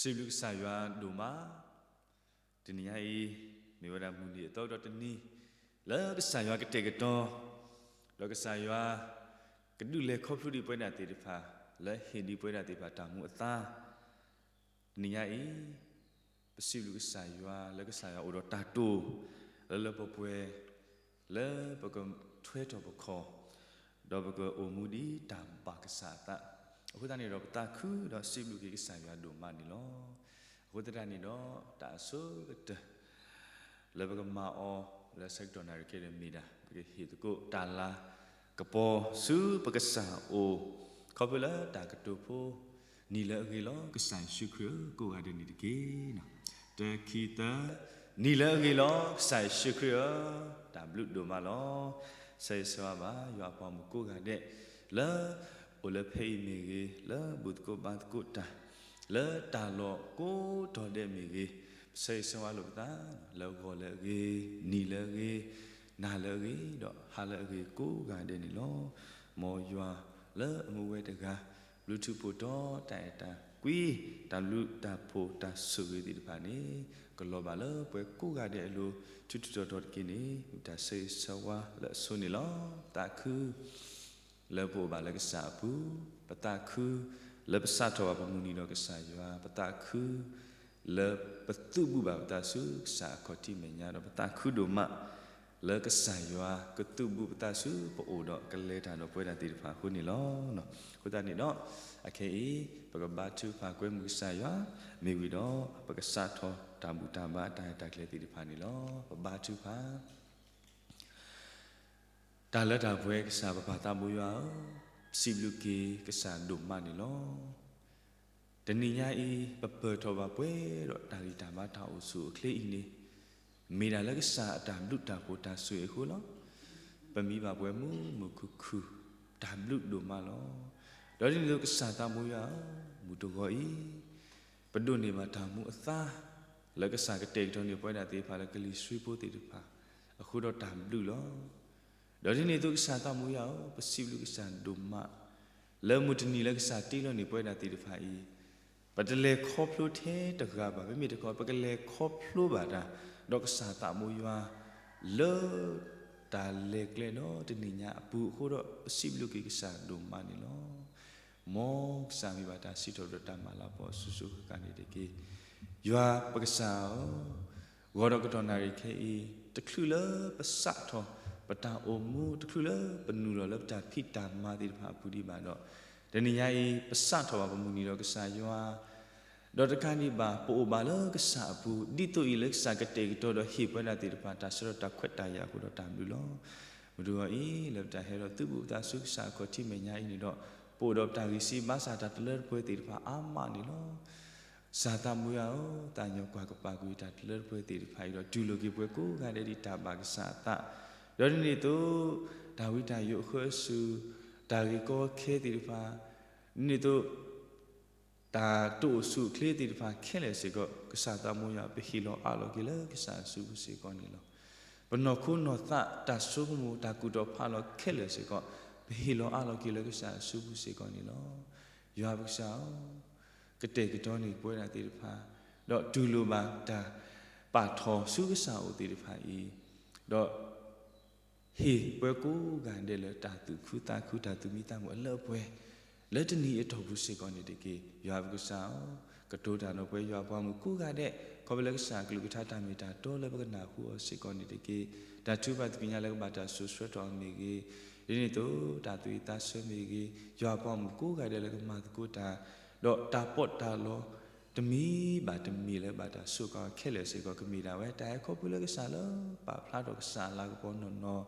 စံးဘျုးကစၢ်ယွၤဒိၣ်မး, တနံၤညါအံၤ မ့ၢ်ဝဲဒၣ်မုၢ်နံၤအသီကတီၢ်တနံၤ လၢကစၢ်ယွၤကတဲာ်ကတီၤ, ဒီးကစၢ်ယွၤ ကဒုးလဲၤခီဖျိဒံးပဝဲဒၣ်သ့ၣ်တဖၣ်, လၢဟ့ၣ်ဒံးပဝဲဒၣ်သ့ၣ်တဖၣ်တၢ်မူအသါ တနံၤညါအံၤ ပစံးဘျုးကစၢ်ယွၤလၢကစၢ်ယွၤအိၣ်ဒီးတၢ်တိာ် လၢလၢပှဲၤပှဲၤ လၢပကထွဲထီၣ်ပခီၣ် ဒီးပကအိၣ်မူဒ်တၢ်ဘၣ်ကစၢ်အသး, အဃိသတးန့ၣ်ဒီး ပသးခုဒီးစံးဘျုးက့ၤကစၢ်ယွၤဒိၣ်မးန့ၣ်လီၤ. အဃိသတးန့ၣ်ဒီး တၢ်အဆိကတၢၢ် လၢပကမၤအီၤ လၢဆၢကတီၢ်နၣ်ရံၣ်ခဲအံၤန့ၣ်မ့ၢ်ဒၣ် ပကဟ့ၣ်သကိးတၢ်လၤကပီၤ ဆူပကစၢ်အအိၣ်, ခီဖျိလၢတၢ်ကတိၤဖိ နံၤလၢအဂ့ၤလီၤ ကစၢ်ယ့ၣ်ၡူးခရံာ်ဧၢ, ကိးဂၤဒဲးန့ၣ်တက့ၢ်. တခံသၢ, နံၤလၢအဂ့ၤလီၤ ကစၢ်ယ့ၣ်ၡူးခရံာ်ဧၢ, တၢ်ဘျုးဒိၣ်မးလီၤ. ဆၢဂ့ၤဆၢဝါဘၣ် ယွၤအပှၤမုၣ်ကိးဂၤဒဲး လၢအိၣ်လၢဖဲအံၤမ့ၢ်ဂ့ၤ, လၢဘူၣ်သကိးဘါသကိးတၢ်, လၢတၢ်လီၢ်ကိးတီၤဒဲးမ့ၢ်ဂ့ၤ, ပဆၢဂ့ၤဆၢဝါလိာ်ပသး လၢဂီၤလၢအဂ့ၤ, နံၤလၢအဂ့ၤ, နၤလၢအဂ့ၤ, ဒီးဟါလၢအဂ့ၤကိးဂၤဒဲးန့ၣ်လီၤ. မ်ယွၤလၢအမူဝဲတဂၤ ဘျုးထူးဖှိၣ်တီတၢ်အဲၣ်တၢ်ကွံ, တၢ်ဘျုးတၢ်ဖှိၣ်တၢ်ဆိၣ်ဂ့ၤသ့ၣ်တဖၣ်န့ၣ် ကလီၤဘၣ်လၢပှၤကိးဂၤဒဲးအလိၤ ထူးထူးတီၤတီၤတက့ၢ်န့ၣ် မ့ၢ်တၢ်ဆၢဂ့ၤဆၢဝါလၢအဆိန့ၣ်လီၤ. ပသးခု လၢပအိၣ်ဘၣ်လၢကစၢ်အပူၤ, ပသးခု လၢပစးထီၣ်ဘၣ်ပမုၢ်နံၤဒီးကစၢ်ယွၤ, ပသးခု လၢပသုးဘူးဘၣ်ပသးဆူကစၢ်အခီၣ်ထံးမဲာ်ညါ, ဒီးပသးခုဒိၣ်မး လၢကစၢ်ယွၤကသုးဘူးပသးဆူပအိၣ်ဒီးကလဲၤတၢ်ဒီးပဝဲဒၣ်သ့ၣ်တဖၣ်အဃိန့ၣ်လီၤ. အဃိသတးန့ၣ်ဒီး အခဲအံၤ ပကဘါထုကဖၣ်ကွဲမုာ်ကစၢ်ယွၤ, မ့ၢ်ဝံၤဒီး ပကစးထီၣ်တၢ်ဘူၣ်တၢ်ဘါတၢ်ရဲၣ်တၢ်ကျဲၤသ့ၣ်တဖၣ်န့ၣ်လီၤ. ပဘါထုကဖၣ် တၢ်လၢတၢ်ပှဲၤကစၢ်ပပၢ်သးဘိယွၤဧၢ, ပစံးဘျုးက့ၤကစၢ်ဒိၣ်မးန့ၣ်လီၤ. တနံၤညါအံၤ ပပၢၢ်ထီၣ်ဘၣ်ပှဲၤဒီးတၢ်ဂံၢ်တၢ်ဘါတၢ်အိၣ်ဆူၣ်အိၣ်ချ့အံၤန့ၣ် မ့ၢ်ဒၣ်လၢကစၢ်အတၢ်ဘျုးတၢ်ဖှိၣ်တၢ်ဆိၣ်ဂ့ၤအဃိလီၤ. ပမံဘၣ်ပှဲၤမုာ်မုာ်ခုၣ်ခုၣ် တၢ်ဘျုးဒိၣ်မးလီၤ. ဒီးဒ်န့ၣ်အသိးကစၢ်သးဘိယွၤဧၢ, မုၢ်တဂီၤအံၤ ပဒိးန့ၢ်ဘၣ်တၢ်မူအသါ လၢကစၢ်ကတဲာ်ကတီၤန့ၢ်ပဝဲဒၣ်သ့ၣ်တဖၣ်လၢကလံၤဆှံဖိသ့ၣ်တဖၣ် အဃိဒီးတၢ်ဘျုးလီၤ. ဒီးဒ်န့ၣ်အသိးကစၢ်သးဘိယွၤဧၢ, ပစံးဘျုးကစၢ်ဒိၣ်မး လၢမုၢ်တနံၤလၢကစၢ်တ့လီၤန့ၢ်ပဝဲဒၣ်သ့ၣ်တဖၣ်အံၤ ပတလဲၤခီဖျိထဲတဂၤဘၣ်, မ့မ့ၢ်တခီ ပကလဲၤခီဖျိဘၣ်တၢ် ဒီးကစၢ်သးဘိယွၤ လၢတၢ်လဲၤကျဲဒီးတနံၤညါအပူၤအဃိဒီး ပစံးဘျုးက့ၤကစၢ်ဒိၣ်မးန့ၣ်လီၤ. မ်ကစၢ်မ့ၢ်ဘၣ်တၢ်စံးထီၣ်ပတြၢၤတၢ်မၤလၤကပီၤအစိၤစိၤဃၣ်ဃၣ်န့ၣ်တက့ၢ်. ယွၤပကစၢ်ဧၢ, ဂီၤဒီးကတီၢ်နၣ်ရံၣ်ခဲအံၤ တချုးလၢပစးထီၣ်ပတၢ်အိၣ်မူ, တချုးလၢပနုာ်လီၤလၢပတၢ်ဖံးတၢ်မၤသ့ၣ်တဖၣ်အပူၤဒံးဘၣ်ဒီး, တနံၤညါအံၤ ပစးထီၣ်ဘၣ်ပမုၢ်နံၤဒီးကစၢ်ယွၤ ဒီးတကးဒံးဘၣ် ပအိၣ်ဘၣ်လၢကစၢ်အပူၤ, ဒ်သိးအံၤလၢကစၢ်ကတဲာ်ကတီၤဒီးဟ့ၣ်ပဝဲဒၣ်သ့ၣ်တဖၣ် တၢ်ဆၢဒီးတၢ်ခွဲးတၢ်ယာ်အဃိဒီးတၢ်ဘျုးလီၤ. မုၢ်တဂီၤအံၤ လၢပတၢ်ဟဲဒီးသုးဘူးပသးဆူကစၢ်အခီၣ်ထံးမဲာ်ညါအံၤန့ၣ်ဒီး, ပအိၣ်ဒီးပတၢ်ဂံၢ်စၢ်ဘါစၢ်တၢ်တလၢတပှဲၤသ့ၣ်တဖၣ်အါမးန့ၣ်လီၤ. ကစၢ်သးဘိယွၤဧၢ, သးကညီၤကွၢ်ကပာ်ကွံာ်တၢ်တလၢတပှဲၤသ့ၣ်တဖၣ်အံၤဒီး တူၢ်လိာ်က့ၤပှၤကိးဂၤဒဲးဒ်တၢ်ဘၣ်ကစၢ်အသး, ဒီးဒ်န့ၣ်အသိး တၢ်ဝံတၢ်ယိးအဃၢအစူၢ်, တၢ်ဂ့ၢ်ကီခဲသ့ၣ်တဖၣ်, ဒ်န့ၣ်အသိး တၢ်တအိၣ်ဆူၣ်အိၣ်ချ့သ့ၣ်တဖၣ်ခဲလၢာ်စ့ၢ်ကီး ကစၢ်သးဘိယွၤ ပဟ့ၣ်လီၤအးလီၤက့ၤလၢကစၢ်အစုပူၤစ့ၢ်ကီးန့ၣ်လီၤ. ပနီၢ်ခိနီၢ်သးတၢ်ဆိကမိၣ်တၢ်ကူၣ်တီၢ်ဖးလီၤခဲလၢာ်စ့ၢ်ကီး ပဟ့ၣ်လီၤအးလီၤက့ၤလၢကစၢ်အစုပူၤစ့ၢ်ကီးန့ၣ်လီၤ. ယွၤပကစၢ်ဧၢ, ကတဲာ်ကတီၤန့ၢ်ပဝဲဒၣ်သ့ၣ်တဖၣ်, ဒီးတူၢ်လိာ်ဘၣ်တၢ်ပာ်ထီၣ်ဆူကစၢ်အအိၣ်သ့ၣ်တဖၣ်အံၤ, ဒီး ဟ့ၣ်ပှၤကိးဂၤဒဲးလၢတၢ်သူၣ်ခုသးခု တၢ်သူၣ်မံသးမုာ်အလၢအပှဲၤ လၢတနံၤအတီၢ်ပူၤစ့ၢ်ကီးန့ၣ်တက့ၢ်. ယွၤပကစၢ်ဧၢ, ကတိၤတၢ်ဒီးပဝဲယွၤအပှၤမုၣ်ကိးဂၤဒဲး ခီဖျိလၢကစၢ်အကလုၢ်ကထါတၢ်မ့ၢ်တၢ်တီလၢပကနၢ်ဟူအီၤစ့ၢ်ကီးန့ၣ်တက့ၢ်. တၢ်ထုကဖၣ်သ့ၣ်ညါလၢကဘၣ်တၢ်စိာ်ဆှၢထီၣ်အီၤမ့ၢ်ဂ့ၤ, ဒ်န့ၣ်အသိး တၢ်သူၣ်ဝံၣ်သးဆၢမ့ၢ်ဂ့ၤ, ယွၤအပှၤမုၣ်ကိးဂၤဒဲးလၢကမၤသကိးတၢ်, ဒီးတၢ်ပီးတၢ်လီ တမံၤဘၣ်တမံၤလၢဘၣ်တၢ်စူးကါအီၤခဲလၢာ်စ့ၢ်ကီး ကမ့ၢ်ဒၣ်ဝဲတၢ်ဟဲခီဖျိလၢကစၢ်လၢပာ်ဖျါထီၣ်ကစၢ်အလၤကပီၤနီၢ်နီၢ်,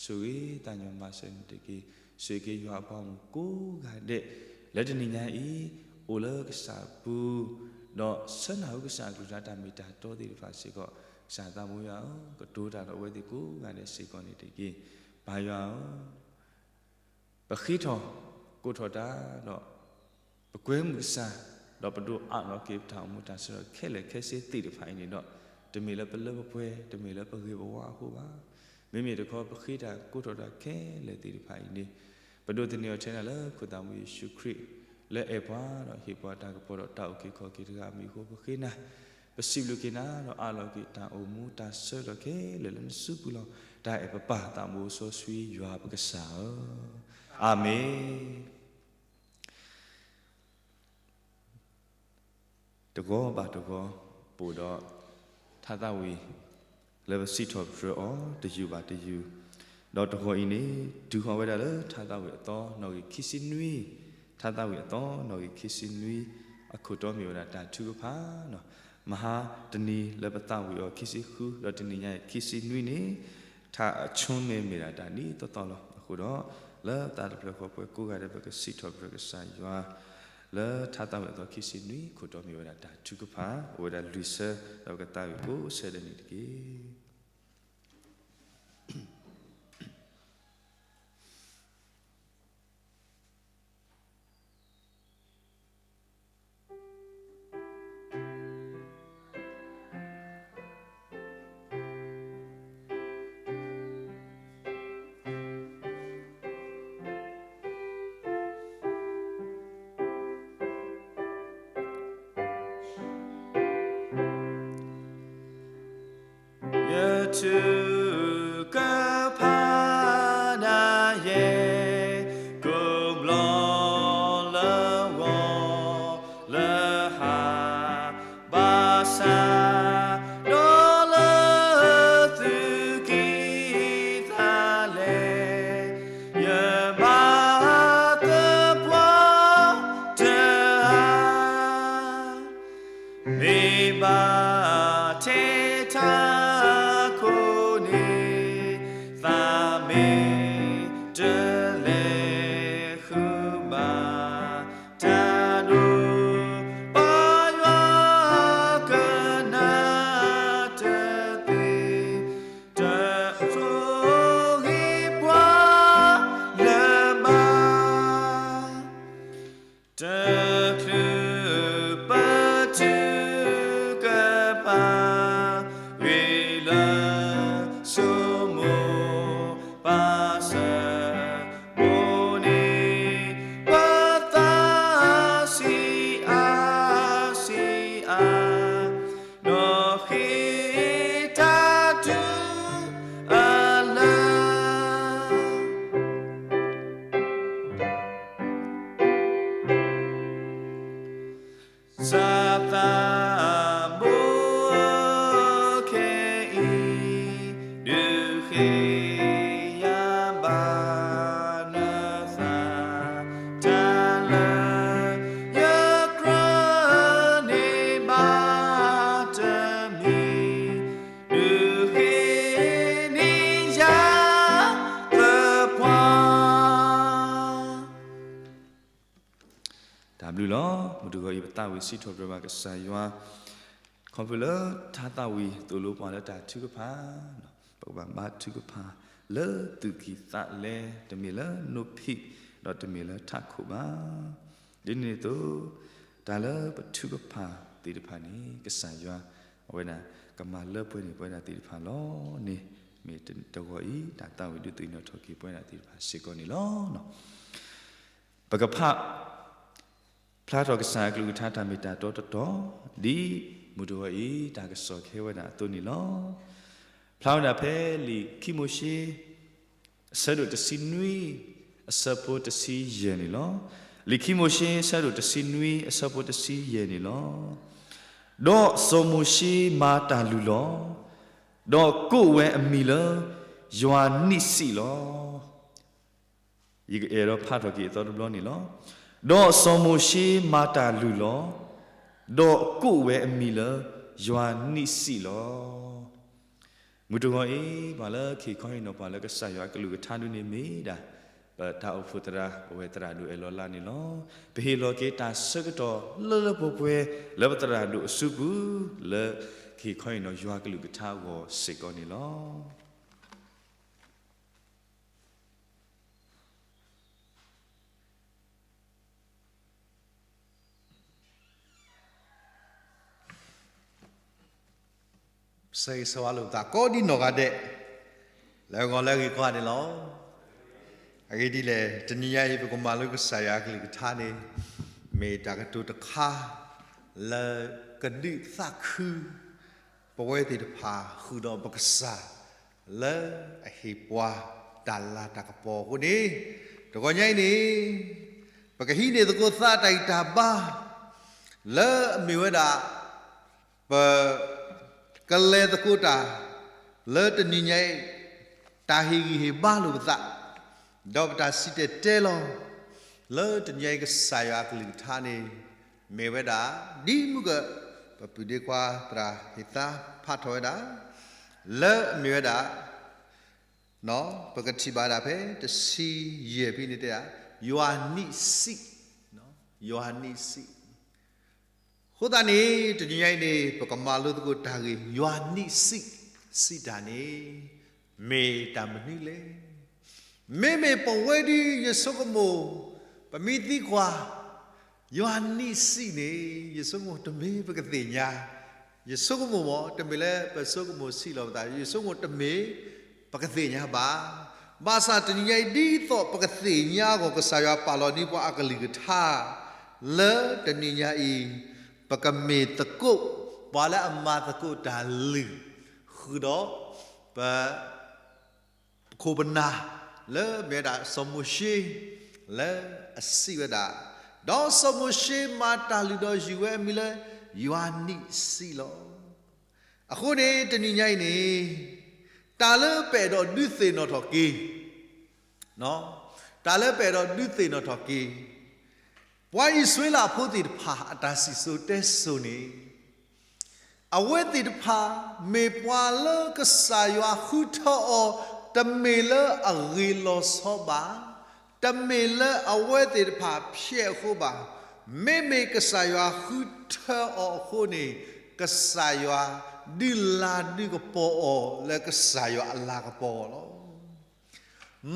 ဆိၣ်ဂ့ၤသးကညီၤမၤစၢၤန့ၣ်တက့ၢ်. ဆိၣ်ဂ့ၤက့ၤယွၤအပှၤမုၣ်ကိးဂၤဒဲး လၢတနံၤညါအံၤ အိၣ်လၢကစၢ်အပူၤ, ဒီးဆၢနၢ်ဟူကစၢ်အကလုၢ်ကထါတၢ်မ့ၢ်တၢ်တီသ့ၣ်တဖၣ်စ့ၢ်ကီး, ကစၢ်သးဘိယွၤဧၢ, ကတိၤတၢ်ဒီးအဝဲသ့ၣ်ကိးဂၤဒဲးစ့ၢ်ကီးန့ၣ်တက့ၢ်. ပၢ်ယွၤဧၢ, ပဃ့ထီၣ်ကိးထီၣ်တၢ်ဒီး ပကွဲမုာ်ကစၢ်, ဒီးပဒိးအးလီၤက့ၤပတၢ်အိၣ်မူတၢ်ဆၢဒီးခဲလၢာ်ခဲဆ့သ့ၣ်တဖၣ်အံၤန့ၣ်ဒီး, တမ့ၢ်လၢပလၢပပှဲၤ, တမ့ၢ်လၢပဂ့ၤပဝါအဃိဘၣ်. မ့မ့ၢ်တခီ ပဃ့တၢ်ကိးထီၣ်တၢ်ခဲလၢာ်သ့ၣ်တဖၣ်အံၤန့ၣ်, ပဒိးသန့ၤအီၤထဲဒၣ်လၢခိၣ်သးမူယ့ၣ်ၡူးခရံာ် လၢအဲၣ်ပှၤဒီးဟ့ၣ်ပှၤတၢ်ကပီၤဒီးတၢ်အုၣ်က့ၤခီၣ်က့ၤတဂၤအမံၤအဃိ ပဃ့နၤ, ပစံးဘျုးက့ၤနၤဒီးအးလီၤက့ၤတၢ်အိၣ်မူတၢ်ဆၢကတီၢ်ခဲလၢာ်လၢနစုပူၤလီၤ. တၢ်အဲၣ်ပပၢ်သးဘိစီဆှံယွၤပကစၢ်ဧၢ, အၤမ့ၣ်. တဂီၤဘၣ်တဂီၤ ပအိၣ်ဒီးထါသးဝံၣ် လၢပစံးထီၣ်ပတြၢၤအီၤတယုၢ်ဘၣ်တယုၢ်, ဒီးတဂီၤအံၤန့ၣ် တုၤဃီၤဝဲဒၣ်လၢထါသးဝံၣ်အသီနီၣ်ဂံၢ်ခံဆံနွံ, ထါသးဝံၣ်အသီနီၣ်ဂံၢ်ခံဆံနွံ အခိၣ်တီမ့ၢ်ဝဲဒၣ်တၢ်ထုကဖၣ်, မဟါတနံၤလၢပသးဝံၣ်အီၤခံဆံဃု ဒီးတနံၤညါအံၤခံဆံနွံန့ၣ် ထါအဆိန့ၣ်မ့ၢ်ဒၣ်တၢ်ဒ်သိးသိးလီၤ. အဃိဒီး လၢသးတဖျၢၣ်ဃီပှဲၤကိးဂၤဒဲး ပကစံးထီၣ်ပတြၢၤကစၢ်ယွၤ လၢထါသးဝံၣ်အသီခံဆံနွံ ခိၣ်တီမ့ၢ်ဝဲဒၣ်တၢ်ထုကဖၣ် အိၣ်ဝဲဒၣ်လွံၢ်ဆၢ ဒီးပကသးဝံၣ်ကိးဆၢဒဲးန့ၣ်တက့ၢ်. ယထုကဖၣ်နၤယဲ ကိးဘျီလၢဂီၤလၢဟါ ဘၣ်ဆၣ်ဒီးလၢသုးက့သးလဲ, ယဘၣ်သပှၢ်တၢ် မ့ၢ်ဘၣ်ထဲထးခိၣ်န့ၣ် သးမ့ၢ်တလဲၤဃုဘၣ် တၢ်ဒိၣ်ပယွၤကနၣ်တသ့, တဆိၣ်ဂ့ၤပှၤလၢၤဘၣ်. တချုးပထုကဖၣ်ဂ့ၤလၢ ဆိမိၣ်ပာ်စၢၤမိၣ်န့ၢ် ပသးဆံးအါဆံးအါ ဒီးဃ့တၢ်တုၤအလၢ သးသးဘိခဲအံၤ ဒုးဃ့ယၤဘၣ်နသး တၢ်လၢယကြၢးန့ၢ်ဘၣ်တမံၤ ဒုးဃ့န့ၢ်ယၤ သပှၢ် တၢ်ဘျုးလီၤ. မုၢ်တဂီၤအံၤ ပသးဝံၣ်စံးထီၣ်ပတြၢၤဘၣ်ကစၢ်ယွၤ ခီဖျိလၢထါသးဝံၣ်သိၣ်လိပှၤလၢတၢ်ထုကဖၣ်, ပကဘၣ်ဘါထုကဖၣ်လၢသူၣ်ကံၢ်သးလဲ တမ့ၢ်လၢနိဖံး ဒီးတမ့ၢ်လၢထးခိၣ်ဘၣ်. ဒ်န့ၣ်အသိး တၢ်လၢပထုကဖၣ်သ့ၣ်တဖၣ်န့ၣ် ကစၢ်ယွၤ အဝဲဒၣ်ကမၤလၢပှဲၤန့ၢ်ပဝဲဒၣ်သ့ၣ်တဖၣ်လီၤန့ၣ် မ့ၢ်တဂီၤအံၤ တၢ်သးဝံၣ်ဒုးသ့ၣ်နီၣ်ထီၣ်က့ၤပဝဲဒၣ်သ့ၣ်တဖၣ်စ့ၢ်ကီးန့ၣ်လီၤ. ပကဖး ဖျါထီၣ်ကစၢ်အကလုၢ်ကထါတၢ်မ့ၢ်တၢ်တီတတီၤ ဒ်မုၢ်တဂီၤအံၤ တၢ်ကစီၣ်ခဲဝဲဒၣ်အသိးန့ၣ်လီၤ. ဖျါဝဲဒၣ်ဖဲလံာ်ခံမိၤၡ့ အဆၢဒိၣ်တဆံနွံ အဆၢဖိတဆံယဲၢ်န့ၣ်လီၤ. လံာ်ခံမိၤၡ့ အဆၢဒိၣ်တဆံနွံ အဆၢဖိတဆံယဲၢ်န့ၣ်လီၤ. ဒီးစီၤမိၤၡ့မၤတၢ်လုၢ်လီၤ, ဒီးကိးဝဲအမံၤလၢ ယွၤနံးစံးလီၤ. ယကအဲၣ်ဒိးဖးထီၣ်က့ၤအသီတဘျီန့ၣ်လီၤ. ဒီးစီၤမိၤၡ့မၤတၢ်လုၢ်လီၤ, ဒီးကိးဝဲအမံၤလၢ ယွၤနံးစံးလီၤ. မုၢ်တဂီၤအံၤ ပှၤလၢကဟ့ၣ်ခီဟ့ၣ်နီၤပှၤလၢကစၢ်ယွၤအကလုၢ်ကထါဒ်န့ၣ်မ့ၢ်ဒၣ် ပတၢ်အိၣ်ဖှိၣ်သရၣ် ပဝဲသရၣ်ဒိၣ်အဲၣ်လီၤလါန့ၣ်လီၤ. ပဟ့ၣ်လီၤက့ၤတၢ်ဆၢကတီၢ်လၢလၢပှဲၤပှဲၤ လၢပသရၣ်ဒိၣ်အစုပူၤ လၢကဟ့ၣ်ခီဟ့ၣ်နီၤယွၤကလုၢ်ကထါအဂီၢ်စ့ၢ်ကီးန့ၣ်လီၤ. ဆၢဂ့ၤဆၢဝါလိာ်ပသးကိးဒံနီၢ်ဂၤဒဲး လၢဂီၤလၢအဂ့ၤကိးဂၤဒဲးလီၤ. အဂ့ၢ်ဒ်လဲၣ်, တနံၤညါအံၤ ပကမၤလိကစၢ်ယွၤအကလုၢ်ကထါန့ၣ် မ့ၢ်တၢ်ကတိၤတခါ လၢကဒုးသးခု ပဝဲသ့ၣ်တဖၣ်ဃုာ်ဒီးပကစၢ် လၢအဟ့ၣ်ပှၤတၢ်လၤတၢ်ကပီၤအဃိန့ၣ်, တဂီၤညါအံၤန့ၣ် ပကဟံးန့ၢ်သကိးသးတၢ်ဂံၢ်တၢ်ဘါ လၢအမ့ၢ်ဝဲဒၣ် ပ ကလဲၤသကိးတၢ် လၢတနံၤညါအံၤ တၢ်ဟ့ၣ်ဂံၢ်ဟ့ၣ်ဘါလိာ်ပသး, ဒီးပတၢ်စံၣ်တဲၤတဲလီၤ လၢတနံၤညါအံၤ ကစၢ်ယွၤအကလုၢ်ကထါန့ၣ် မ့ၢ်ဝဲဒၣ် ဒ်မုၢ်က ပပုၢ်ဒ့ခွါသရၣ်ဟ့ၣ်သါဖးထီၣ်ဝဲဒၣ် လၢအမ့ၢ်ဝဲဒၣ် ပကထံၣ်ဘၣ်ဒၣ်ဖဲတဆံယဲၢ်ဖဲန့ၣ်တဲဒၣ် ယွၤနံၣ်စံး, ယွၤနံၣ်စံး အဃိသတးန့ၣ် တနံၤညါအံၤန့ၣ် ပကမၤလိသကိးတၢ်ဂ့ၢ် ယွၤနံၣ်စံး, စံးတၢ်န့ၣ် မ့ၢ်တၢ်မနုၤလဲၣ်. မ့မ့ၢ်ပဝဲဒၣ်ယဆိကမိၣ် ပမ့ၢ်သံကွၢ် ယွၤနံၣ်စံးန့ၣ် ယဆိကမိၣ်တမ့ၢ်ပကသ့ၣ်ညါ, ယဆိကမိၣ်မ့ၢ် တမ့ၢ်လၢပဆိကမိၣ်ဆံးလီၤပသး, ယဆိကမိၣ်တမ့ၢ်ပကသ့ၣ်ညါဘၣ်. ဘၣ်ဆၣ်တနံၤညါအံၤ ဒ်သိးပကသ့ၣ်ညါအဂီၢ် ကစၢ်ယွၤပာ်လီၤန့ၢ်ပှၤအကလုၢ်ကထါ လၢတနံၤညါအံၤ ပကမ့ၢ်သကိး ပှၤလၢအမၤသကိးတၢ်လုၢ် ဃုာ်ဒီး ပ ပခိၣ်ပနၢ် လၢမ့ၢ်ဝဲဒၣ်စီၤမိၤၡ့ လၢအစံးဝဲဒၣ်, ဒီးစီၤမိၤၡ့မၤတၢ်လုၢ်ဒီးယုၢ်ဝဲအမံၤလၢ ယွၤနံၣ်စံးလီၤ. အဃိန့ၣ် တနံၤညါအံၤန့ၣ် တၢ်လၢပအဲၣ်ဒိးဒုးသ့ၣ်နီၣ်ထီၣ်က့ၤ တၢ်လၢပအဲၣ်ဒိးဒုးသ့ၣ်နီၣ်ထီၣ်က့ၤ ပှၤအံၣ်စရ့လးဖိသ့ၣ်တဖၣ်အတၢ်စံၣ်စိၤတဲစိၤန့ၣ် အဝဲသ့ၣ်တဖၣ် မ့ၢ်ပှၤလၢကစၢ်ယွၤဃုထၢအီၤ တမ့ၢ်လၢအဂ့ၤလီၤဆီဘၣ်, တမ့ၢ်လၢအဝဲသ့ၣ်တဖၣ်ဖျဲးအဃိဘၣ်, မ့မ့ၢ်ကစၢ်ယွၤဃုထၢအီၤအဃိန့ၣ် ကစၢ်ယွၤဒုးလၤဒုးကပီၤအီၤလၢကစၢ်ယွၤအလၤကပီၤအီၤလီၤ.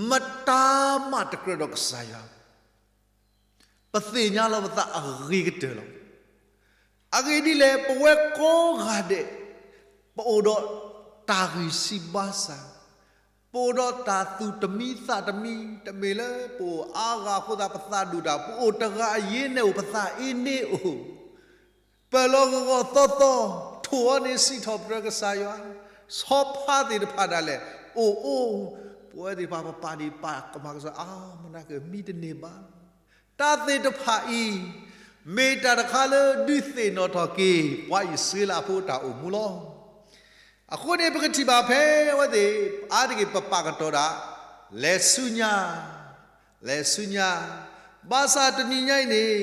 မတၤမးတကြၢးဒီးကစၢ်ယွၤ ပသ့ၣ်ညါလီၤပသးအဂ့ၤကတၢၢ်လီၤ. အဂ့ၢ်ဒ်လဲၣ် ပဝဲကိးဂၤဒဲး ပအိၣ်ဒီးတၢ်ဂံၢ်ဆံးဘါစၢ်, ပအိၣ်ဒီးတၢ်သူၣ်တမံသးတမံ, တမ့ၢ်လၢပအိၣ်အါဂၤအဃိသတး ပသးဒိၣ်တၢ်, ပအိၣ်တဂၤအယ့န့ၣ်အိၣ် ပသးအ့န့ၣ်အိၣ် ပၢၢ်လီၤဂီၤဂီၤသီသီ, ထိၣ်အီၤန့ၣ်စံးထီၣ်ပတြၢၤကစၢ်ယွၤ, ဆီဖါသ့ၣ်တဖၣ်ဒၣ်လဲာ် အိၣ်အိၣ်, ပဝဲသ့ၣ်တဖၣ်ပပာ်ဒံးပာ်ကမၣ်ကစၢ် အါမနၤကမံတန့ၢ်ဘၣ်. တၢ်သ့ၣ်တဖၣ်အံၤ မ့ၢ်တၢ်တခါလၢဒုးသ့ၣ်နီၣ်ထီၣ်က့ၤ ပှၤအံၣ်စရ့လးဖိတၢ်အိၣ်မူလီၤ. အဃိန့ၣ် ပကထံၣ်ဘၣ်ဖဲအဝဲသ့ၣ် အါတက့ၢ်ပပာ်ကတီၢ်ဒၣ် လဲၤဆူညါ လဲၤဆူညါ, ဘၣ်ဆၣ်တနံၤညါအံၤန့ၣ်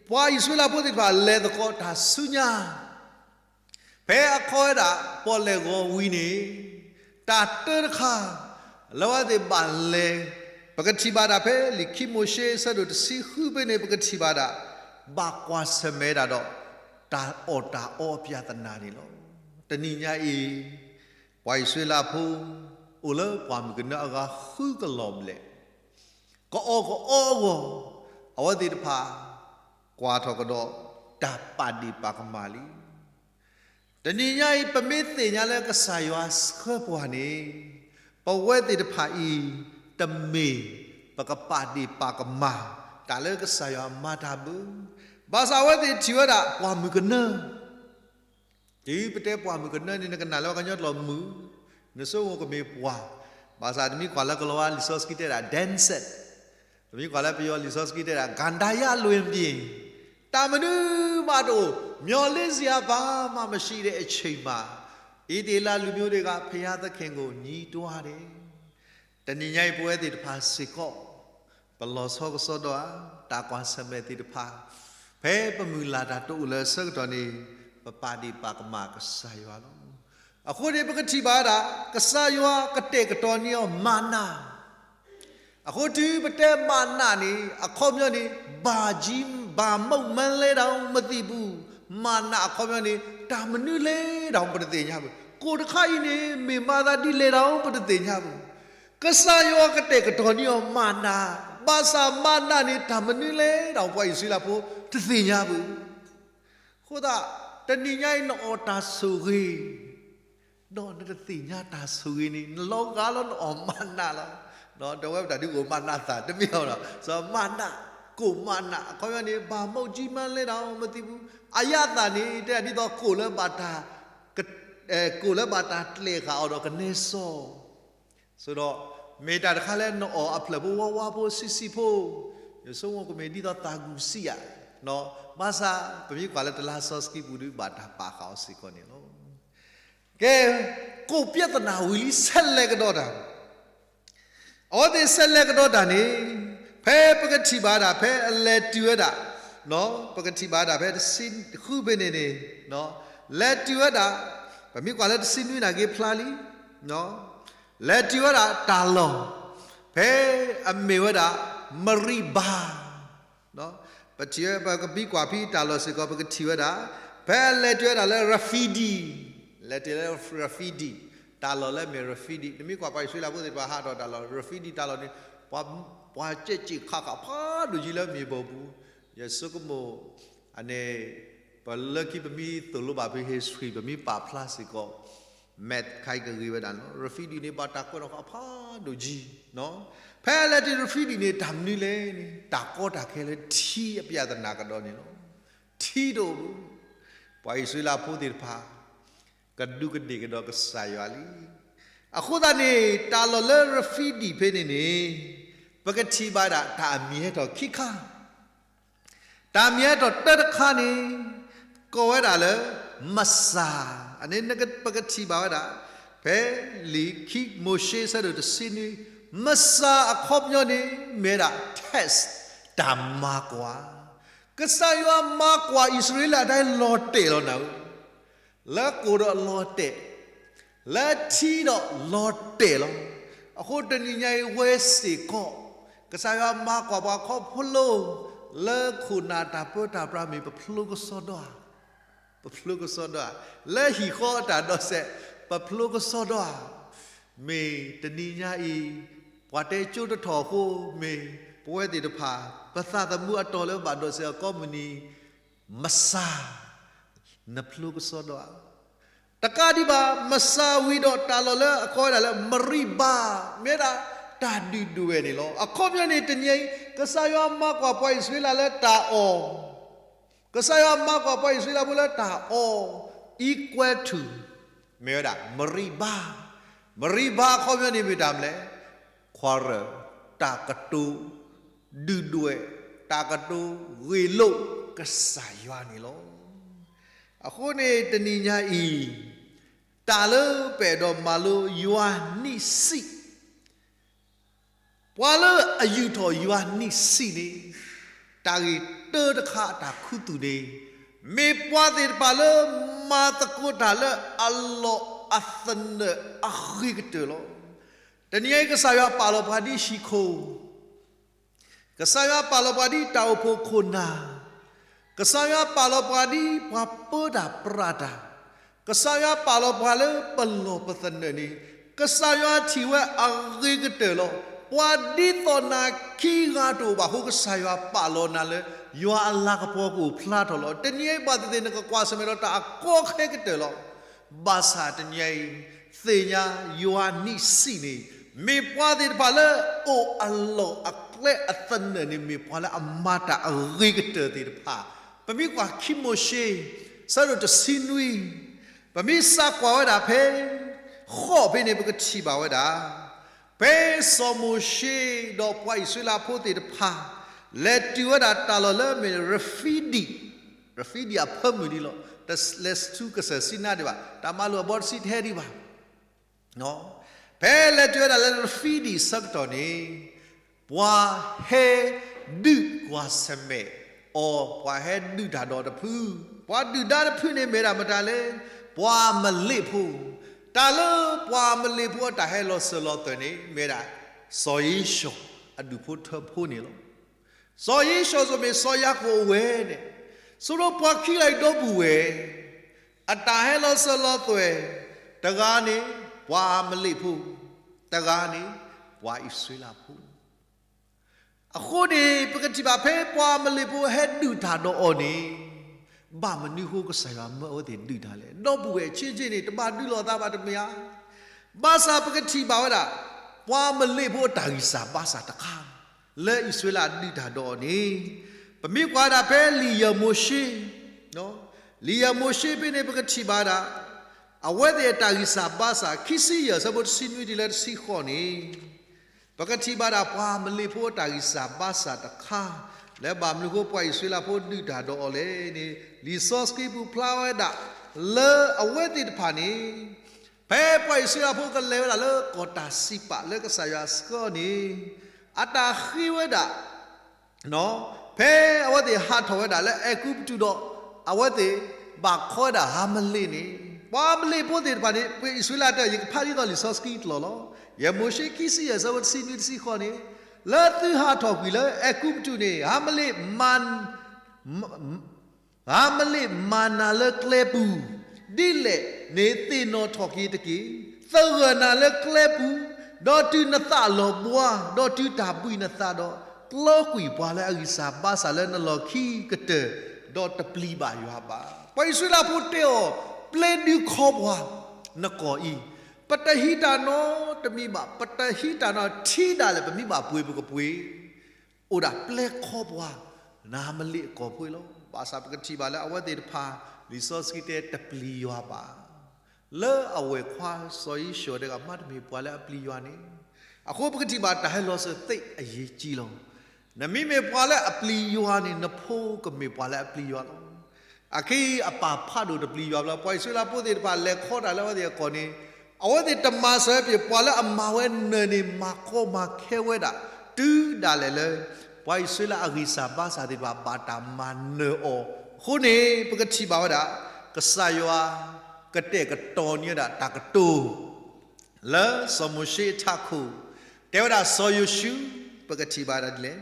ပှၤအံၣ်စရ့လးဖိသ့ၣ်တဖၣ် လဲၤသကိးတၢ်ဆူညါ, ဖဲအခီဝဲဒၣ် ပီၣ်လဲၣ်ဂီၤဝံၤန့ၣ် တၢ်တၢတခါ လၢအဝဲသ့ၣ်ဘၣ်လဲၤ, ပကထံၣ်ဘၣ်ဒၣ်ဖဲလံာ်ခံမိၤၡ့ အဆၢဒိၣ်တဆံဃုဖဲန့ၣ် ပကထံၣ်ဘၣ်ဒၣ် ဘၣ်ကွၢ်ဆၢၣ်မဲာ်ဒၣ်ဒီး တၢ်အီၣ်တၢ်အီအပြဿနာန့ၣ်လီၤ. တနံၤညါအံၤ ပှၤအံၣ်စရ့လးဖိ အိၣ်လၢပှၢ်မုၢ်ကနၢအဂၤဃုကလီၤဘျဲၣ် ကအီၣ်ကအီအဂီၢ်, အဝဲသ့ၣ်တဖၣ် ကွၢ်ထီၣ်ကဒီးတၢ်ပာ်ဒ့ၣ်ပာ်ကမၣ်လံ. တနံၤညါအံၤ ပမ့ၢ်သ့ၣ်ညါလၢကစၢ်ယွၤဆှၢပှၤန့ၣ် ပဝဲသ့ၣ်တဖၣ်အံၤ တမ့ၢ်ပကပာ်ဒ့ၣ်ပာ်ကမၣ် တၢ်လၢကစၢ်ယွၤမၤတၢ်ဘၣ်. ဘၣ်ဆၣ်အဝဲသ့ၣ်ထံၣ်ဝဲဒၣ်ပှၢ်မုၢ်ကနၢ တုၤပတဲပှၢ်မုၢ်ကနၢန့ၣ် နကနၣ်လၢပှၤကညီကျိာ်မုၢ်, နဆိကမိၣ်ကမ့ၢ်ပှၢ်, ဘၣ်ဆၣ်တမ့ၢ်ကွၢ်လၢကလီၤဝါလံာ်စီဆှံတဲဒၣ် dense, တမ့ၢ်ကွၢ်လၢပယီၤလံာ်စီဆှံတဲဒၣ် ကန္တာရလွင်ပြင်, တၢ်မနုၤမးတအိၣ်, မျှော်လင့်စရာဘာမှမရှိတဲ့အချိန်မှာ ဣသရေလလူမျိုးတွေက ဘုရားသခင်ကို ညည်းတွားတယ်. တနံၤညါအံၤ ပဝဲသ့ၣ်တဖၣ်စ့ၢ်ကီး ပလီၤဆီကစီဒီဧါ, တၢ်ကွၢ်ဆၢၣ်မဲာ်သ့ၣ်တဖၣ်, ဖဲပမုၢ်လၢ်တၢ်တအိၣ်လၢအဆၢကတီၢ်န့ၣ် ပပာ်ဒ့ၣ်ပာ်ကမၣ်ကစၢ်ယွၤလီၤ. အဃိန့ၣ် ပကထံၣ်ဘၣ်ဒၣ် ကစၢ်ယွၤကတဲာ်ကတီၤန့ၢ်အီၤမၤနၤ, အဃိတုၤပတဲမၤနၤန့ၣ် အခီပညီန့ၣ် ဘၣ်ကံ ဘၣ်မုၢ်မၤလဲၣ်ဒၣ် မသံၣ်ပူၤ, မၤနၤအခီပညီန့ၣ် တၢ်မနုၤလဲၣ်ဒၣ် ပတသ့ၣ်ညါဘၣ်. ကိၣ်တခါအံၤန့ၣ် မ့ၢ်မၤသးဒ်လဲၣ်ဒၣ် ပတသ့ၣ်ညါဘၣ်. ကစၢ်ယွၤကတဲာ်ကတီၤန့ၢ်အီၤမၤနၤ, ဘၣ်ဆၣ်မၤနၤန့ၣ် တၢ်မနုၤလဲၣ်ဒၣ် ပှၤအံၣ်စရ့လးဖိ တသ့ၣ်ညါဘၣ်. အဃိသတး တနံၤညါအံၤ နအီၣ်တၢ်ဆိၣ်ဂ့ၤ ဒီးနတသ့ၣ်ညါတၢ်ဆိၣ်ဂ့ၤန့ၣ် နလီၤဂာ်လၢနအီၣ်မၤနၤလီၤ. ဒီးဝဲပတၢ်ဒုးအိၣ်မၤနၤသၣ် တမ့ၢ်အီၤဒီး စီၤမၤနၤ ကိၣ်မနး အခီပညီန့ၣ် ဘၣ်မုၢ်ကၠံမၤလဲၤတၢ်မသံးဘူး, အယသၣ်န့ၣ် တဲဒ်သိးကိၣ်လၢဘၣ်တၢ် က အဲ ကိၣ်လၢဘၣ်တၢ်ကျဲၤဃာ်အီၤဒီးကနဲစီ ဆိုတော့ မ့ၢ်တၢ်တခါလၢနအီၣ်အဖျၢၣ်ဖိဝါဝါဖိဆံးဆံးဖိ, ယဆိကမိၣ်ကမ့ၢ်ဒ်သိးသးကူၣ်စံယၤ, ဘၣ်ဆၣ် ပမ့ၢ်ကွၢ်လၢတလါစီဆှံပူၤဒုး ဘၣ်တၢ်ပာ်ဃာ်အီၤစ့ၢ်ကီးန့ၣ်လီၤ. ကဲ, ကိၣ်ပြဿနာဝံၤလံ ဆဲးလဲၤကဒီးတၢ် အဝဲသ့ၣ်ဆဲးလဲၤကဒီးတၢ်န့ၣ် ဖဲပကထံၣ်ဘၣ်ဒၣ် ဖဲအလဲၤတုၤဝဲဒၣ်, ပကထံၣ်ဘၣ်ဒၣ်ဖဲတဆံဃုဖဲန့ၣ်န့ၣ်, လဲၤတုၤဝဲဒၣ်, ပမ့ၢ်ကွၢ်လၢတဆံနွံန့ၣ်ဂ့ၤဖျါလံ, လဲၤတုၤဝဲဒၣ်တၢ်လီၢ်, ဖဲအမ့ၢ်ဝဲဒၣ် မရံဘၤ ပထံၣ်ဝဲ ပကဘံကွၢ်ဖဲတၢ်လီၢ်စ့ၢ်ကီး ပကထံၣ်ဝဲဒၣ်, ဖဲလဲၤတုၤဝဲဒၣ်လၢရဖံဒံ, လဲၤတုၤလၢရဖံဒံ, တၢ်လီၢ်လၢမ့ၢ်ရဖံဒံ, နမ့ၢ်ကွၢ်ပှၤအံၣ်စရ့လးဖိသ့ၣ်တဖၣ်ဟးထီၣ်တၢ်လီၢ် ရဖံဒံတၢ်လီၢ်န့ၣ်, ပှၤ ပှၤကဲးက့ၢ်ခးခးဖးဒိၣ်ကံလၢမ့ၢ်ဘီပူၤ, ယဆိကမိၣ်, အန့ၣ်, ပလၢခံပမ့ၢ်သိၣ်လိဘၣ်ဖဲ history ပမ့ၢ်ပာ်ဖျါစ့ၢ်ကီး map ခါအံၤကဂ့ၤဝဲဒၣ်လီၤ. ရဖံဒံန့ၣ် ဘၣ်တၢ်ကွဲးထီၣ်ဃာ်ဖးဒိၣ်ကံ, ဖဲလဲၤတုၤရဖံဒံန့ၣ် တၢ်မနုၤလဲၣ်န့ၣ် တၢ်ကီတၢ်ခဲလၢထံအပြဿနာကဒီးန့ၣ်လီၤ. ထံတအိၣ်ဘၣ်, ပှၤအံၣ်စရ့လးဖိသ့ၣ်တဖၣ် ကဒူးကဒ့ၣ်ကဒီးကစၢ်ယွၤလံ. အဃိသတးန့ၣ် တၢ်လီၢ်လၢရဖံဒံဖဲန့ၣ်န့ၣ်, ပကထံၣ်ဘၣ်ဒၣ်တၢ်အမံၤဟဲထီၣ်ခံခါ တၢ်မံၤဟဲထီၣ်တၢတခါန့ၣ် ကိးဝဲဒၣ်လၢ မစၤ, အန့ၣ်ပကထံၣ်ဘၣ်ဝဲဒၣ် ဖဲလံာ်ခံမိၤၡ့ဆၢဒိၣ်တဆံနွံ, မစၤအခီပညီန့ၣ် မ့ၢ်ဝဲဒၣ် test တၢ်မၤကွၢ်, ကစၢ်ယွၤမၤကွၢ်အံၣ်စရ့လးတၢ်လီၤတဲာ်လီၤနၤဧၢ လၢကိၣ်ဒီးလီၤတဲာ်, လၢထံဒီးလီၤတဲာ်လီၤ. အဃိတနံၤညါအံၤဝဲစ့ၢ်ကီး, ကစၢ်ယွၤမၤကွၢ်ပှၤခီဖျိ, လၢခိၣ်နၢ်တၢ်ပၢတၢ်ပြးမ့ၢ်ပဖျိကစီဒီဧါ, ပဖျိကစီဒီဧါ, လၢဟံၣ်ဃီအတၢ်ဒီးစဲး, ပဖျိကစီဒီဧါ, မ့ၢ်တနံၤညါအံၤ, ပှၤတဲကၠိတထီၣ်အဃိ, မ့ၢ်ပဝဲသ့ၣ်တဖၣ်, ပသးသမူအတီၢ်လၢဘၣ်ဒိးစဲးအကိးမုၢ်နံၤ, မစၤ, နဖျိကစီဒီဧါ. တကးဒံးဘၣ် မစၤဝံၤဒီးတၢ်လီၢ်လၢအကိးဝဲဒၣ်လၢ မရံဘၤ, မ့ၢ်ဝဲဒၣ်တၢ်ဒုၣ်ဒွဲၣ်န့ၣ်လီၤ. အခီပညီန့ၣ်တနံၤအံၤ ကစၢ်ယွၤမၤကွၢ်ပှၤအံၣ်စရ့လးလၢတၢ်အီၣ်, ကစၢ်ယွၤမၤကွၢ်ပှၤအံၣ်စရ့လးဖိလၢတၢ်အီၣ်, equal to မ့ၢ်ဝဲဒၣ် မရံဘၤ, မရံဘၤအခီပညီန့ၣ်မ့ၢ်တၢ်မနုၤလဲၣ်, ခွါရၢၢ်, တၢ်ကတိၤဒုၣ်ဒွဲၣ်, တၢ်ကတိၤဂ့ၢ်လိာ်ကစၢ်ယွၤန့ၣ်လီၤ. အဃိန့ၣ်တနံၤညါအံၤ, တၢ်လၢပအဲၣ်ဒိးမၤလိယွၤနံၣ်စံး ပှၤလၢအယူာ်ထီၣ်ယွၤနံၣ်စံးန့ၣ်, တၢ်ဂ့ၢ်တၢတခါအတၢ်ခူသူၣ်န့ၣ်, မ့ၢ်ပှၤသ့ၣ်တဖၣ်လၢမၤသကိးတၢ်လၢအလီၢ်အသနၢၣ်အဂ့ၤကတၢၢ်လီၤ. တနံၤအံၤကစၢ်ယွၤပာ်လီၤပှၤဒ်ဟံၣ်ခိၣ်, ကစၢ်ယွၤပာ်လီၤပှၤဒ်တၢ်အိၣ်ဖှိၣ်ခိၣ်နၢ်, ကစၢ်ယွၤပာ်လီၤပှၤဒ်ပှၤပၢတၢ်ပြးတၢ်, ကစၢ်ယွၤပာ်လီၤပှၤလၢပလီၢ်ပသနၢၣ်န့ၣ်, ကစၢ်ယွၤထံၣ်ဝဲအဂ့ၤကတၢၢ်လီၤ. ပှၤဒ်သိးနၤခံဂၤတအိၣ်ဘၣ်အဃိ ကစၢ်ယွၤပာ်လီၤနၤလၢ ယွၤအလၤကပီၤကအိၣ်ဖျါထီၣ်လီၤ. တနံၤအံၤပှၤသ့ၣ်သ့ၣ်နကကွၢ်ဆၢၣ်မဲာ်ဒီးတၢ်အကီခဲကတၢၢ်လီၤ. ဘၣ်ဆၣ်တနံၤအံၤ, သ့ၣ်ညါယွၤနံၣ်စံးန့ၣ်, မ့ၢ်ပှၤသ့ၣ်တဖၣ်လၢအိၣ်အလီၢ်အကျဲအသနၢၣ်န့ၣ် မ့ၢ်ပှၤလၢအမၤတၢ်အဂ့ၤကတၢၢ်သ့ၣ်တဖၣ်, ပမ့ၢ်ကွၢ်ခံမိၤၡ့, ဆၢဒိၣ်တဆံနွံ, ပမ့ၢ်စးကွၢ်ဝဲဒၣ်ဖဲ, ဃိးဖဲန့ၣ် ပကထံၣ်ဘၣ်ဝဲဒၣ်, ဖဲစီၤမိၤၡ့ဒီးပှၤအံၣ်စရ့လးဖိသ့ၣ်တဖၣ်, လဲၤတုၤဝဲဒၣ်တၢ်လီၢ်လၢမ့ၢ်ရဖံဒံၣ်, ရဖံဒံၣ်အဖၢမုၢ်ဒံးလီၤ. တလဲၤဆူကစၢၢ်စံနါဒံးဘၣ်, တၢ်မၤလိာ်အဘီတဆံတဟဲဒံးဘၣ် ဖဲလဲၤတုၤဝဲဒၣ်လၢရဖံဒံၣ်ဆၢကတီၢ်န့ၣ်, ပှၤဟဲဒုးကွၢ်ဆၢၣ်မဲာ်အီၤ, ပှၤဟဲဒုးတၢ်ဒီးတဖု, ပှၤဒုၣ်ဒါတဖုန့ၣ်မ့ၢ်ဒၣ်မတၤလဲၣ်, ပှၤအမလ့းဖိ, တၢ်လၢပှၤအမလ့းဖိအတၢ်ဟဲလီၤစၢၤလီၤသွဲၣ်န့ၣ် မ့ၢ်ဒၣ် စီၤယ့ၡီၤအဒူၣ်ဖိထၢဖိန့ၣ်လီၤ. စီၤယ့ၡီၤစီၤမ့ၢ်စီၤယၤကိာ်အဝဲၢ်န့ၣ်, ဆိဒီးပှၤခံဂၤအံၤဒီပုၢ်ဝဲၢ်, အတၢ်ဟဲလီၤစၢၤလီၤသွဲၣ်, တဂၤန့ၣ်, ပှၤအမလ့းဖိ, တဂၤန့ၣ်, ပှၤအံၣ်စရ့လးဖိ အဃိန့ၣ် ပကထံၣ်ဘၣ်ဖဲပှၤအမလ့းဖိဟဲဒုးတၢ်ဒီးအီၤန့ၣ်, ဘၣ်မနုၤဃိကစၢ်ယွၤမၢအဝဲသ့ၣ်ဒုးတၢ်လဲၣ်. ဒီပုၢ်ဝဲၢ်ဆ့ဆ့န့ၣ် တဘၣ်ဒုးလိာ်သးဘၣ်တမ့ၢ်ဧါ. ဘၣ်ဆၣ်ပကထံၣ်ဘၣ်ဝဲဒၣ်, ပှၤအမလ့းဖိအတၢ်ဂံၢ်စၢ်ဘါစၢ်တခါ, လၢအံၣ်စရ့လးဒုးတၢ်ဒီးအီၤန့ၣ်, ပမ့ၢ်ကွၢ်ဒၣ်ဖဲလံာ်ယဲၢ်မိၤၡ့, လံာ်ယဲၢ်မိၤၡ့ဖဲန့ၣ် ပကထံၣ်ဘၣ်ဒၣ် အဝဲသ့ၣ်အတၢ်ဂံၢ်စၢ်ဘါစၢ် ခံဆံယဲၢ် ဆၢဖိတဆံနွံတုၤလၢတဆံဃိးန့ၣ်, ပကထံၣ်ဘၣ်ဒၣ်ပှၤအၤမူးလ့းဖိအတၢ်ဂံၢ်စၢ်ဘါစၢ်တခါ, လၢဘၣ်မနုၤအဃိပှၤအံၣ်စရ့လးဖိဒုးတၢ်ဒီးအီၤလဲၣ်န့ၣ်, လံာ်စီဆှံပူၤဖျါဝဲဒၣ် လၢအဝဲသ့ၣ်တဖၣ်န့ၣ် ဖဲပှၤအံၣ်စရ့လးဖိကလဲၤဝဲဒၣ်လၢကီၢ်တၢ်စံးပာ်လၢကစၢ်ယွၤဆှၢအီၤန့ၣ်, အတၢ်ဃ့ဝဲဒၣ် ဖဲအဝဲသ့ၣ်ဟးထီၣ်ဝဲဒၣ်လၢအဲၤကူပတူးဒီး အဝဲသ့ၣ်ဘၣ်ခီဝဲဒၣ်အၤမူးလ့းန့ၣ်, ပှၤအၤမူးလ့းဖိသ့ၣ်တဖၣ်န့ၣ် ပှၤအံၣ်စရ့လးတၢ် ယကဖးဒ်သိးလံာ်စီဆှံကလီၢ်လီၤ. ယဲၢ်မိၤၡ့ခံဆံယဲၢ် ဆၢဖိတဆံနွံတဆံဃိးန့ၣ်, လၢသုဟးထီၣ်ကွံာ်လၢအဲၤကူပတူးန့ၣ် အၤမူးလ့း အၤမူးလ့းမၤနၤလၢကျဲပူၤ, ဒ်လဲၣ်န့ၣ်သ့ၣ်နီၣ်ထီၣ်က့ၤတက့ၢ်. သဂၢၢ်နၤလၢကျဲပူၤ, ဒီးတုၤနသးလီၤဘှါ, ဒီးတုၤတၢ်ဘှံးနသးဒီး, ကျီကွံာ်ပှၤလၢအဂံၢ်စၢ်ဘါစၢ်လၢနလီၢ်ခံကတၢၢ်, ဒီးတပျံၤဘၣ်ယွၤဘၣ်. ပှၤအံၣ်စရ့လးဖိတဲအီၤ, ပျဲဒုးခီပှၤ, နကီၢ်အံၤ, ပတဟံးတၢ်နီတမံၤဘၣ်, ပတဟံးတၢ်နီထံဒၣ်လဲာ် ပမ့ၢ်ဘၣ်ပှ့ၤပကပှ့ၤ အိၣ်ဒၣ်ပျဲခီပှၤ နၤမ့ၢ်လ့ၣ်အကီၢ်ပှ့ၤလီၤ. ဘၣ်ဆၣ်ပကထံၣ်ဘၣ်လၢအဝဲသ့ၣ်တဖၣ် လံာ်စီဆှံတဲတပျံၤယွၤဘၣ်. လၢအဝဲၢ်ခွါစီၤယံၤၡူတဲဂၤ မ့တမ့ၢ်ပှၤလၢအပျံၤယွၤန့ၣ်, အဃိပကထံၣ်ဘၣ်တၢ်ဟဲလီၤစၢၤသ့ၣ်အယံာ်ကံလီၤ. နမ့မ့ၢ်ပှၤလၢအပျံၤယွၤန့ၣ် နဖိကမ့ၢ်ပှၤလၢအပျံၤယွၤလီၤ. အခဲအံၤအပၢ်ဖးဒိၣ်တပျံၤယွၤဘၣ်လီၤ. ပှၤအံၣ်စရ့လးဖိသ့ၣ်တဖၣ်လဲၤခီတၢ်လၢအဝဲသ့ၣ်အကီၢ်န့ၣ်, အဝဲသ့ၣ်တမၤစၢၤဘၣ် ပှၤလၢအမၤဝဲနၢၤန့ၣ် မၤကီမၤခဲဝဲဒၣ်, တုၤဒၣ်လဲာ်လၢ ပှၤအံၣ်စရ့လးအဂံၢ်စၢ်ဘါစၢ်သ့ၣ်တဖၣ် ဘၣ်တၢ်မၤနၢၤအီၤ, အဃိန့ၣ် ပကထံၣ်ဘၣ်ဝဲဒၣ် ကစၢ်ယွၤ ကတဲာ်ကတီၤန့ၢ်ဝဲဒၣ်တၢ်ကတိၤ လၢစီၤမိၤၡ့အထးခိၣ်, တဲဝဲဒၣ်စီၤယိၤၡူ, ပကထံၣ်ဘၣ်ဒၣ်ဒ်လဲၣ်.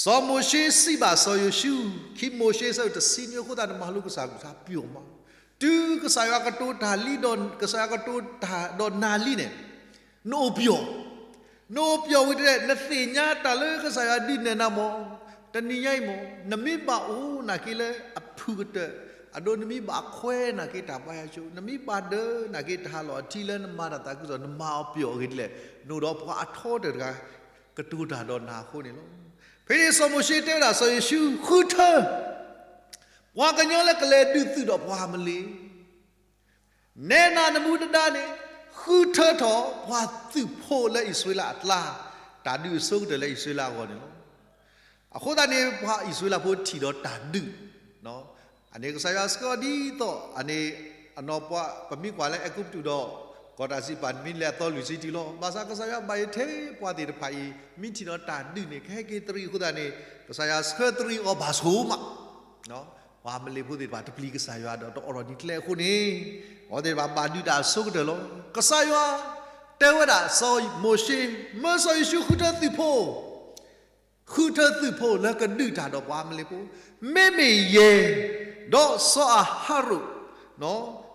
စီၤမိၤၡ့စံးဘၣ်စီၤယိၤၡူ, ခံမိၤၡ့ ဆၢတဆံနွံ, အဃိသတး နမၤလိကစၢ်ကလုၢ်ကထါပျီမး, တုၤကစၢ်ယွၤကတိၤတၢ်လံဒီး ကစၢ်ယွၤကတိၤတၢ်ဒီးနၤလံန့ၣ်, နအိၣ်ပျီ, နအိၣ်ပျီဝံၤတလဲၣ် နသ့ၣ်ညါတၢ်လၢကစၢ်ယွၤဒုးနဲၣ်နၤမး, တနံၤညါအံၤမး နမ့ၢ်ဘၣ်အိၣ်နာ်က့လၢအဖုၣ်ကတၢၢ်, အဒိ နမ့ၢ်ဘၣ်ခွဲးနာ်က့တၢ်ဘါယွၤကၠိ, နမ့ၢ်ဘၣ်ဒၢးနာ်က့တၢ်ဟးလီၤအထံလၢနမၤတၢ်သးခုကစီၣ် နမၤအီၤပျီအဂ့ၢ်ဒ်လဲၣ်, နအိၣ်ဒီးပှၤအထီတၢၢ်တဂၤ ကတိၤတၢ်ဒီးနၤအဃိန့ၣ်လီၤ. ဖဲန့ၣ်စီၤမိၤၡ့တဲဝဲဒၣ်စီၤယိၤၡူ, ဃုထၢ ပှၤကညီလၢကလဲၤဒုးသုးဒီးပှၤအၤမူးလ့း နဲနၤနမူနဒါန့ၣ်, ဃုထၢထီၣ်ပှၤသုးဖိလၢအံၣ်စရ့လးအကျါ, တၢ်ဒုးအဆိကတၢၢ်လၢအံၣ်စရ့လးအဂီၢ်န့ၣ်လီၤ. အဃိသတးန့ၣ် ပှၤအံၣ်စရ့လးဖိထံၣ်ဒီးတၢ်ဒုး, အန့ၣ်ကစၢ်ယွၤဆှၢဒ်သိး အန့ၣ် အနီၢ်ပှၤ ပမ့ၢ်ကွၢ်လၢအဲၤကူပတူးဒီး ကီၢ်တၢ်စံးပာ် မ့ၢ်လဲၤအသီလွံၢ်ဆံတုၤလီၤ. ဘၣ်ဆၣ်ကစၢ်ယွၤဘၣ်ယိၣ်ထဲပှၤသ့ၣ်တဖၣ်အံၤ မ့ၢ်ထံၣ်ဒီးတၢ်ဒုးန့ၣ် ကဟဲက့ၤတရံးအဃိသတးန့ၣ် ကစၢ်ယွၤဆှၢတရံးအီၤဘၣ်ဆိမး ပှၤအၤမူးလ့းဖိသ့ၣ်တဖၣ်တပျံၤကစၢ်ယွၤဒီးတအိးထီၣ်နံၤကျဲအဃိန့ၣ်, အဝဲသ့ၣ်တဖၣ်ဘၣ်ဒုးတၢ်အဆိကတၢၢ်လီၤ. ကစၢ်ယွၤတဲဝဲဒၣ်စီၤမိၤၡ့, မၢစီၤယိၤၡူဃုထၢသုးဖိ, ဃုထၢသုးဖိလၢကဒုးတၢ်ဒီးပှၤအၤမူးလ့းဖိ, မ့မ့ၢ်ယဲၢ် ဒီးစီၤအၤဟရိၣ်,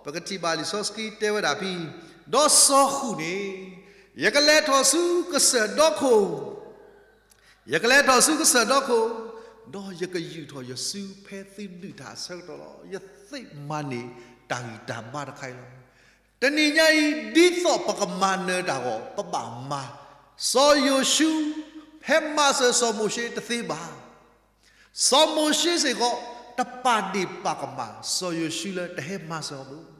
ပကထံၣ်ဘၣ်လံာ်စီဆှံတဲဝဲဒၣ်ဖဲ, ဒီးစီၤဃုာ်န့ၣ်, ယကလဲၤထီၣ်ဆူကစၢၢ်ဒီခိၣ် ယကလဲၤထီၣ်ဆူကစၢၢ်ဒီခိၣ်, ဒီးယကယူာ်ထီၣ်ယစုဖဲသုဒုးတၢ်အဆၢကတီၢ်လီၤ. ယသ့ၣ်မၤန့ၢ်တၢ်ဂံၢ်တၢ်ဘါတခါအံၤလီၤ. တနံၤညါအံၤ ဒ်သိးပကမၤနၢၤတၢ်အဂီၢ် ပဘၣ်မၤ, စီၤယိၤၡူ ဟဲမၤစၢၤစီၤမိၤၡ့တသ့ဘၣ်. စီၤမိၤၡ့စ့ၢ်ကီး တပာ်ဒ့ၣ်ပာ်ကမၣ် စီၤယိၤၡူလၢတဟဲမၤစၢၤအီၤဘၣ်.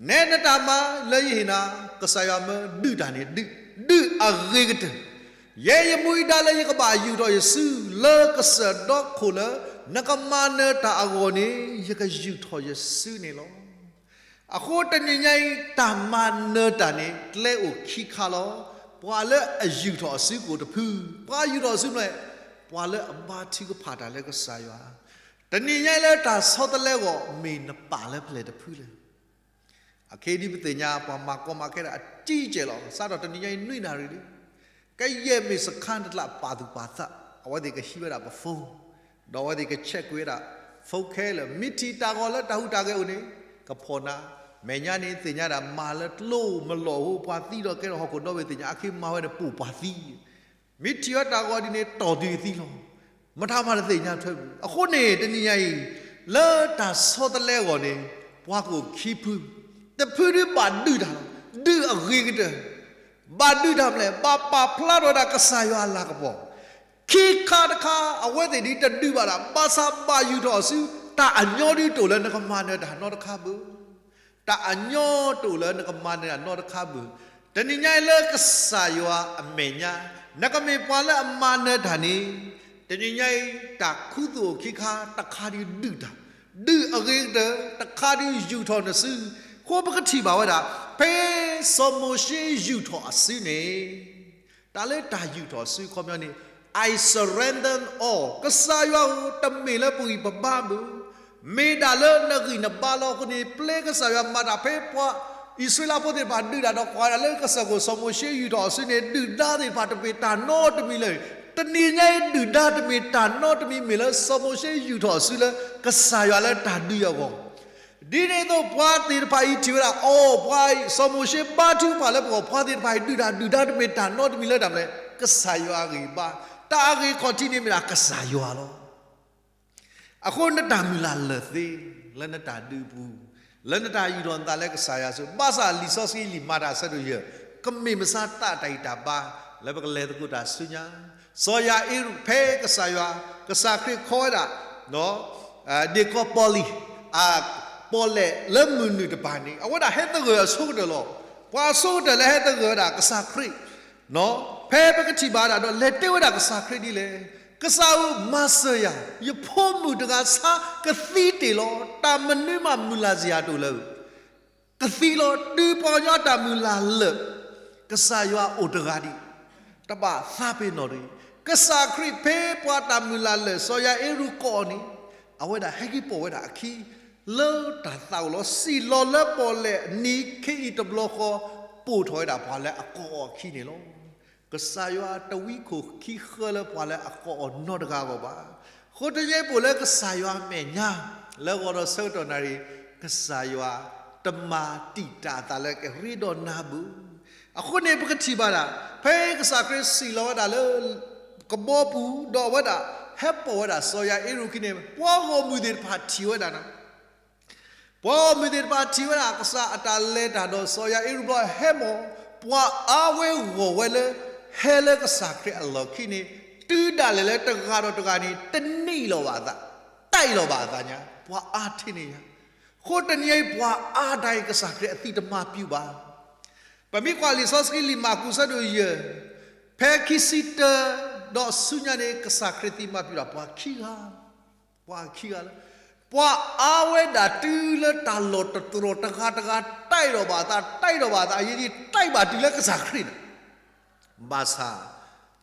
နဲနတၢ်မၤလၢယဟ့ၣ်နၤ, ကစၢ်ယွၤမၢဒုးတၢ်န့ၣ်ဒုး, ဒုးအဂ့ၤကတၢၢ်. ယဲယမူယဒါလၢယကဘၣ်ယူာ်ထီၣ်ယစုလၢကစၢၢ်ဒီခိၣ်လၢ နကမၤနၢၤတၢ်အဂီၢ်န့ၣ် ယကယူာ်ထီၣ်ယစုန့ၣ်လီၤ. အဃိတနံၤညါအံၤ တၢ်မၤနၢၤတၢ်န့ၣ် ကျဲအိၣ်ခံခါလီၤ. ပှၤလၢအယူာ်ထီၣ်အစုကအိၣ်တဖု, ပှၤယူာ်ထီၣ်အစုမနုၤလဲၣ်, ပှၤလၢအဘါထုကဖၣ်တၢ်လၢကစၢ်ယွၤ. တနံၤညါအံၤလၢတၢ်ဆီတလဲအဂီၢ် မ့ၢ်နပာ်လၢပျဲၢ်တဖုလဲၣ်. အခဲအံၤဒ်ပသ့ၣ်ညါ ပှၤမၤကီမၤခဲဒၣ်အကံကဲလီၤ. စးထီၣ်တနံၤညါအံၤနွံနၣ်ရံၣ်လံ, ကယဲၢ်မ့ၢ်စခါတကျးပာ်သူၣ်ပာ်သး, အဝဲသ့ၣ်ကဟံးဝဲဒၣ်ပ phone, ဒီးအဝဲသ့ၣ်က check ကွံာ်ဝဲဒၣ် phone ခဲလၢာ်, မ့ၢ်ထံၣ်တၢ်ဂီၤလၢတၢ်ဟူးတၢ်ဂဲၤအိၣ်န့ၣ် ကဖီၣ်နၤ, မဲာ်ညါန့ၣ်သ့ၣ်ညါဒၣ် မၤလၢကျိမၤလီၢ်အဃိ ပှၤသံဒီးကဲထီၣ်ဟီၣ်ခိၣ်ဒီဘ့ၣ်သ့ၣ်ညါ, အခဲအံၤမၤဝဲန့ၣ်ပိာ်ပှၤသံ မ့ၢ်ထံၣ်ဝဲတၢ်ဂီၤဒ်န့ၣ် တီၢ်တုၤသံလီၤ. မတၤမးတသ့ၣ်ညါထွဲပူၤ. အဃိန့ၣ် တနံၤညါအံၤ လၢတၢ်ဆီတလဲအဂီၢ်န့ၣ် ပှၤကအိၣ်ခံဖု, တဖုဒုးဘၣ်ဒုးတၢ်လီၤ. ဒုးအဂ့ၤကတၢၢ်, ဘၣ်ဒုးတၢ်မနုၤလဲၣ်, ဘၣ်ပာ်ဖျါထီၣ်ဝဲဒၣ်ကစၢ်ယွၤအလၤကပီၤ. ခံခါတခါ အဝဲသ့ၣ်ဒ်တဒုးဘၣ်တၢ် ဘၣ်ဆၣ်ဘၣ်ယူၢ်ထီၣ်အစု တၢ်အညီဒ်တအိၣ်လၢနကမၤနၢၤတၢ်နီတခါဘၣ်. တၢ်အညီတအိၣ်လၢနကမၤနၢၤတၢ်နီတခါဘၣ်. တနံၤညါအံၤလၢကစၢ်ယွၤအမဲာ်ညါ နကမ့ၢ်ပှၤလၢအမၤနၢၤတၢ်န့ၣ် တနံၤညါအံၤ တၢ်ခူသူၣ်အိၣ်ခံခါ တခါဒုးဒုးတၢ်, ဒုးအဂ့ၤကတၢၢ် တခါဒုးယူၢ်ထီၣ်နစု, အဃိပကထံၣ်ဘၣ်ဝဲဒၣ် ဖဲစီၤမိၤၡ့ယူၢ်ထီၣ်အစုန့ၣ် တၢ်လၢတၢ်ယူၢ်ထီၣ်စုခီပညီန့ၣ် I surrender all ကစၢ်ယွၤဧၢ တမ့ၢ်လၢပဂံၢ်ပဘါဘၣ်, မ့ၢ်ဒၣ်လၢနဂံၢ်နဘါလီၤ. အဃိန့ၣ် ပျဲကစၢ်ယွၤမၤတၢ်ဖဲပှၤအံၣ်စရ့လးဖိသ့ၣ်တဖၣ်ဒုးတၢ်ဒီးကွၢ်ဒၣ်လၢကစၢၢ်ခိၣ်စီၤမိၤၡ့ယူၢ်ထီၣ်အစုန့ၣ် ဒုၣ်ဒါသ့ၣ်တဖၣ်တမ့ၢ်တၢ်နီတမံၤလၢၤ. တနံၤညါအံၤဒုၣ်ဒါတမ့ၢ်တၢ်နီတမံၤ မ့ၢ်လၢစီၤမိၤၡ့ယူၢ်ထီၣ်အစုလၢကစၢ်ယွၤလၢတၢ်ဒုးအဂီၢ် ဒ်န့ၣ်အသိးပှၤသ့ၣ်တဖၣ်အံၤထံၣ်ဝဲဒၣ် အိၣ် ပှၤစီၤမိၤၡ့ဘါထုကဖၣ်လၢပဂီၢ် ပှၤသ့ၣ်တဖၣ်အံၤဒုၣ်တၢ် ဒုၣ်ဒါတမ့ၢ်တၢ်နီတမံၤလၢတၢ်မနုၤလဲၣ် ကစၢ်ယွၤအဂံၢ်အဘါ, တၢ်အဂ့ၢ်ခီၣ်ထံးန့ၣ်မ့ၢ်ဒၣ်ကစၢ်ယွၤလီၤ. အဃိနတၢ်မုၢ်လၢ်လၢာ်သ့ လၢနတၢ်ဒုးပူၤ, လၢနတၢ်ယူၢ်ထီၣ်နသးလၢကစၢ်ယွၤစု, ဘၣ်ဆၣ်လံာ်စီဆှံလံာ်မၤတၢ်အဆၢဒိၣ်ယဲၢ် ကမ့ၢ်မဆါတၢ်တၢ်ဂံၢ်တၢ်ဘါ လၢပကလဲၤသကိးတၢ်ဆူညါ, စီၤယၤအ့ရူး ဖဲကစၢ်ယွၤ, ကစၢ်ခရံာ်ခီဝဲဒၣ် ဒ့ၣ်ကီးပီၣ်လံၣ် အပီၣ်လဲၣ်လၢမုၢ်နုာ်တပၤန့ၣ် အဝဲဒၣ်ဟဲသဂၢၢ်အဆိကတၢၢ်လီၤ. ပှၤအဆိကတၢၢ်လၢဟဲသဂၢၢ်ဝဲဒၣ်ကစၢ်ခရံာ်, ဖဲပကထံၣ်ဘၣ်ဒၣ်ဒီးလဲၤတဲဝဲဒၣ်ကစၢ်ခရံာ်ဒ်လဲၣ်, ကစၢ်ဧၢ မၤစၢၤယၤ, ယဖိမုၣ်တဂၤဆါကသံတ့ၢ်လီၤ. တၢ်မနုၤမးမုၢ်လၢ်စ့ၢ်ကီးတအိၣ်လၢၤ ကသံလီၤ. တုၤပှၤကညီအတၢ်မုၢ်လၢ်လၢာ် ကစၢ်ယွၤအိၣ်တဂၤဒံး, တဘၣ်သးပ့ၤနီၣ်တဂ့ၤ. ကစၢ်ခရံာ်ဖဲပှၤတၢ်မုၢ်လၢ်လၢာ် စီၤယၤအ့ရူးကိးအီၤန့ၣ်, အဝဲဒၣ်ဟဲက့ၤပိာ်ဝဲဒၣ်အခံ လၢတၢ်သးအိၣ်လီၤ. စံၣ်လီၤလၢပီၣ်လဲၣ်နံၤခ့အံၤတဘျီဃီ ပိာ်ထီၣ်ဝဲဒၣ်ပှၤလၢအကိးအီၤအခံန့ၣ်လီၤ. ကစၢ်ယွၤတဝံခိၣ်ခံဃၢလၢပှၤလၢအကိးအီၤနီတဂၤအဂီၢ်ဘၣ်. အဃိတနံၤအံၤပအိၣ်လၢကစၢ်ယွၤအမဲာ်ညါ လၢဂီၤဒီးဆၢကတီၢ်နၣ်ရံၣ် ကစၢ်ယွၤတမၤတံာ်တာ်အသးလၢကရ့ဒီးနၤဘၣ်. အဃိန့ၣ်ပကထံၣ်ဘၣ်ဒၣ် ဖဲကစၢ်ခရံာ်စံၣ်လီၤဝဲဒၣ်လၢ ကဘီပူၤ ဒီးအဝဲဒၣ် ဟဲပိာ်ဝဲဒၣ်စီၤယၤအ့ရူးအခံန့ၣ် ပှၤဂီၢ်မုၢ်သ့ၣ်တဖၣ်ထံၣ်ဝဲဒၣ်နၤ ပှၤဂီၢ်မုၢ်သ့ၣ်တဖၣ်ထံၣ်ဝဲဒၣ် ကစၢ်အတၢ်လဲၤတၢ်ဒီးစီၤယၤအ့ရူးဘျီ ဟဲမီၢ် ပှၤအါဝဲဂီၢ်ဝဲလၢ ဟဲလၢကစၢ်ခရံာ်အလီၢ်ခံန့ၣ် တုၤဒၣ်လဲာ်လၢတဂၤဒီးတဂၤန့ၣ် တနံၣ်လီၤဘၣ်အသး, တၢ်အံၣ်လီၤဘၣ်အသးညါ ပှၤအါထဲန့ၣ်ညါ. အဃိတနံၤအံၤပှၤအါဒၣ်အံၤ ကစၢ်ခရံာ်အသံတမၤပျူၤဘၣ်. ပမ့ၢ်ကွၢ်လံာ်စီဆှံလံာ်မၢ်ကူးဆၢဒိၣ်ယဲၢ် ဖဲခံဆံတၢ ဒီးဆူညါန့ၣ် ကစၢ်ခရံာ်သံမၤပျူၤဒၣ်ပှၤခံဂၤ, ပှၤခံဂၤလၢ ပှၤအါဝဲဒၣ်တုၤလၢတၢ်လီၢ်တတြီၢ်တဂၤတဂၤ တၢ်အံၣ်လီၤဘၣ်အသး, တၢ်အံၣ်လီၤဘၣ်အသး အယံၤယံၤ တၢ်အံၣ်ဘၣ်တုၤလၢကစၢ်ခရံာ်န့ၣ် ဘၣ်ဆၣ်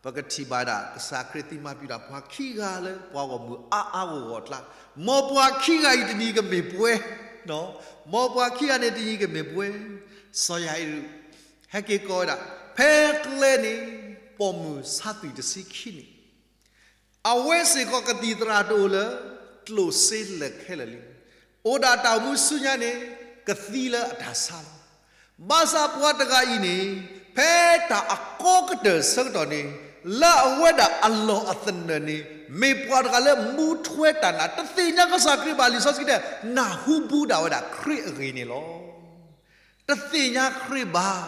ပကထံၣ်ဘၣ်ဒၣ် ကစၢ်ခရံာ်သံမၤပျူၤဒၣ်ပှၤခံဂၤလၢ ပှၤဂီၢ်မုၢ်အါအါဂီၢ်ဂီၢ်အကျါ, မ်ပှၤခံဂၤအံၤတနံၤကမ့ၢ်ပှဲၤ, မ်ပှၤခံဂၤန့ၣ်တနံၤကမ့ၢ်ပှဲၤ, စီၤယၤအ့ရူး ဟဲက့ၤကိးဝဲဒၣ် ဖဲကျဲန့ၣ် ပိာ်မုၣ်ဆါသွံၣ်တဆံခံနံၣ် အဝဲစ့ၢ်ကီးကသံၣ်သရၣ်တအိၣ်လၢၤ, ကျိၣ်စ့လၢာ်ခဲလၢာ်လံ. အိၣ်ဒၣ်တၢ်အိၣ်မူဆူညါန့ၣ် ကသံလၢအတၢ်ဆါလီၤ. ဘၣ်ဆၣ်ပှၤတဂၤအံၤန့ၣ် ဖဲတၢ်အကီကတၢၢ်ဆၢကတီၢ်န့ၣ် လၢအဝဲဒၣ်အလီၢ်အသနၢၣ်န့ၣ် မ့ၢ်ပှၤတဂၤလၢမူထွဲတၢ်နာ် တသ့ၣ်ညါကစၢ်ခရံာ်ဘၣ် လံာ်စီဆှံတဲ နၢ်ဟူဘူးဒၣ်ဝဲဒၣ်ခရံာ်အဂ့ၢ်န့ၣ်လီၤ. တသ့ၣ်ညါခရံာ်ဘၣ်.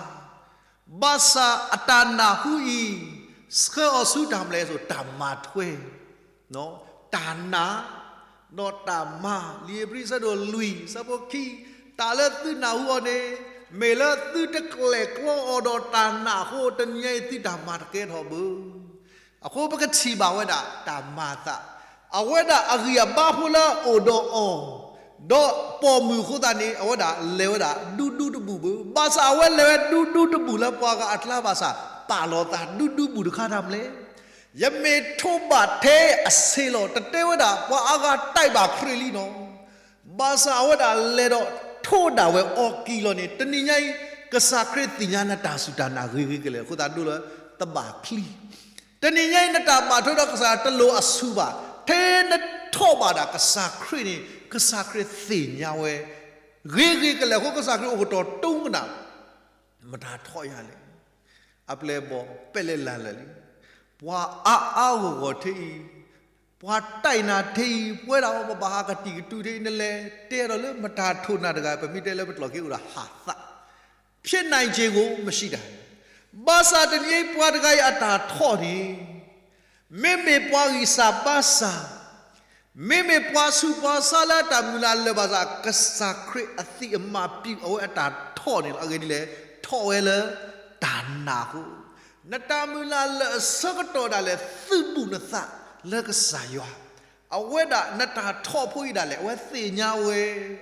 ဘၣ်ဆၣ်အတၢ်နၢ်ဟူအံၤ ဆှၢအီၤဆူတၢ်မနုၤလဲၣ်အသိး တၢ်မၤထွဲ တၢ်နာ် ဒီးတၢ်မၤ လံာ်ဧ့ၤဘြံၤဆၢဒိၣ်လွံၢ် ဆၢဖိခံ, တၢ်လၢသုနၢ်ဟူအီၤန့ၣ် မ့ၢ်လၢသုတကျဲၤကျီအီၤဒီးတၢ်နာ်အဃိ တနံၤအံၤသုတၢ်မၤတကဲထီၣ်ဘၣ်. အဃိပကထံၣ်ဘၣ်ဝဲဒၣ်တၢ်မၤအသး, အဝဲဒၣ်အဂံၢ်အဘါဖိလၢအအိၣ်ဒီးအီၤ ဒီးပိာ်မုၣ်အဃိသတးန့ၣ် အဝဲဒၣ်လဲၤဝဲဒၣ်ဒူဒူတဘူၣ်ဘၣ်. ဘၣ်ဆၣ်အဝဲလဲၤဝဲဒူဒူတဘူၣ်လၢပှၤဂၤအကျါဘၣ်ဆၣ် ပာ်လီၤသးဒူဒူတဘူၣ်တခါတၢ်မနုၤလဲၣ်. ယမ့ၢ်ထိးဘၣ်ထဲအဆ့လီၤ တတဲဝဲဒၣ်ပှၤအါဂၤတၢ်အံၣ်ဘၣ်ခရံာ်လံနီၤ. ဘၣ်ဆၣ်အဝဲဒၣ်လဲၤဒီးထိးဒၣ်ဝဲအီၤကံၢ်လီၤန့ၣ် တနံၤညါအံၤ ကစၢ်ခရံာ်သ့ၣ်ညါနတၢ်စူၢ်တၢ်နာ်ဂ့ၤဂ့ၤကလဲာ်အဃိသတးဒိလၢတဘၣ်ချံ တနံၤညါအံၤ နတၢ်ဘၣ်ထွဲဒီးကစၢ်တလိၣ်အဆူၣ်ဘၣ်. ထဲနထိးဘၣ်ဒၣ်ကစၢ်ခရံာ်န့ၣ် ကစၢ်ခရံာ်သ့ၣ်ညါဝဲ ဂ့ၤဂ့ၤကလဲာ်အဃိ ကစၢ်ခရံာ်အိၣ်ကတီၤတူၢ်ကနၣ် မတၤထိးယၤလဲၣ်. အပျဲၢ်အဘီၣ်ပဲာ်လဲၣ်လၢ်လၢ်လံ. ပှၤအါအါဂီၢ်ဂီၢ်ထဲအံၤ, ပှၤတၢ်အံၣ်နၤထဲအံၤ, ပဝဲဒၣ်ပဘၣ်ဟးကတံၢ်ကတူာ်ထဲအံၤ နလဲၤတဲဒီးလၢမတၤထိးနၤတဂၤ ပမ့ၢ်တဲလၢပကျိာ်က့အိၣ်ဒီးဟးသး ဖြစ်နိုင်ခြေကို မရှိတာ ဘၣ်ဆၣ်တနံၤအံၤပှၤတဂၤအံၤအတၢ်ထိးန့ၣ် မ့မ့ၢ်ပှၤဂံၢ်စၢ်ဘါစၢ်, မ့မ့ၢ်ပှၤဆူးပှၤဆါလၢအတၢ်မုၢ်လၢ်လၢာ်ဘၣ်ဆၣ် ကစၢ်ခရံာ်အသံၣ်အမၤပျူၢ်အဝဲအတၢ်ထီၣ်န့ၣ်လီၤ. အဂ့ၢ်ဒ်လဲၣ်, ထီၣ်ဝဲလၢတၢ်နာ်အဃိ, နတၢ်မုၢ်လၢ်လၢာ်အဆၢကတီၢ်ဒၣ်လဲာ် သုးဘူးနသးလၢကစၢ်ယွၤ, အဝဲဒၣ်နတၢ်ထီၣ်ဖိအံၤဒၣ်လဲာ် အဝဲသ့ၣ်ညါဝဲ,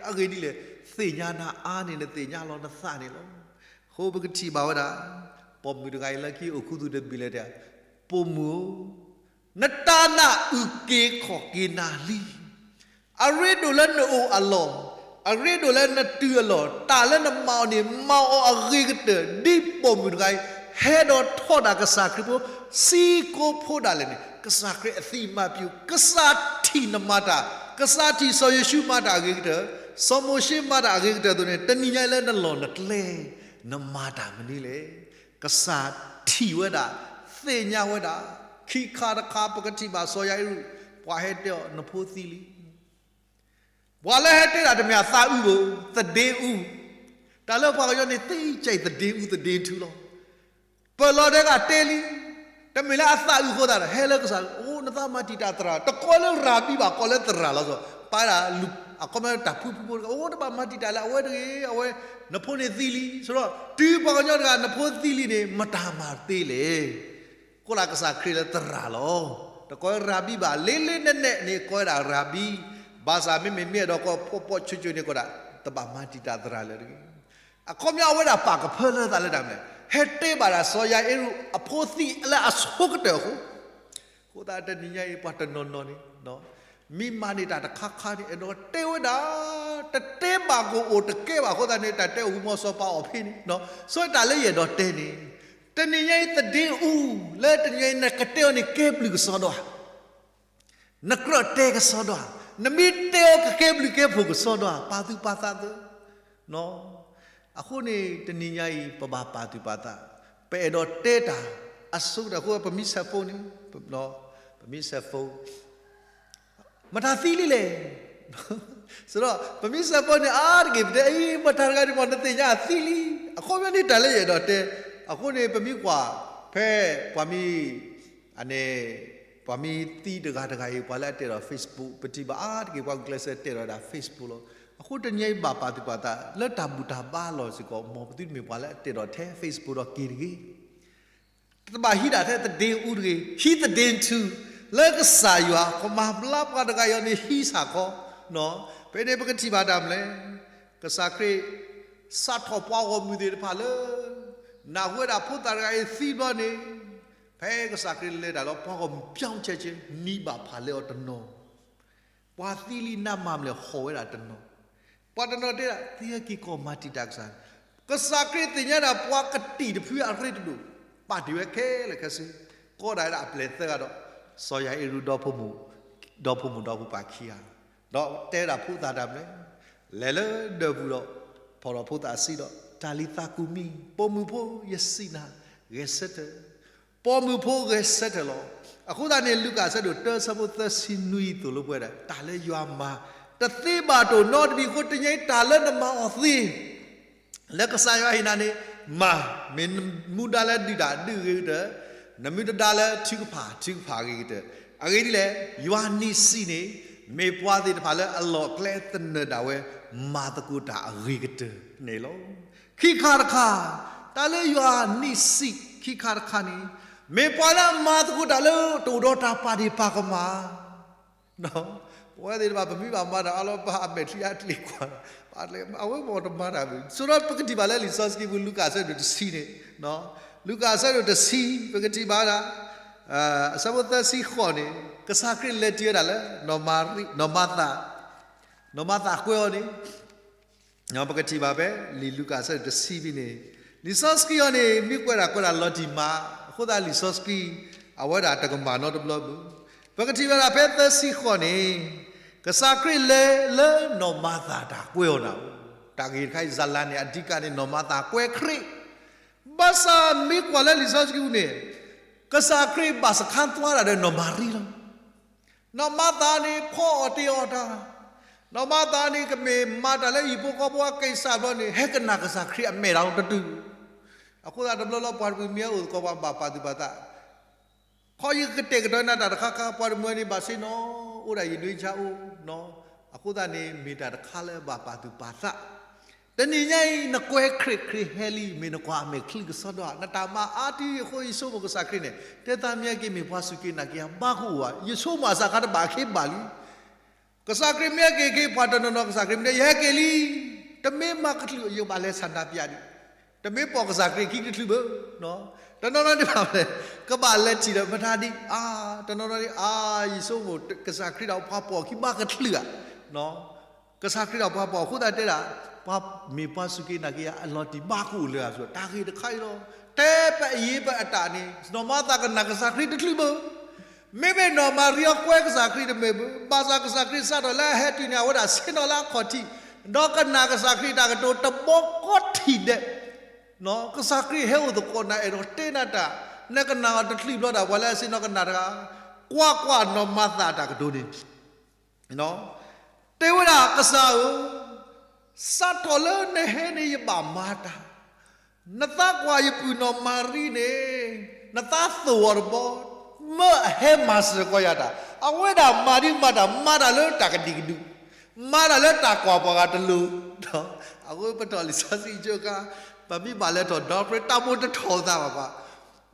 အဂ့ၢ်ဒ်လဲၣ်, သ့ၣ်ညါနၤအါန့ၣ် နသ့ၣ်ညါလီၤနသးန့ၣ်လီၤ. အဃိပကထံၣ်ဘၣ်ဝဲဒၣ် ပိာ်မုၣ်တဂၤအံၤလၢခံအိၣ်ခူသူၣ်တဘ့ၣ်လဲၣ်တဲ, ပိာ်မုၣ်ဧၢ, နတၢ်နာ်အုၣ်က့ၤခီၣ်က့ၤနၤလံ. အရ့ဒိၣ်လၢနအိၣ်အလီၢ်, အရ့ဒိၣ်လၢနတုၤအလီၢ်, တၢ်လၢနမၤအီၤန့ၣ် မၤအီၤအဂ့ၤကတၢၢ်, ဒ်ပိာ်မုၣ်တဂၤအံၤ ဟဲဒီးထီဒါကစၢ်ခရံာ်ဖိ, ဆံးကိာ်ဖိဒၣ်လဲာ်န့ၣ် ကစၢ်ခရံာ်အသံမၤပျူၢ်, ကစၢ်ထံၣ်နမၤတၢ်, ကစၢ်ထံၣ်စီၤယိၤၡူမၤတၢ်အဂ့ၤကတၢၢ်, စီၤမိၤၡ့မၤတၢ်အဂ့ၤကတၢၢ်အသိးန့ၣ် တနံၤညါအံၤလၢနလီၢ်နကျဲ နမၤတၢ်မနုၤလဲၣ်. ကစၢ်ထံၣ်ဝဲဒၣ်, သ့ၣ်ညါဝဲဒၣ်, ခံခါတခါပကထံၣ်ဘၣ်စီၤယၤအ့ရူး, ပှၤဟဲတဲအီၤ နဖိသံလံ. ပှၤလၢဟဲတဲဒၣ်တမ့ၢ်အသးအုးဘၣ်, သဒ့အူ, တၢ်လၢပှၤကညီန့ၣ် သ့ၣ်ကဲအံၤသဒ့အူသဒ့ထူလီၤ. ပၢၢ်လီၤဒဲးဂၤတဲလံ, တမ့ၢ်လၢအသးအုးအဃိသတးဒီး ဟဲလၢကစၢ်, အိ နသးမၤတံာ်တာ်သရၣ်, တကိးလၢရၤဘံဘၣ် ကိးလၢသရၣ်လီၤ. ပာ်ဒၣ်, အခီပညီတၢ်ဖုဖုဖိတဂၤ, အိ တဘၣ်မၤတံာ်တာ်လၢအဝဲတဂ့ၤ, အဝဲ, နဖိန့ၣ်သံလံ. ဆိဒီး တုၤပှၤကညီတဂၤ နဖိသံလံန့ၣ် မတၤမၤတသ့လဲၣ်. ကိးဒၣ်ကစၢ်ခရံာ်လၢသရၣ်လီၤ. တကိးလၢရၤဘံဘၣ်, လ့လ့နဲၣ်နဲၣ်န့ၣ် ကိးဝဲဒၣ်ရၤဘံ, ဘၣ်ဆၣ်မ့မ့ၢ်မ့ၢ်အဲၣ်ဒိးကိးဖှီၣ်ဖှီၣ်ဆၢဆၢန့ၣ် ကိးဒၣ်, တဘၣ်မၤတံာ်တာ်သရၣ်လၢၤတဂ့ၤ. အခီပညီအဝဲဒၣ်ပာ်ကဖၢလၢသးလၢတၢ်မနုၤလဲၣ်, ဟဲတဲဘၣ်ဒၣ်စီၤယၤအ့ရူးအဖိသံလၢအဆိကတၢၢ်အဃိ, အဃိသတးတနံၤညါအံၤ ပှၤတနီၤနီၤန့ၣ် မ့ၢ်မၤန့ၢ်တၢ်တခါခါန့ၣ် အဲၣ်ဒိးတဲဝဲဒၣ်, တတဲဘၣ်ကအိၣ်တကဲဘၣ်အဃိသတးန့ၣ် တၢ်တဲအိၣ်မူမီၤစီၤပၤအီၣ်ဖ့န့ၣ်, ဆိတၢ်လၢယအဲၣ်ဒိးတဲန့ၣ်, တနံၤညါအံၤသဒ့အူ, လၢတနံၤညါအံၤနကတဲအီၤန့ၣ် ကဲဘျုးကစီဒီဧါ, နကြၢးတဲကစီဒီဧါ, နမ့ၢ်တဲအီၤကကဲဘျုးကဲဖှိၣ်ကစီဒီဧါ, ပာ်သူၣ်ပာ်သးသၢ အဃိန့ၣ် တနံၤညါအံၤ ပဘၣ်ပာ်သူၣ်ပာ်သး, ပအဲၣ်ဒိးတဲတၢ်အဆိကတၢၢ်အဃိ ပမ့ၢ်ဆဲးဖိန့ၣ်, ပမ့ၢ်ဆဲးဖိ မတၤသံလံလဲၣ်. ဆိဒီး ပမ့ၢ်ဆဲးဖိန့ၣ် အါတက့ၢ် ပတဲအံၤ မတၤတဂၤန့ၣ်မ့ၢ်နသ့ၣ်ညါအသံလံ. အခီပညီန့ၣ် တၢ်လၢယအဲၣ်ဒိးတဲ, အဃိန့ၣ် ပမ့ၢ်ကွၢ် ဖဲပှၤမ့ၢ် အန့ၣ် ပှၤမ့ၢ်သံတဂၤတဂၤအံၤ ပှၤလၢအတဲဒီး Facebook ပထံၣ်ဘၣ်အါတက့ၢ် ပှၤဂုာ်ကျဲးစၢးတဲဒီးဒၣ် Facebook လီၤ. အဃိတနံၤအံၤဘၣ်ပာ်သူၣ်ပာ်သး လၢတၢ်ဘူၣ်တၢ်ဘါလီၢ်စ့ၢ်ကီး မ်ပသုတမ့ၢ်ပှၤလၢအတဲဒီးထဲ Facebook ဒီးက့ၤတဂ့ၤ တဘၣ်ဟံးဒၣ်ထဲသဒ့အူတဂ့ၤ, ဟံးသဒ့ထူ, လၢကစၢ်ယွၤ ကမၤဘျါပှၤတဂၤအံၤန့ၣ် ဟံးဆၣ်ခီ, ဖဲန့ၣ်ပကထံၣ်ဘၣ်တၢ်မနုၤလဲၣ်, ကစၢ်ခရံာ် စးထီၣ်ပှၤဂီၢ်မုၢ်သ့ၣ်တဖၣ်လၢ နၢ်ဟူဝဲဒၣ်ဖိသၣ်တဂၤအံၤသံဘျီန့ၣ်, ဖဲကစၢ်ခရံာ်လဲၤတၢ်လီၤ ပှၤဂီၢ်မုၢ် ပြောင်းချက် နံၤဘၣ်ဖၣ်လဲအီၤတနီၤ ပှၤသံလံနါမၢ်မလဲၣ်ဟီၣ်ဝဲဒၣ်တနီၤ, ပှၤတနီၤတဲဒၣ် သံဟဲက့ၤကီၢ်မၤတံာ်တာ်ကစၢ်, ကစၢ်ခရံာ်သ့ၣ်ညါဒၣ်ပှၤကတံာ်တဖုအရ့တဒိၣ်, ပာ်တ့ၢ်ဝဲခဲလၢာ်ခဲဆ့, ကိးဒၣ်ဝဲဒၣ်အပျဲၢ်သၢဂၤဒီး စီၤယၤအ့ရူး ဒီဖိမိၢ်, ဒီဖိမိၢ်ဒီဖိပၢ်ခံဂၤ, ဒီးတဲဝဲဒၣ်ဖိသၣ်တၢ်မနုၤလဲၣ်, လဲၤလၢဒၢးပူၤဒီး ဖီၣ်ထီၣ်ဖိသၣ်အဆံးဒီး တၢ်လံၤသးကူၣ်မံ, ပိာ်မုၣ်ဖိယစံးနၤ, ဂဲၤဆၢထၢၣ် ပိာ်မုၣ်ဖိဂဲၤဆၢထၢၣ်လီၤ. အဃိသတးန့ၣ် လူၤကၣ်အဆၢဒိၣ်တၢ အဆၢဖိသၢဆံနွံအသိးလၢပဝဲဒၣ် တၢ်လၢယွၤမၤ တသ့ဘၣ်တိၢ်နီတမံၤအဃိ တနံၤအံၤတၢ်လၢနမၤအီၤသ့ လၢကစၢ်ယွၤဟ့ၣ်နၤန့ၣ် မၤ, မ့ၢ်မူဒါလၢဒုၣ်တၢ်ဒုၣ်ဂ့ၤကတၢၢ်, နမူဒါလၢထုကဖၣ်ထုကဖၣ်ဂ့ၤကတၢၢ်, အဂ့ၢ်ဒ်လဲၣ်, ယွၤနံၣ်ဆံးန့ၣ် မ့ၢ်ပှၤသ့ၣ်တဖၣ်လၢအလီၢ်အကျဲသနၢၣ်ဒၣ်ဝဲ မၤသကိးတၢ်အဂ့ၤကတၢၢ်န့ၣ်လီၤ. ခံခါတခါ, တၢ်လၢယွၤနံၣ်ဆံး ခံခါတခါန့ၣ် မ့ၢ်ပှၤလၢအမၤသကိးတၢ်လၢတအိၣ်ဒီးတၢ်ပာ်ဒ့ၣ်ပာ်ကမၣ် ပဝဲသ့ၣ်တဖၣ် ပမ့ၢ်ဘၣ်မၤတၢ်အါလီၤ ပာ်အမဲာ်ချံအါတလ့ၣ်ကွၢ်, အဝဲမ့ၢ်တမၤတၢ်ဘၣ်. ဆိဒီးပကထံၣ်ဘၣ်လၢလံာ်စီဆှံပူၤ လူၤကၣ်အဆၢဒိၣ်တဆံန့ၣ်, လူၤကၣ်အဆၢဒိၣ်တဆံ ပကထံၣ်ဘၣ်ဒၣ် အဆၢဖိသၢဆံဃိးန့ၣ် ကစၢ်ခရံာ်လဲၤတုၤဝဲဒၣ်လၢ နီၢ်မၤသး, နီၢ်မၤသးကွဲအီၤန့ၣ် ပကထံၣ်ဘၣ်ဖဲ လံာ်လူၤကၣ်အဆၢဒိၣ်တဆံဖဲန့ၣ်, လံာ်စီဆှံအံၤန့ၣ် မ့ၢ်ကွဲးဒၣ်ကွဲးဒၣ်လီၤတံၢ်မး, အဃိသတးလံာ်စီဆှံ အဝဲဒၣ်တကမၣ်နီတဘျီဘၣ်. ပကထံၣ်ဝဲဒၣ်ဖဲသၢဆံဃိးန့ၣ် ကစၢ်ခရံာ်လဲၤလၢနီၢ်မၤသးတၢ်ကွဲအီၤနၤ, တၢ်ဂ့ၢ်တခါအံၤ ဇာတ်လမ်းန့ၣ် အဓိကန့ၣ် နီၢ်မၤသးကွဲခရံာ် ဘၣ်ဆၣ်မ့ၢ်ကွၢ်လၢလံာ်စီဆှံပူၤန့ၣ် ကစၢ်ခရံာ်ဘၣ်စခါသွားတၢ်ဒီးနီၢ်မၤရံလီၤ. နီၢ်မၤသးန့ၣ် ဖီအီၣ်တ့ၢ်အီၣ်တၢ်, နီၢ်မၤသးန့ၣ် ကမ့ၢ်မၤတၢ်လၢဟံၣ်ဖိဃီဖိအကံၢ်စၢ်ဘျီန့ၣ် ဟဲကနၣ်ကစၢ်ခရံာ်အမဲာ်တၢ်တတုၤ, အဃိသတးတဘျီလၢပှၤတမှံၤမ့ၢ်ဟဲအိၣ်သကိးပှၤဘၣ်ပာ်သူၣ်ပာ်သး ခီယကတဲာ်ကတီၤနၤတၢ်တခါခါ ပှၤတမှဲၤန့ၣ်ဘၣ်ဆ့ၣ်နီၤ အိၣ်ဒၣ်ယဒွံဆါအိၣ်နီၤ, အဃိသတးန့ၣ် မ့ၢ်တၢ်တခါလၢဘၣ်ပာ်သူၣ်ပာ်သး, တနံၤညါအံၤ နကွဲခရံာ် ခရံာ်ဟဲလံ မ့ၢ်နကွၢ်အမဲာ်ချံကစီဒီဧါ, နတၢ်မၤအါတံၢ်အဃိ ယဆိကမိၣ်ကစၢ်ခရံာ်န့ၣ် တဲသးမ့ၢ်က့ၤမ့ၢ်ပှၤစူၢ်က့ၤနာ်က့ၤယၤ ဘၣ်ကအိၣ်ဧါ, ယဆိကမိၣ်အစးခါတဘၣ်ခ့ဘၣ်လံ ကစၢ်ခရံာ်မ့ၢ်ဟဲက့ၤခ့ ပှၤတနီၤနီၤ ကစၢ်ခရံာ်မ့ၢ်တဲ ယဟဲက့ၤလံ, တမ့ၢ်မၤကချုး ယကဘၣ်လဲၤဆန္ဒပြဒံး, တမ့ၢ်ပိာ်ကစၢ်ခရံာ်ခံကချုးဘၣ်, တနီၤနီၤဒ်ဘၣ်လဲၣ်, ကဘၣ်လဲၤထံၣ်ဒီးမတၤဒံး, အါ, တနီၤနီၤဒ် အါ, ယဆိကမိၣ် ကစၢ်ခရံာ်ဒီးပှၤပိာ်ခံဘၣ်ကချုးဧါ, ကစၢ်ခရံာ်ဒီးပှၤပိာ်အဃိသတးတဲဒၣ်, ပှၤမ့ၢ်ပှၤစူၢ်က့ၤနာ်က့ၤယၤအလီၤတံၢ်ဘၣ်ကအိၣ်လၢအစူၢ် တၢ်ဂ့ၢ်တခါအံၤလီၤ, တဲပအံၤပအတၢ်န့ၣ် နီၢ်မၤသးကနာ်ကစၢ်ခရံာ်တချုးဘၣ် မ့မ့ၢ်နီၢ်မၤရံအီၤကွဲကစၢ်ခရံာ်တမ့ၢ်ဘၣ်, ဘၣ်ဆၣ်ကစၢ်ခရံာ်စးထီၣ်လၢအဟဲတုၤန့ၣ် အဝဲဒၣ်ဆ့ၣ်နီၤလၢအခီၣ်ထံး, ဒီးကနာ်ကစၢ်ခရံာ်တၢ်ကတိၤတဘျီဃီထံၣ်ဒဲး, ကစၢ်ခရံာ်ဟဲအိၣ်သကိးနၤအဲၣ်ဒိးတဲနၤတၢ်, နကနာ်အီၤတချုးဘျီဒၣ် ပှၤလၢအဆ့ၣ်နီၤကနာ်တဂၤ, ကွၢ်ကွၢ်နီၢ်မၤသးတၢ်ကတိၤန့ၣ် တဲဝဲဒၣ်ကစၢ်ဧၢ, စးထီၣ်လၢနဟဲန့ၣ်ယဘၣ်မၤတၢ်, နသးကွၢ်ယပုၢ်နီၢ်မၤရံန့ၣ်, နသးသိၣ်အီၤတဘျီ, မၢအဟဲမၤစၢၤကီးယၤတၢ်, အဝဲဒၣ်မၤဒ်မၤတၢ် မၤတၢ်လၢတၢ်ကဒံကဒု, မၤတၢ်လၢတၢ်ကွၢ်ပှၤဂၤတလိၤ, အဃိပတီၢ်လံာ်စီဆှံကၠိခါ, ပမ့ၢ်ဘၣ်လဲၤထီၣ်ဒီပြဲ တၢ်မိၣ်တထီၣ်သးဘၣ်ပှၤ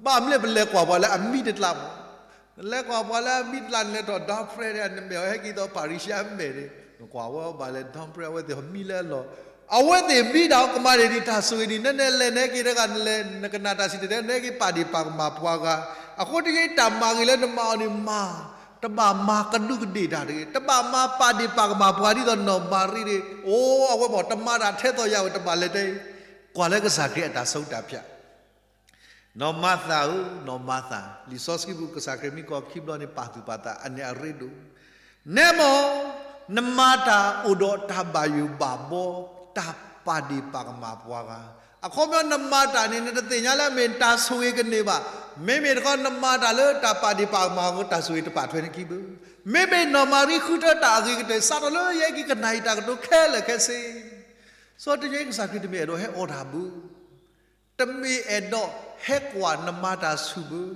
ဘၣ်မနုၤပလဲၤကွၢ်ပှၤလၢအမံတကျါမး, နလဲၤကွၢ်ပှၤလၢအမံတကျါ နလဲၤထီၣ်ဒီပြဲန့ၣ် နမဲာ်အီၤဟဲက့ၤသိးဖၤရံၤၡဲအမဲာ်န့ၣ်, နကွၢ်ဝဲဘၣ်လဲၤဒီပြဲ အဝဲသ့ၣ်မံလၢအလီၢ်, အဝဲသ့ၣ်မံဒၣ်ကမၤန့ၢ်ဒံး တၢ်ဆိၣ်ဂ့ၤဒံး နလဲၤနဟဲက့ၤတဂၤ နလဲၤနကနၣ်တၢ်စံၣ်တဲၤတဲ နဟဲက့ၤပာ်ဒ့ၣ်ပာ်ကမၣ်ပှၤဂၤ, အဃိတဂ့ၤ တၢ်မၤဂ့ၤလၢနမၤအီၤန့ၣ်မၤ, တဘၣ်မၤကဒူးကဒ့ၣ်တၢ်တဂ့ၤ, တဘၣ်မၤပာ်ဒ့ၣ်ပာ်ကမၣ်ပှၤဒ်သိးနီၢ်မၤရံန့ၣ်, အိၣ်အဝဲမ့ၢ်တမၤတၢ်ထဲသိးယၤဝဲ တဘၣ်လဲၤတဲ, ကွၢ်လၢကစၢ်ခရံာ်အတၢ်ဆူးတၢ်ဖျဲး နီၢ်မၤသးဧၢ, နီၢ်မၤသး, လံာ်စီဆှံပူၤ ကစၢ်ခရံာ်မ့ၢ်ကိးခံဘျီန့ၣ် ပာ်သူၣ်ပာ်သး အန့ၣ်အရ့ဒိၣ်, နဲမ့ၢ်, နမၤတၢ်အိၣ်ဒီးတၢ်ဘၣ်ယိၣ်ဘၣ်ဘီ, တၢ်ပာ်ဒ့ၣ်ပာ်ကမၣ်ပှၤဂၤ, အခီပညီနမၤတၢ်န့ၣ် နတသ့ၣ်ညါလၢအမ့ၢ်တၢ်ဆိၣ်ဂ့ၤကန့ၢ်ဘၣ်, မ့မ့ၢ်တခီ နမၤတၢ်လၢတၢ်ပာ်ဒ့ၣ်ပာ်ကမၣ်အဃိ တၢ်ဆိၣ်ဂ့ၤတပာ်ထွဲနခံဘၣ်, မ့မ့ၢ်နီၢ်မၤရံဃုထၢတၢ်အဂ့ၤကတၢၢ် စးထီၣ်လၢယဟဲက့ၤကနၣ်အံၤတၢ်ကတိၤခဲလၢာ်ခဲဆ့, စီၤတယဲကစၢ်ခရံာ်တမ့ၢ်အဲၣ်ဒိးဟဲအီၣ်တၢ်ဘၣ် တမ့ၢ်အဲၣ်ဒိးဟဲကွၢ်နမၤတၢ်ဆူၣ်ဘၣ်,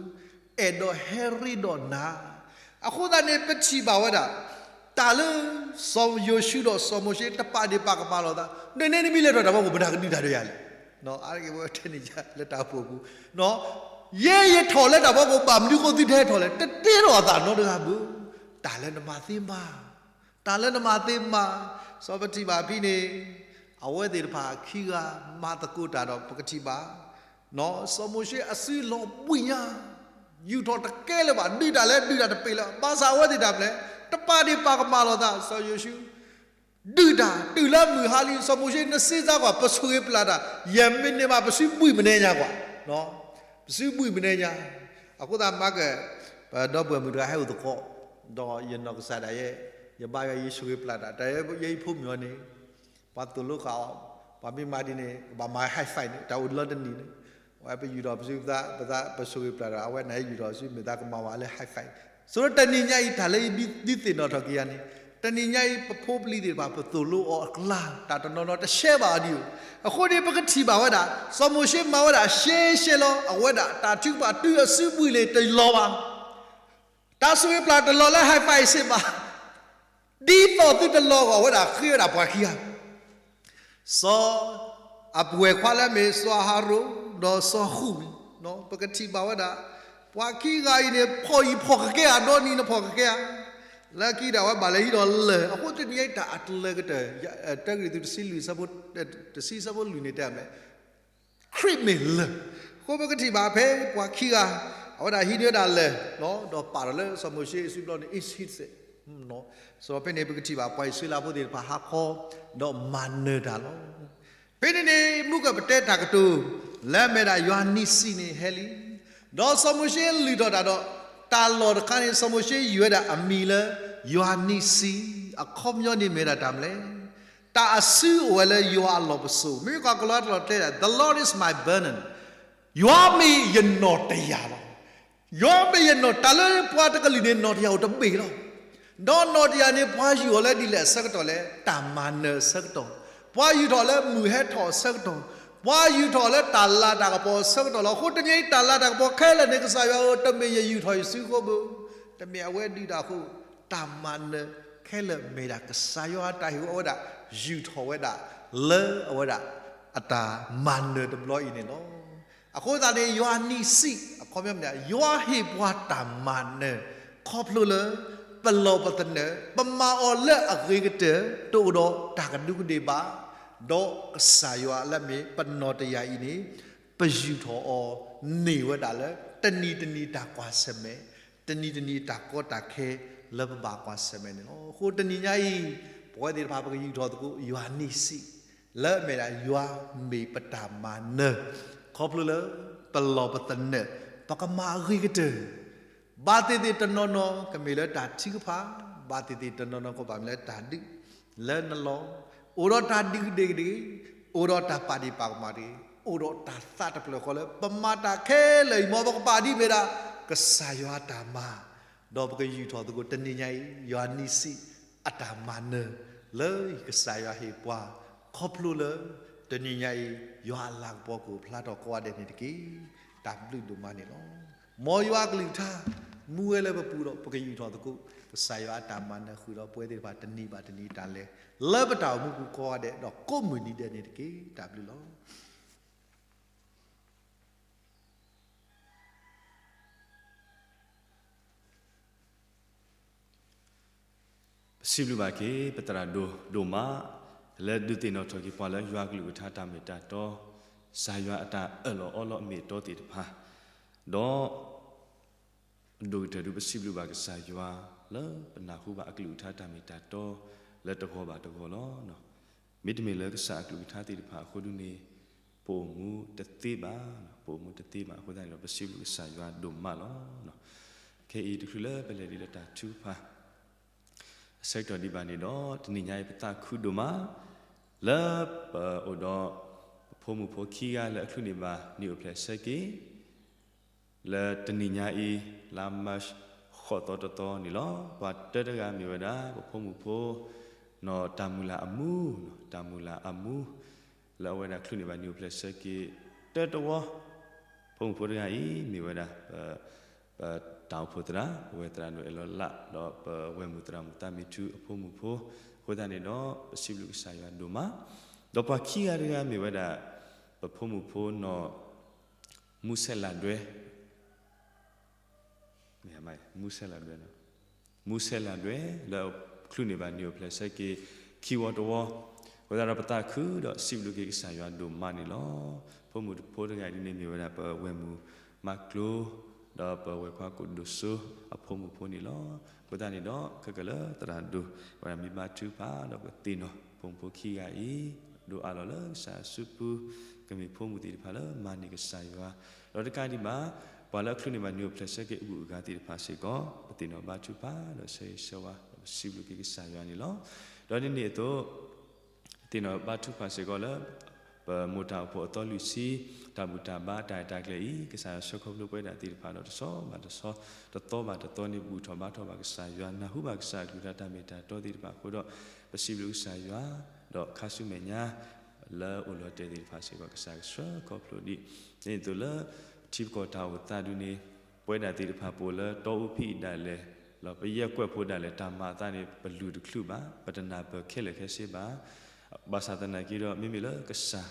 အဲၣ်ဒိးဟဲရ့ဒီးနၤ, အဃိသတးန့ၣ် ပထံၣ်ဘၣ်ဝဲဒၣ်, တၢ်လၢ, စီၤယိၤၡူဒီးစီၤမိၤၡ့ တပာ်ဒ့ၣ်ပာ်ကမၣ်လိာ်သး, နန့ၣ်နမ့ၢ်လဲၤထီၣ်တၢ်ဖီခိၣ် ပတၢ်ကဒုးတၢ်ဒီးယၤလဲၣ်, အါတက့ၢ်ဝဲတဲန့ၣ်ယၤလၢတၢ်အိၣ်ဖှိၣ်ပူၤ, ယဲယထီၣ်လၢတၢ်ဖီခိၣ် ဘၣ်မနုၤဃိသုတဟဲထီၣ်လဲၣ် တတဲထီၣ်အသးနီတဂၤဘၣ်, တၢ်လၢနမၤသ့မၤ တၢ်လၢနမၤသ့မၤ, စီၤပထံၣ်ဘၣ်ဖဲန့ၣ်, အဝဲသ့ၣ်တဖၣ်ခံဂၤမၤသကိးတၢ်ဒီးပကထံၣ်ဘၣ်, စီၤမိၤၡ့အစုလီၤဘှံးညါ, ယူာ်ထီၣ်တကဲလၢၤဘၣ်, ဒုးတၢ်လဲၣ်ဒုးတၢ်တပ့ၤလၢၤ, ဘၣ်ဆၣ်အဝဲသ့ၣ်တၢ်ပျဲ, တပာ်ဒ့ၣ်ပာ်ကမၣ်လိာ်သး စီၤယိၤၡူ, ဒုးတၢ်တုၤလၢမုၢ်ဟါလံ စီၤမိၤၡ့နစ့စါကွၢ် ပဆိၣ်ဂ့ၤပျၢ်တၢ်, ယမ့ၢ်န့ၢ်ဘၣ်ပစုဘှံးမနုၤညါကွၢ်, ပစုဘှံးမနုၤညါ, အဃိသတးမၤက, ပဒီပုၢ်ဝဲၢ်မုၣ်တဂၤဟဲအိၣ်သကိး, ဒီးယနီၢ်ကစၢ်ဒၣ်ယဲ, ယဘါယွၤယဆိၣ်ဂ့ၤပျၢ်တၢ် တၢ်ယဲယဖိမုၣ်အီၤန့ၣ်, ပှၤသိၣ်လိဃာ်အီၤ, ပှၤမ့ၢ်မၤဒ်န့ၣ် ကဘၣ်မၤ high five န့ၣ် တၢ်အိၣ်လီတနံၤန့ၣ်, ဝဲပယူာ်ထီၣ်ပစုပသး ပသးပဆိၣ်ဂ့ၤပျၢ်တၢ် အဝဲန့ၣ်ဟဲယူာ်ထီၣ်စု မ့ၢ်သးကမၤဝဲလၢ high five, ဆိတနံၤညါအံၤ တၢ်လၢယဒုးသ့ၣ်နီၣ်ထီၣ်က့ၤယၤန့ၣ်, တနံၤညါအံၤ ပဖိပလံၤသ့ၣ်တဖၣ် ပသိၣ်လိအီၤအကျါ တၢ်တနီၤနီၤတရှဲဘၣ်အီၤဒံးဧိၤ, အဃိန့ၣ် ပကထံၣ်ဘၣ်ဝဲဒၣ် စီၤမိၤၡ့မၤဝဲဒၣ်ရှဲရှဲလီၤ အဝဲဒၣ်တၢ်ထုကဖၣ်တုၤအစုဘှံးန့ၣ်တလီၤဘၣ် တၢ်ဆိၣ်ဂ့ၤပျၢ်တလီၤလၢ high five စ့ၢ်ဘၣ်, ဒ်သိးသုတလီၤဂာ်ဝဲဒၣ်ဃ့ဝဲဒၣ်ပှၤခံဂၤ, စီၤ, အပှဲၤခွါလၢအမ့ၢ်စီၤအၤဟရိၣ် ဒီးစီၤဃူၣ်န့ၣ်, ပကထံၣ်ဘၣ်ဝဲဒၣ်, ပှၤခံဂၤအံၤန့ၣ် ဖီၣ်အံၤဖီၣ်ကကဲဧါ ဒီနံၤနဖီၣ်ကကဲဧါ, လၢခံဒီးအဝဲဘၣ်လဲၤဟံးဒီးလၢၢ် အဃိတနံၤအံၤတၢ်အတလၢကတၢၢ်, တၢကရံၣ်သူးတဆံလွံၢ်, တဆံဆၢဖိလွံၢ်န့ၣ်တဲအမဲာ် ခရံာ်မ့ၢ်လၢၢ်, အဃိပကထံၣ်ဘၣ်ဖဲပှၤခံဂၤ, အဝဲဒၣ်ဟံးန့ၢ်ဝဲဒၣ်လၢၢ်, ဒီးပာ်ထီၣ်လၢစီၤမိၤၡ့အစုဘျီန့ၣ် is his, စီၤဖဲန့ၣ် ပကထံၣ်ဘၣ်ပှၤအံၣ်စရ့လးဖိသ့ၣ်တဖၣ်ဟးခီ, ဒီးမၤနၢၤတၢ်လီၤ. ဖဲန့ၣ်န့ၣ် မုၢ်ကပတဲတၢ်ကတိၤ, လၢအမ့ၢ်ဒၣ်ယွၤနံၤစံးန့ၣ်ဟဲလံ, ဒီးစီၤမိၤၡ့လုၢ်ထီၣ်တၢ်ဒီး, တၢ်လီၢ်တခါန့ၣ် စီၤမိၤၡ့ယုၢ်ဝဲဒၣ်အမံၤလၢ, ယွၤနံၤစံး, အခီပညီန့ၣ်မ့ၢ်ဒၣ်တၢ်မနုၤလဲၣ် တၢ်အစုအိၣ်ဝဲလၢယွၤအလီၢ်ပစိာ်, မ့မ့ၢ်ကွၢ်ကလီတလီၢ်တဲဒၣ် The Lord is my burden, ယွၤမ့ၢ်ယနီၣ်တယာ်လီၤ. ယွၤမ့ၢ်ယနီၣ်, တၢ်လၢပှၤတကလုာ်န့ၣ် နီၣ်တယာ်အိၣ်တဘ့ၣ်လီၤ. ဒီးနီၣ်တယာ်န့ၣ် ပှၤယူာ်အီၤလၢဒ်လဲၣ်အဆၢကတီၢ်လဲၣ်, တၢ်မၤနၢၤအဆၢကတီၢ်, ပှၤယူာ်ထီၣ်လၢမုၢ်ဟဲထီၣ်အဆၢကတီၢ်, ပှၤယူာ်ထီၣ်လၢတၢ်လၤတၢ်ကပီၤအဆၢကတီၢ်လီၤ. အဃိတနံၤအံၤတၢ်လၤတၢ်ကပီၤခဲလၢာ်န့ၣ် ကစၢ်ယွၤဧၢ တမ့ၢ်ယယူာ်ထီၣ်ယစုအဃိဘၣ်, တမ့ၢ်အဝဲဒုးတၢ်အဃိ, တၢ်မၤနၢၤခဲလၢာ်မ့ၢ်ဒၣ် ကစၢ်ယွၤအတၢ်ဟ့ၣ်ဝဲဒၣ် ယူာ်ထီၣ်ဝဲဒၣ် လၢအဝဲဒၣ် အတၢ်မၤနၢၤတဘျီအံၤန့ၣ်လီၤ. အဃိသတးန့ၣ် ယွၤနံၣ်ဆံး အခီပညီမ့ၢ်ဒၣ် ယွၤဟ့ၣ်ပှၤတၢ်မၤနၢၤ ခီဖျိလၢ ပလီၢ်ပသနၢၣ် ပမၤအီၤလၢအဂ့ၤကတၢၢ် တအိၣ်ဒီးတၢ်ကဒူးကဒ့ၣ်ဘၣ်, ဒီးကစၢ်ယွၤလၢအမ့ၢ်ပနီၢ်တယာ်အံၤန့ၣ် ပယူာ်ထီၣ်အီၤန့ၢ်ဝဲဒၣ်လၢ တနံၤတနံၤတၢ်ကွၢ်ဆၢၣ်မဲာ်, တနံၤတနံၤတၢ်ကီတၢ်ခဲလၢပဘၣ်ကွၢ်ဆၢၣ်မဲာ်န့ၣ်လီၤ. အဃိတနံၤညါအံၤ ပဝဲသ့ၣ်တဖၣ်ပကယူာ်ထီၣ်သကိး ယွၤနံၣ်ဆံး လၢအမ့ၢ်ဒၣ်ယွၤမ့ၢ်ပတၢ်မၤနၢၤ ခီဖျိလၢ ပလီၢ်ပသနၢၣ် ပကမၤအဂ့ၤကတၢၢ် ဘၣ်သ့ၣ်သ့ၣ်တနီၤနီၤ ကမ့ၢ်လၢတၢ်ထုကဖၣ်, ဘၣ်သ့ၣ်သ့ၣ်တနီၤနီၤ ကဘၣ်မ့ၢ်လၢတၢ်ဒုး လၢနလီၢ်, အိၣ်ဒီးတၢ်ဒုးကဒ့ၣ်ကဒ့ၣ်, အိၣ်ဒီးတၢ်ပာ်ဒ့ၣ်ပာ်ကမၣ်တဂ့ၤ, အိၣ်ဒီးတၢ်သးတဖျၢၣ်ဃီလၢ ပမၤတၢ်ခဲလၢာ်အံၤ မ်ပကပာ်ဒ်မ့ၢ်ဒၣ် ကစၢ်ယွၤအတၢ်မၤ, ဒီးပကယူာ်ထီၣ်သကိးတနံၤညါအံၤ ယွၤနံၣ်ဆံး အတၢ်မၤနၢၤ လၢကစၢ်ယွၤဟ့ၣ်ပှၤ ခီဖျိလၢ တနံၤညါအံၤ ယွၤအလၤကပီၤကအိၣ်ဖျါထီၣ်ကိးဂၤဒဲးန့ၣ်တက့ၢ်. တၢ်ဘျုးဒိၣ်မးန့ၣ်လီၤ. မ်ယွၤအကလုၢ်ကထါ မူဝဲလၢပပူၤဒီး ပကယူာ်ထီၣ်သကိး ကစၢ်ယွၤအတၢ်မၤနၢၤဃုာ်ဒီးပဝဲသ့ၣ်တဖၣ်တနံၤဘၣ်တနံၤတၢ်လဲၤ လၢပတၢ်အိၣ်မူပူၤကိးဂၤဒဲး ဒီးကိးမုၢ်နံၤဒဲးန့ၣ်တက့ၢ်. တၢ်ဘျုးလီၤ. ပစံးဘျုးဘၣ်က့ၤ ပသရၣ်ဒိၣ်ဒိၣ်မး လၢဒုးသ့ၣ်နီၣ်ထီၣ်က့ၤပှၤလၢယွၤအကလုၢ်ကထါတၢ်မ့ၢ်တၢ်တီ, ကစၢ်ယွၤအတၢ်အၢၣ်လီၤအီလီၤအမ့ၢ်အတီသ့ၣ်တဖၣ်, ဒီး အဒိၣ်ကတၢၢ်ဒုးပစံးဘျုးဘၣ်ကစၢ်ယွၤ လၢပနၢ်ဟူဘၣ်အကလုၢ်ကထါတၢ်မ့ၢ်တၢ်တီ လၢတဂီၤဘၣ်တဂီၤလီၤ. မ့တမ့ၢ်လၢကစၢ်အကလုၢ်ကထါသ့ၣ်တဖၣ်အဃိဒုန့ၣ် ပအိၣ်မူတသ့ဘၣ်, ပအိၣ်မူတသ့ဘၣ်အဃိသတးန့ၣ်ဒီး ပစံးဘျုးကစၢ်ယွၤဒိၣ်မးလီၤ. ခဲအံၤတချုးလၢပလဲၤဒ်လၢတၢ်ထုကဖၣ် အဆၢကတီၢ်ဒံးဘၣ်န့ၣ်ဒီး တနံၤညါအံၤပသးခုဒိၣ်မး လၢပအိၣ်ဒီး ပဖိမုၣ်ဖိခံဂၤလၢအချုးန့ၢ်ဘၣ်နံၣ်အိၣ်ဖျဲၣ်ဆၢက့ၤ လၢတနံၤညါအံၤ လါမၢ်ၡး ဃိးသီတသီန့ၣ်လီၤ. ပှၤတၢတဂၤမ့ၢ်ဝဲဒၣ် ပဖိမုၣ်ဖိ နီၢ်တၢ်မုၢ်လၢ်အမူ, တၢ်မုၢ်လၢ်အမူ လၢအဝဲဒၣ်ချုးန့ၢ်ဘၣ်နံၣ်အိၣ်ဖျဲၣ်ဆၢက့ၤ တၢတဝီ, ဖိမုၣ်ဖိတဂၤအံၤ မ့ၢ်ဝဲဒၣ် ပတၢ်အိၣ်ဖှိၣ်သရၣ်, ပဝဲသရၣ်ဒိၣ်အဲၣ်လီၤလး ဒီးပဝဲၢ်မုၢ်သရၣ်မုၣ်သးမံထူအဖိမုၣ်ဖိ, အဃိသတးန့ၣ်ဒီး ပစံးဘျုးကစၢ်ယွၤဒိၣ်မး, ဒီးပှၤခံဂၤတဂၤမ့ၢ်ဝဲဒၣ် ပဖိမုၣ်ဖိနီၢ် မူဆဲးလးဒွဲ မူဆဲးလးဒွဲ, မူဆဲးလးဒွဲ လၢချုးန့ၢ်ဘၣ်နံၣ်အိၣ်ဖျဲၣ်ဆၢက့ၤ ခံဝီတဝီ, အဃိသတးဒီးပသးခုဒီးစံးဘျုးက့ၤကစၢ်ယွၤဒိၣ်မးန့ၣ်လီၤ. ဖိမုၣ်တဖိတဂၤဒ်န့ၣ်မ့ၢ်ဝဲဒၣ်ပဝဲၢ်မုၣ်မါကျိ ဒီးပဝဲၢ်ခွါကိၣ်ဒိၣ်စိအဖိမုၣ်ဖိန့ၣ်လီၤ. အဃိသတးန့ၣ်ဒီး ခဲကလၢသရၣ်ဒိၣ် ဝဲဒၣ်မ့ၢ်ဘါထုကဖၣ်ဒီးကသ့ၣ်နီၣ်ဖိမုၣ်ဖိခံဂၤအံၤ ဒိးအးလီၤလၢကစၢ်အစုပူၤ ကမ့ၢ်ဖိမုၣ်သ့ၣ်တဖၣ်လၢမၤန့ၢ်ကစၢ်ယွၤ, ဒီးတကးဒံးဘၣ် ပှၤလၢအချုးန့ၢ်ဘၣ်နံၣ်အိၣ်ဖျဲၣ်ဆၢက့ၤအဂုၤအဂၤသ့ၣ်တဖၣ်စ့ၢ်ကီး ပသ့ၣ်နီၣ်ဘါထုကဖၣ်ဒီးဆၢဂ့ၤဆၢဝါ ဒီးပစံးဘျုးက့ၤကစၢ်ယွၤန့ၣ်လီၤ. ဒီးဒ်န့ၣ်အသိး သ့ၣ်နီၣ်ဘါထုကဖၣ်စ့ၢ်ကီးလၢ ပမိၢ်တၢ်အိၣ်ဖှိၣ်အသီလွံၢ်ဆံ တၢ်ဘူၣ်တၢ်ဘါတၢ်ရဲၣ်တၢ်ကျဲၤအံၤ ကစၢ်ယွၤဆှၢခီဖျိပဝဲဒၣ်သ့ၣ်တဖၣ်ဒီးတဆီဘၣ်တဆီ တသီဘၣ်တသီန့ၣ် ဘူၣ်ထီၣ်ဘါထီၣ်ဘၣ်ကစၢ်ယွၤ နၢ်ဟူဘၣ်ကစၢ်အကလုၢ်ကထါတၢ်မ့ၢ်တၢ်တီသ့ၣ်တဖၣ်အဃိဒီး ပစံးဘျုးကစၢ်ယွၤ ဒီးခါဆူမဲာ်ညါ လၢအိၣ်လီၤတဲာ်သ့ၣ်တဖၣ်စ့ၢ်ကီး ကစၢ်ကဆှၢခီဖျိဒံး ဒ်န့ၣ်အသိးလၢ ထံပကီၢ်တၢ်အိၣ်သးဒုန့ၣ် ပဝဲဒၣ်သ့ၣ်တဖၣ်ပအိၣ်လၢတီအူဖံးဒၣ်လဲာ် ဒီးပယဲၢ်ကွဲးဖိဒၣ်လဲာ် တၢ်မၤအသးန့ၣ် ပလုၢ်တချုးဘၣ် ပတနၢ်ပၢၢ်ခဲလၢာ်ခဲဆ့ဘၣ်. ဘၣ်ဆၣ်သနာ်က့ဒီး မ့မ့ၢ်လၢကစၢ်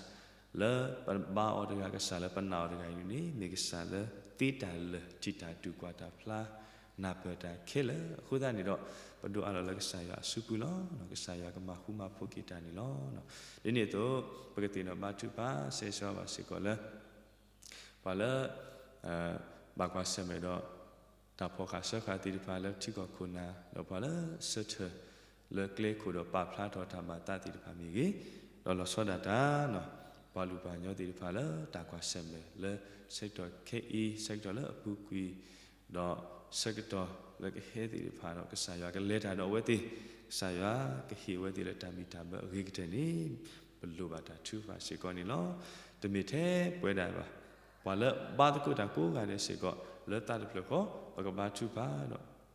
လၢပဘါအီၤတဂၤ ကစၢ်လၢပနာ်အီၤတဂၤအံၤန့ၣ် မ့ၢ်ကစၢ်လၢသ့တၢ်လၢာ် ထံၣ်တၢ်တူၢ်ကွၢ်တၢ်ဖျါ နၢ်ပၢၢ်တၢ်ခဲလၢာ် အဃိသတးန့ၣ်ဒီး ပဒိးအးလီၤလၢကစၢ်ယွၤအစုပူၤလီၤ. ကစၢ်ယွၤကမၤဃူမၤဖိးက့ၤတၢ်န့ၣ်လီၤ. ဒ်န့ၣ်အသိး ပကသ့ၣ်နီၣ်ဘါထုကဖၣ် ဆၢဂ့ၤဆၢဝါဘၣ်စ့ၢ်ကီးလၢ ပှၤလၢ ဘၣ်ကွၢ်ဆၢၣ်မဲာ်ဒီး တၢ်ဖီၣ်ဃာ်စၢဃာ်သ့ၣ်တဖၣ်လၢထံကီၢ်ခိၣ်နၢ် ဒီးပှၤလၢဆၢထၢၣ်လၢကျဲခိၣ်ဒီးပာ်ဖျါထီၣ်တၢ်ဘၣ်သးသ့ၣ်တဖၣ်မ့ၢ်ဂ့ၤ, ဒီးလီၤဆီဒၣ်တၢ် ပှၤလူၢ်ပှၤကညီသ့ၣ်တဖၣ်လၢတၢ်ကွၢ်ဆၢၣ်မဲာ်လၢဆၢကတီၢ်ခဲအံၤ ဆၢကတီၢ်လၢအပူၤကွံာ် ဒီးဆၢကတီၢ်လၢကဟဲသ့ၣ်တဖၣ်ဒီး ကစၢ်ယွၤကလဲၤတၢ်ဒီးအဝဲသ့ၣ်, ကစၢ်ယွၤကဟ့ၣ်အဝဲသ့ၣ်လၢတၢ်မံၤတၢ်ဘၢအဂ့ၤကတၢၢ်န့ၣ် ပလိၣ်ဘၣ်တၢ်ထုကဖၣ်စ့ၢ်ကီးန့ၣ်လီၤ. တမ့ၢ်ထဲပဝဲဒၣ်ဘၣ်, ပှၤလၢဘါသကိးတၢ်ကိးဂၤဒဲးစ့ၢ်ကီး လၢသးတဖျၢၣ်ဃီ ပကဘါထုကဖၣ်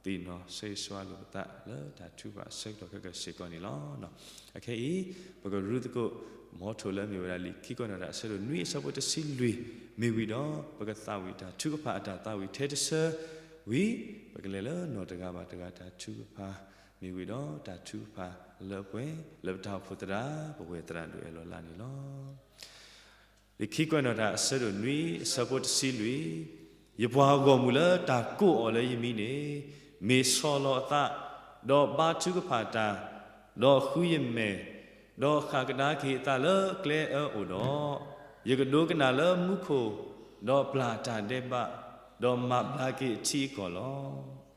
ဒီးသ့ၣ်နီၣ်ဆၢဂ့ၤဆၢဝါလိာ်ပသးလၢတၢ်ထုကဖၣ်အဆၢကတီၢ်ခဲကၢၢ်စ့ၢ်ကီးန့ၣ်လီၤ. အခဲအံၤ ပကရူသကိး မ်ထိးလၢအမ့ၢ်ဝဲဒၣ်လံာ်ခံကွဲးနီၣ်တၢ်အဆၢဒိၣ်နွံအဆၢဖိတဆံလွံၢ်မ့ၢ်ဝံၤဒီး ပကသးဝံၣ်တၢ်ထုကဖၣ်အတၢ်သးဝံၣ်ထဲတဆၢဝံၤ ပကလဲၤလၢနီၢ်တဂၤဘၣ်တဂၤတၢ်ထုကဖၣ်မ့ၢ်ဝံၤဒီး တၢ်ထုကဖၣ်လၢပှဲၤလၢပတၢ်အိၣ်ဖှိၣ်သရၣ် ပဝဲသရၣ်ဒိၣ်အဲၣ်လီၤလါန့ၣ်လီၤ. လံာ်ခံကွဲးနီၣ်တၢ်အဆၢဒိၣ်နွံအဆၢဖိတဆံလွံၢ်, ယပှၤဂီၢ်မုၢ်လၢတၢ်ကိးအီၤလၢယမံၤန့ၣ် မ့ၢ်ဆီၣ်လီၤအသး, ဒီးဘါထုကဖၣ်တၢ်, ဒီးဃုယမဲာ်, ဒီးဃၣ်ကဒါက့ၤအသးလၢအကျဲအၢအိၣ်ဒီး, ယကဒိကနၣ်လၢမူခိၣ်, ဒီးပျၢ်တၢ်ဒဲးဘး, ဒီးမၤဘျါက့ၤအထံအကီၢ်လီၤ.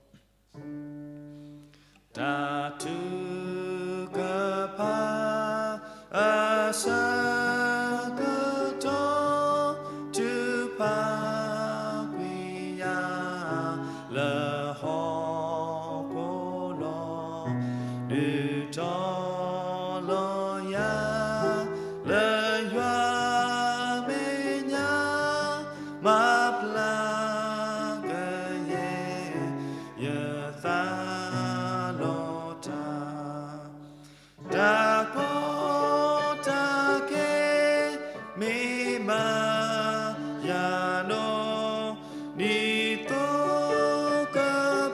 တၢ်ထုကဖၣ်အဆၢကတီၢ် ထုကဖၣ်ကွံာ်ယၤလၢဟီၣ်ခိၣ်ဒီး ဒုးတီၤလီၤယၤ လၢယွၤမဲာ်ညါ မၤဘျါကယဲၢ် ယသးလီၤတၢ်, တၢ်ကီတၢ်ခဲ မ့ၢ်မၤယၤနီၢ်, ဒ်သိးက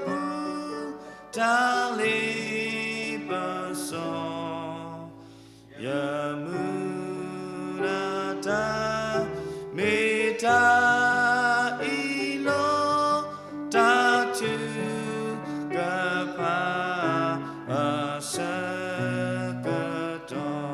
ပူၤ တၢ်လ့ပစီ ယမုၢ်လၢ်တၢ် မ့ၢ်တၢ်အံၤလီၤ, တၢ်ထုကဖၣ်အဆၢကတီၢ်.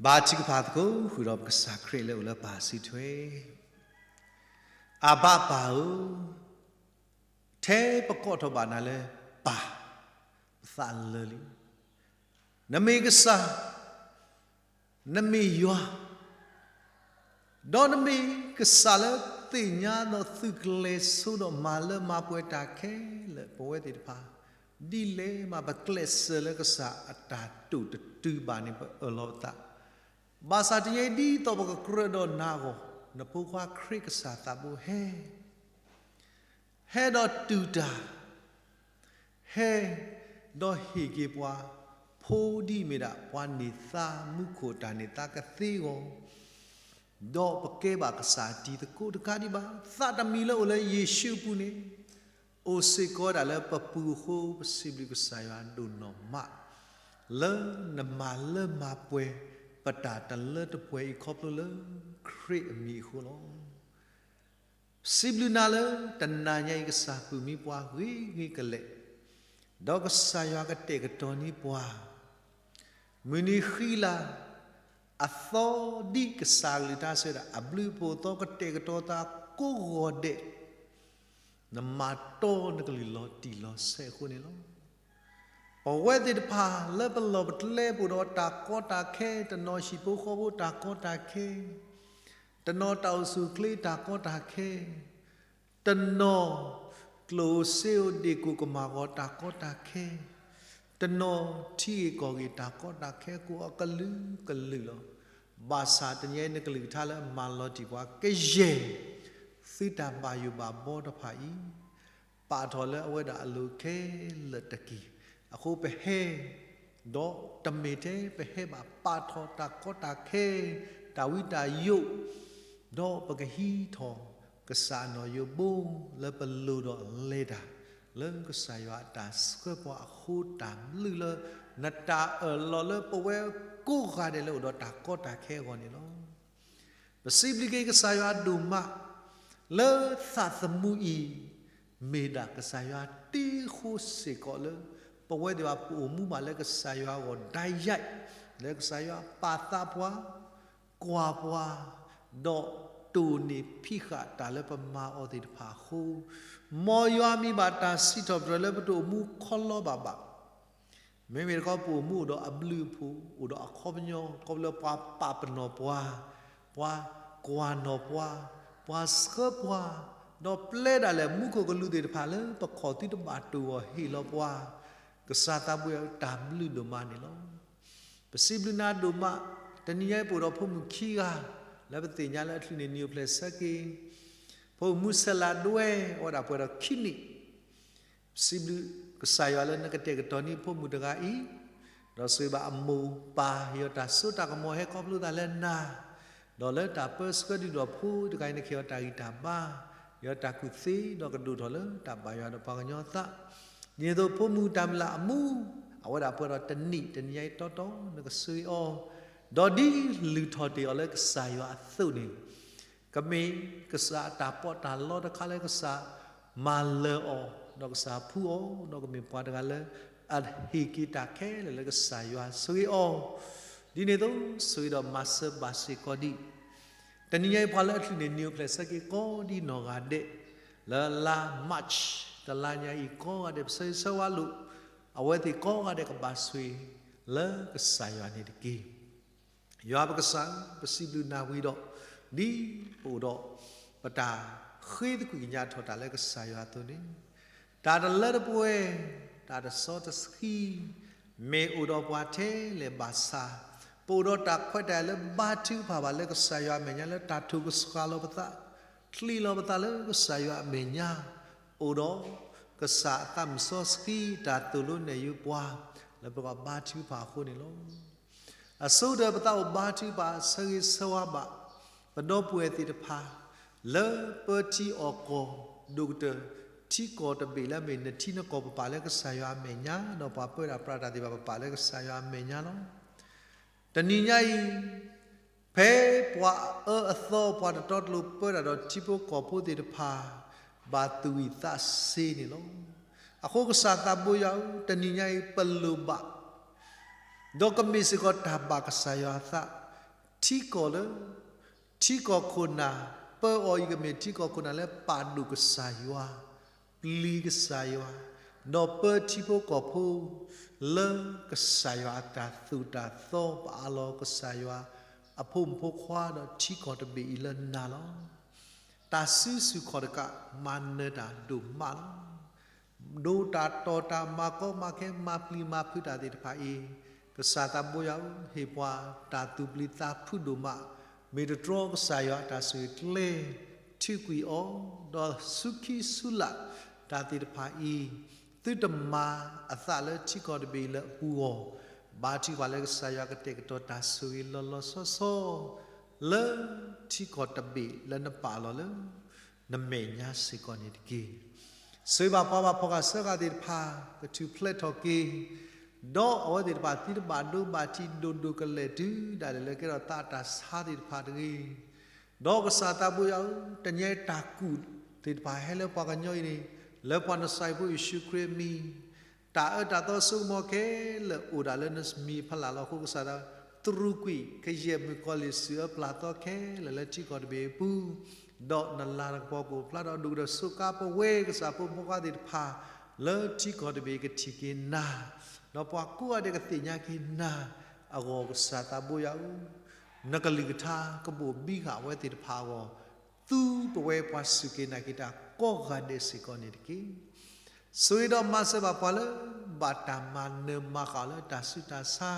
ဘါထုကဖၣ်သကိး ဃုာ်ဒီးပကစၢ်ခရံာ်လၢအိၣ်လၢပၢ်စုထွဲ, အဘၣ်ပၢ်ဧၢ, ထဲပကိးထီၣ်ဘၣ်နၤလၢပၢ်, ပသးလၢာ်လံ. နမ့ၢ်ကစၢ်, နမ့ၢ်ယွၤ, ဒီးနမ့ၢ်ကစၢ်လၢ သ့ၣ်ညါဒီးသုးကျဲၤဆိဒီးမၤလၢမၤပှဲၤတၢ်ခဲလၢာ် ပဝဲသ့ၣ်တဖၣ် ဒ်လဲၣ်မး ပကျဲးစၢးလၢကစၢ်အတၢ်တိာ်တတုၤဘၣ်န့ၣ် ပအၢၣ်လီၤပသး, ဘၣ်ဆၣ်တနံၤအံၤဒ်သိးပကကြၢးဒီးနၤအဂီၢ်, နဖိခွါခရံာ်ကစၢ်သးဘိဟဲ ဟဲဒီးတူၢ်တၢ်, ဟဲဒီးဟ့ၣ်က့ၤပှၤ ဖိဒ်အမ့ၢ်ဒၣ်ပှၤန့ၢ်သါမူခိၣ်တၢ်န့ၢ်သါကသ့အဂီၢ်, ဒီးပကဲဘၣ်ကစၢ်တံၤသကိးတခါဒံးဘၣ်, သးတမံၤလၢအိၣ်လၢယ့ၣ်ၡူးအပူၤန့ၣ် အိၣ်စ့ၢ်ကီးဝဲဒၣ်လၢပပူၤအဃိ ပစံးဘျုးကစၢ်ယွၤဒိၣ်နီၢ်မး လၢနမၤလၢမၤပှဲၤ ပတၢ်တလၢတပှဲၤအံၤခီဖျိလၢခရံာ်အမံၤအဃိလီၤ. စံးဘျုးနၤလၢတနၤညါအံၤ ကစၢ်ဃုာ်မံပှၤဂ့ၤဂ့ၤကလဲာ်, ဒီးကစၢ်ယွၤကတဲာ်ကတီၤန့ၢ်ပှၤ မုၢ်နံၤဃံလၤ အသီဒ်ကစၢ်အကလုၢ်တၢ်ဆၢဒၣ် အဘျုးအဖှိၣ်အသီကတဲာ်ကတီၤသးကိးဂီၤဒဲး, နမၤတီနကလုၢ်လီၤတံၢ်လီၤဆဲးအဃိန့ၣ်လီၤ. ပဝဲသ့ၣ်တဖၣ်လၢပလီၢ်ပကျဲပအိၣ်ဒီးတၢ်ကီတၢ်ခဲ, တနီၤဟံၣ်ဖိဃီဖိတၢ်ကီတၢ်ခဲ, တနီၤတၢ်အိၣ်ဆူၣ်အိၣ်ချ့တၢ်ကီတၢ်ခဲ, တနီၤကျိၣ်စ့အိၣ်ဒ့ၣ်ကိၢ်ကမၣ်ဂီၤတၢ်ကီတၢ်ခဲ, တနီၤထံဂ့ၢ်ကီၢ်ဂ့ၢ်တၢ်ကီတၢ်ခဲ ကအိၣ်အကလုာ်ကလုာ်လီၤ. ဘၣ်ဆၣ်တနံၤအံၤနကလုၢ်ကထါလၢမၤလီၤတံၢ်ပှၤကယဲၢ် သုတၢ်ဘၣ်ယိၣ်ဘၣ်ဘီတဖၣ်အံၤ ပာ်ထီၣ်လၢအဝဲဒၣ်အလိၤခဲလၢာ်တက့ၢ်. အဃိပဟဲ ဒီးတမ့ၢ်ထဲပဟဲဘၣ် ပာ်ထီၣ်တၢ်ကီတၢ်ခဲ တၢ်ဝံတၢ်ယိး ဒီးပကဟံးထီၣ်ကစၢ်အနီၣ်ယိးဘိ လၢပလိၣ်ဒီးလဲၤတၢ် လၢကစၢ်ယွၤအတၢ်ဆှၢပှၤအဃိ တၢ်ဘျုးလၢနတၢ်အၢၣ်လီၤလၢပဝဲကိးဂၤဒဲးလၢအိၣ်ဒီးတၢ်ကီတၢ်ခဲအဂီၢ်န့ၣ်လီၤ. ပစံးဘျုးက့ၤကစၢ်ယွၤဒိၣ်မး လၢသးသမူအံၤ မ့ၢ်ဒၣ်ကစၢ်ယွၤတ့ဃိစ့ၢ်ကီးလၢ ပဝဲသ့ၣ်တဖၣ်ပအိၣ်မူဘၣ်လၢကစၢ်ယွၤအဂီၢ် ဒၣ်ယဲ လၢကစၢ်ယွၤပာ်သးပှၤ ကွၢ်ပှၤ ဒီးတိၢ်န့ၢ်ဖံးဃာ်တၢ်လၢပမၤအီၤသ့ၣ်တဖၣ်အဃိ, မ်ယွၤမံၤဘၣ်တၢ်စံးထီၣ်ပတြၢၤလၢပတအိၣ်မူခီလီဘၣ်ဘၣ် မ့မ့ၢ်တခီ ပအိၣ်မူအိၣ်ဒီးအဘျုးအဖှိၣ် အိၣ်ဒီးအခီပညီ ခီဖျိလၢပှၤပာ်ပနီၣ်ပှၤ, ပှၤကွၢ်နီၣ်ပှၤ, ပှၤဆှၢပှၤ, ဒီးပျဲဒၣ်လဲာ်မူခိၣ်ကလူးသ့ၣ်တဖၣ်လၢပခီၣ်သုတဘၣ်တိၢ်အီၤဟ့ၣ်လီၤပှၤ, ကစၢ်သးဘိယွၤတၢ်ဘျုးဒိၣ်မးန့ၣ်လီၤ. ပစံးဘျုးနၤဒိၣ်မး, တနံၤညါအံၤပအိၣ်ဒီးဖိမုၣ်ခံဂၤ, လၢပသ့ၣ်ညါလၢအချုးန့ၣ်နံၤအိၣ်ဖျဲၣ်ဆၢက့ၤ, ဖိမုၣ်မူစဲလးဒွဲ အဝဲဒၣ်ပှဲၤဒီးခံနံၣ် စံးဘျုးကစၢ်ယွၤလၢနကတဲာ်ကတီၤန့ၢ်ဖိမုၣ်တဂၤအံၤ, ဒီးဆိၣ်ဂ့ၤဘၣ်အမိၢ်ပၢ် ယွၤတၢ်စိတၢ်ကမီၤဟဲခီဖျိသးလၢနၤ, ဒီးလၢတၢ်ပၢဆှၢဒုၣ်ဒီးဖိတဂၤအံၤ နကဟ့ၣ်အီၤတၢ်ဂံၢ်တၢ်ဘါ, ယွၤတၢ်ကူၣ်သ့ဒီးကဒိၣ်ထီၣ်လၢတၢ်ဘၣ်ယွၤဒီးပှၤကညီအသး, ဒ်န့ၣ်အသိးဖိမုၣ်တၢ်မုၢ်လၢ်အမူ, အဝဲဒၣ်ပှဲၤဒီးတနံၣ်တနံၤညါအံၤတီတီ နကဆိၣ်ဂ့ၤအီၤ, ဒီးဒ်လုၢ်ထီၣ်တ့ၢ်အီၤလၢကစၢ်ယွၤအသိးန့ၣ် ကမ့ၢ်ကစၢ်အတၢ်ပီးတၢ်လီတခါလၢကစၢ်မၤလၢအီၤ, ဒီးကစၢ်ဖှူအီၤ, ဒီးကမ့ၢ်ပှၤတဂၤလၢ အဟ့ၣ်က့ၤတၢ်ခဲလၢာ်လၢကစၢ်ယွၤဆိၣ်ဂ့ၤအီၤ, ဒ်န့ၣ်အသိး ဆိၣ်ဂ့ၤဒီးမၤစၢၤဘၣ်စ့ၢ်ကီးဒံး, တနံၤညါအံၤပှၤလၢအချုးန့ၣ် နံၤအိၣ်ဖျဲၣ်ဆၢက့ၤကိးဒံနီၢ်ဂၤဒဲး, လၢလါ March တလါညါအံၤကိးဂၤဒဲး ပဆၢဂ့ၤဆၢဝါလိာ်, အဝဲသ့ၣ်ကိးဂၤဒဲးကဘၣ်ဆိၣ်ဂ့ၤလၢကစၢ်ယွၤန့ၣ်တက့ၢ်. ယွၤပကစၢ်ဧၢ, ပစံးဘျုးနၤဝံၤဒီး, ဒ်ပအိၣ်ဒီးပတၢ်ဃ့သကွံာ်ကညးထီၣ်တၢ်လၢကစၢ်ယွၤအသိးန့ၣ်, တၢ်တလၢတပှဲၤ, တၢ်တစီတဆှံ, မ့ၢ်အိၣ်ဒီးပှၤထဲလဲၣ်ဘၣ်ဆၣ်, ပအိၣ်ဒီးတၢ်ခွဲးတၢ်ယာ်လၢဘါထုကဖၣ်ဘၣ်လၢကစၢ်ယွၤအမဲာ်ညါ လၢတၢ်ထုကဖၣ်လီၤပသး, ချံးလီၤပသးလၢကစၢ်ယွၤအမဲာ်ညါ, အိၣ်ဒီးကစၢ်အသးမုၢ်စီဆှံ တၢ်သိၣ်လိနဲၣ်ယုပှၤ လၢပကဘါထုကဖၣ်အဃိန့ၣ်လီၤ. အဆိကတၢၢ်ပသးအိၣ်ဘါထုကဖၣ် ဆၢဂ့ၤဆၢဝါဘၣ် ပဒီပုၢ်ဝဲၢ်သ့ၣ်တဖၣ် လၢပၢထံအီၣ်ကီၢ် ဒိၣ်ကတၢၢ် ထံကီၢ်တဘ့ၣ်လၢအမ့ၢ် နထံနကီၢ်ပပာ်လၢကစၢ်ယွၤအမဲာ်ညါ ဒီးပှၤပၢတၢ်ပြးတၢ်သ့ၣ်တဖၣ် ပပာ်လၢကစၢ်ယွၤအမဲာ်ညါလီၤ. တနံၤညါအံၤ ဖဲပှၤအအၢအသီ ပှၤတတီတလိၤ ပၢတၢ်ဒီးထံဖိကီၢ်ဖိသ့ၣ်တဖၣ် ဘၣ်သူၣ်ဝံၣ်သးစ့န့ၣ်လီၤ. အဃိကစၢ်သးဘိယွၤဧၢ, တနံၤညါအံၤပလိၣ်ဘၣ် ဒီးကမ့ၢ်စ့ၢ်ကီးတၢ်ဘၣ်ကစၢ်ယွၤအသး ထံကီၢ်လၢ ထံကီၢ်ခိၣ်နၢ် ပၢအီၤအံၤ ကမ့ၢ်ထံကီၢ်ခိၣ်နၢ်လၢပာ်ဒိၣ်ကစၢ်ယွၤ, ပျံၤကစၢ်ယွၤ, ဒီးပၢထံဖိကီၢ်ဖိ လၢကစၢ်ယွၤအတၢ်သိၣ်တၢ်သီ ပအးလီၤကစၢ်ယွၤအဖိမုၣ်ဖိခွါ ဒီးထံကီၢ်တဘ့ၣ်အံၤလၢနၤလီၤ. တၢ်စုဆူၣ်ခီၣ်တကး မၤနၢၤတၢ်ဒိၣ်မးလီၤ. ဒိးတၢ်တီၢ်တၢ် မၤကီမၤခဲ မၤပျံၤမၤဖုးတၢ်သ့ၣ်တဖၣ်အံၤ, ကစၢ်သးဘိယွၤဧၢ, ဟ့ၣ်ပှၤတၢ်သူၣ်ပျံၤသးဖုးဒိၣ်မး, မ့ၢ်တတြီကစၢ်ယွၤအတၢ်ဆိၣ်ဂ့ၤကျဲ, ထုးကွံာ်အီၤ, ဒီးဆူခံဆူလၢ်တၢ်သ့ၣ်တဖၣ်အံၤ, သုတမၤအသးလၢထံကီၢ်တဘ့ၣ်အံၤလၢအပူၤအဂီၢ်, ဘါထုကဖၣ်လၢကစၢ်ယွၤကတဲာ်ကတီၤတၢ်ဆိၣ်ဂ့ၤလီၤလီၤဆီဆီ လၢထံကီၢ်တဘ့ၣ်လၢနပာ်လီၤလၢ နမဲာ်ညါစ့ၢ်ကီးန့ၣ်တက့ၢ်. ဆိၣ်ဂ့ၤဘၣ်ပှၤဘၣ်ဖှီၣ်ဃာ်စၢဃာ်သ့ၣ်တဖၣ် ကထူၣ်ဖျဲးထီၣ်က့ၤ, ဒီးအဝဲသ့ၣ်တဖၣ်သုတဘၣ်ဒိဘၣ်ထံးဒိၣ်ဒိၣ်ကလဲာ်တုၤဒၣ်လဲာ်လၢကဲထီၣ်သးတၢ်ဆါသ့ၣ်တဖၣ်တဂ့ၤ. ဒီးကစၢ်သးဘိယွၤဧၢ, တနံၤအံၤတၢ်ကူၣ်သ့ၣ်တဖၣ်ဟဲလၢပှၤကညီအံၤန့ၣ်, လၢပှၤနစၢ်ဖိယ့ၣ်ၡူးခရံာ်အမံၤ တၢ်အၢတၢ်သီစိကမီၤခဲလၢာ်အိၣ်ဒၣ်လၢနမံၤဖီလာ်လီၤ. အဃိကစၢ်သး တရူးကွံာ်ကယဲၢ်မုၣ်ကီၤလံၢ်စုအၢပျၢ်သီခဲလၢာ်လၢထံကီၢ်တဘ့ၣ်အပူၤ, ဒီးနလၤကပီၤကအိၣ်ဖျါထီၣ်ဒိၣ်ကတၢၢ် စူးကါပဝဲကစၢ်ဖိဖိခွါသ့ၣ်တဖၣ် လၢထံကီၢ်တဘ့ၣ်ကထံၣ်က့ၤနၤ, ဒီးပှၤကိးဂၤဒဲးကသ့ၣ်ညါက့ၤနၤ အဂီၢ်ကစၢ်သးဘိယွၤဧၢ, နကလုၢ်ကထါကဘိၣ်ဘံဃာ်အဝဲသ့ၣ်တဖၣ်အဂီၢ် သူပဝဲပှၤစူၢ်က့ၤနာ်က့ၤတၢ်ကိးဂၤဒဲးစ့ၢ်ကီးန့ၣ်တက့ၢ်. ဆိၣ်ဂ့ၤဒီးမၤစၢၤဘၣ်ပှၤလၢ ဘၣ်တၢ်မၤနၢၤမၤဃၣ်အီၤလၢတၢ်ဆူးတၢ်ဆါ,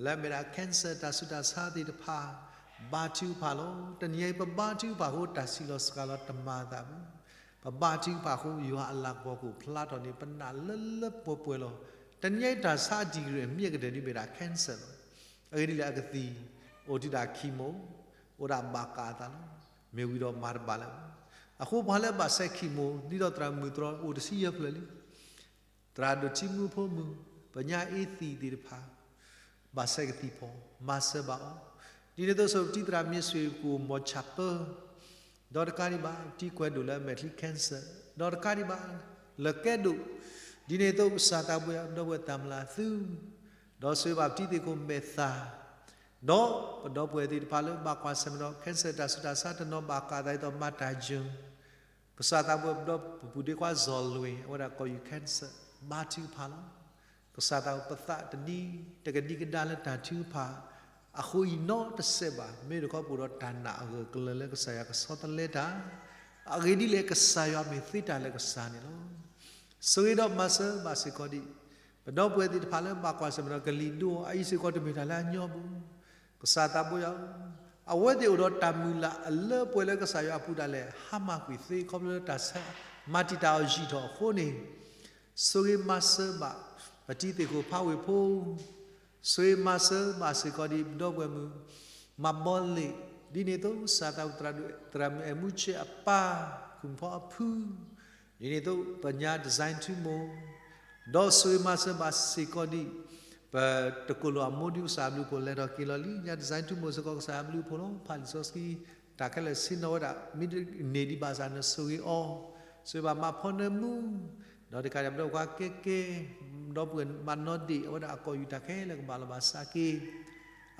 လၢအမ့ၢ်ဒၣ် cancer တၢ်ဆူးတၢ်ဆါသ့ၣ်တဖၣ်, ဘါထုကဖၣ်လီၤ. တနံၤအံၤပဘါထုကဖၣ်အဃိ တၢ်စံးလီၤစှၤလီၤတမၤအသးဘၣ်. ပဘါထုကဖၣ်အဃိ ယွၤအလၤကပီၤကအိၣ်ဖျါထီၣ်န့ၣ် ပနာ်လၢလၢပှဲၤပှဲၤလီၤ. တနံၤအံၤတၢ်ဆါအတံၢ်ကရၢၢ်မ့ၢ်ကတၢၢ်ဒ်မ့ၢ်ဒၣ် cancer လီၤ. အဂ့ၢ်ဒ်လဲၣ်အကသံၣ်, အိၣ်တုၤဒၣ် chemo, အိၣ်ဒၣ်ဘၣ်ကးအသးလီၤ. မ့ၢ်ဝံၤဒီးမၤတဘၣ်လၢၤဘၣ်. အဃိပှၤလၢဘၣ်ဆဲး chemo ဒ်သိးသရၣ်မုၣ်သရီအိၣ်တဆံယဲၢ်ဖျၢၣ်လံ. သရၣ်ဒိၣ်ထံမုၢ်ဖိမုၢ်, ပညါအ့သံၣ်သ့ၣ်တဖၣ်, ဘၣ်ဆဲးကသံၣ်ဖီ, မၤစၢၤဘၣ်အီၤ. ဒ်န့ၣ်အသိး စီၤပတံသရၣ်မ့ၢ်စွ့ၣ်ကအိၣ်မီၤဆၣ်ပၢ, ဒီးတကးဒံးဘၣ် ပတံကွဲးဒိၣ်လၢအမဲာ်ချံ cancer, ဒီးတကးဒံးဘၣ် လၢကဲဒိၣ်, ဒ်န့ၣ်အသိးကစၢ်သးဘိယွၤ ပဒီပုၢ်ဝဲၢ်တၢ်မျၢ်သု, ဒီးဆိၣ်ဂ့ၤဘၣ်ပတံသ့ၣ်ခိၣ်မဲာ်သၣ်, ဒီးပဒီပုၢ်ဝဲၢ်သ့ၣ်တဖၣ်လၢဘၣ်ကွၢ်ဆၢၣ်မဲာ်ဒီး cancer တၢ်ဆူးတၢ်ဆါတနီၤဘၣ်ကးအသးဒ်သိး မၤတၢ်ယၢၢ် ကစၢ်သးဘိယွၤ ပဒီပုၢ်ပပူၤဒ့ခွါစီၤလွ့ၣ် အဝဲဒၣ်ကိးယူၤ cancer ဘါထုကဖၣ်လီၤ. ကစၢ်သးဘိယွၤ ပသးတနံၤတကဒံကဒါလၢတၢ်ထုကဖၣ်, အဃိအံၤနီတစဲးဘၣ် မ့ၢ်တခီပအိၣ်ဒီးတၢ်နာ်အဂၢၢ်ကျၢၤလၢကစၢ်ယွၤကဆီတလဲတၢ်, အဂ့ၢ်ဒ်လဲၣ် ကစၢ်ယွၤမ့ၢ်သ့တၢ်လၢကစၢ်န့ၣ်လီၤ. ဆိၣ်ဂ့ၤဒီးမၤစၢၤဘၣ်စ့ၢ်ကီးဒံး ပဒီပုၢ်ဝဲၢ်သ့ၣ်တဖၣ်လၢဘၣ်ကွၢ်ဆၢၣ်မဲာ်ဒီးကလံၤဒိ အအံၤစ့ၢ်ကီးတမ့ၢ်တၢ်လၢအညီဘၣ်. ကစၢ်သးဘိယွၤဧၢ, အဝဲသ့ၣ်အိၣ်ဒီးတၢ်မုၢ်လၢ်အလၢပှဲၤလၢကစၢ်ယွၤအပူၤဒၣ်လဲာ် ဟါမၢ်ကွံာ်သ့ ခီဖျိလၢတၢ်ဆါ မၤတံာ်တာ်အီၤယံာ်ထီၣ်အဃိန့ၣ်, ဆိၣ်ဂ့ၤမၤစၢၤဘၣ် ပတံသ့ၣ်ခိၣ်ဖးဝ့ၢ်ဖိ, ဆိၣ်ဂ့ၤမၤစၢၤဘၣ်စ့ၢ်ကီးဒံး ပဒီပုၢ်ဝဲၢ်မုၣ် မၤဘီလ့ၣ်, ဒ်န့ၣ်အသိး ကစၢ်သးဘိယွၤ သရၣ်မုၣ်အဲၣ်မူဆ့အပၢ် ခူၣ်ဖီအဖု, ဒ်န့ၣ်အသိး ပညါ design ထူမိၢ်, ဒီးဆိၣ်ဂ့ၤမၤစၢၤဘၣ်စ့ၢ်ကီးဒံး ပတကိၢ်လိာ်အမိၢ် ဒ်ကစၢ်အဘျုးအဖှိၣ်လဲၤထီၣ်က့ၤလီၤလံ, ညါ design ထူမိၢ်စ့ၢ်ကီး ကစၢ်အဘျုးအဖှိၣ်လီၤ. ဖးလံာ်စီဆှံ တၢ်ခဲလၢာ်ဆ့ၣ်နီၤဝဲဒၣ် မ့ၢ်န့ၢ်ဒံးဘၣ်ဆၣ် နဆိၣ်ဂ့ၤအီၤ, ဆိၣ်ဂ့ၤဘၣ်မၤဖီနၢမူ, ဒီးတကးဒံး ပဒီပုၢ်ဝဲၢ်ကဲကဲ, ဒီပုၢ်ဝဲၢ်မၤနီၣ်ဒ့ၣ် အဝဲဒၣ်အကိာ်ယူၢ်တၢ်ခဲလၢာ်ကဘၣ်လီၤဘၣ်စးက့ၤ,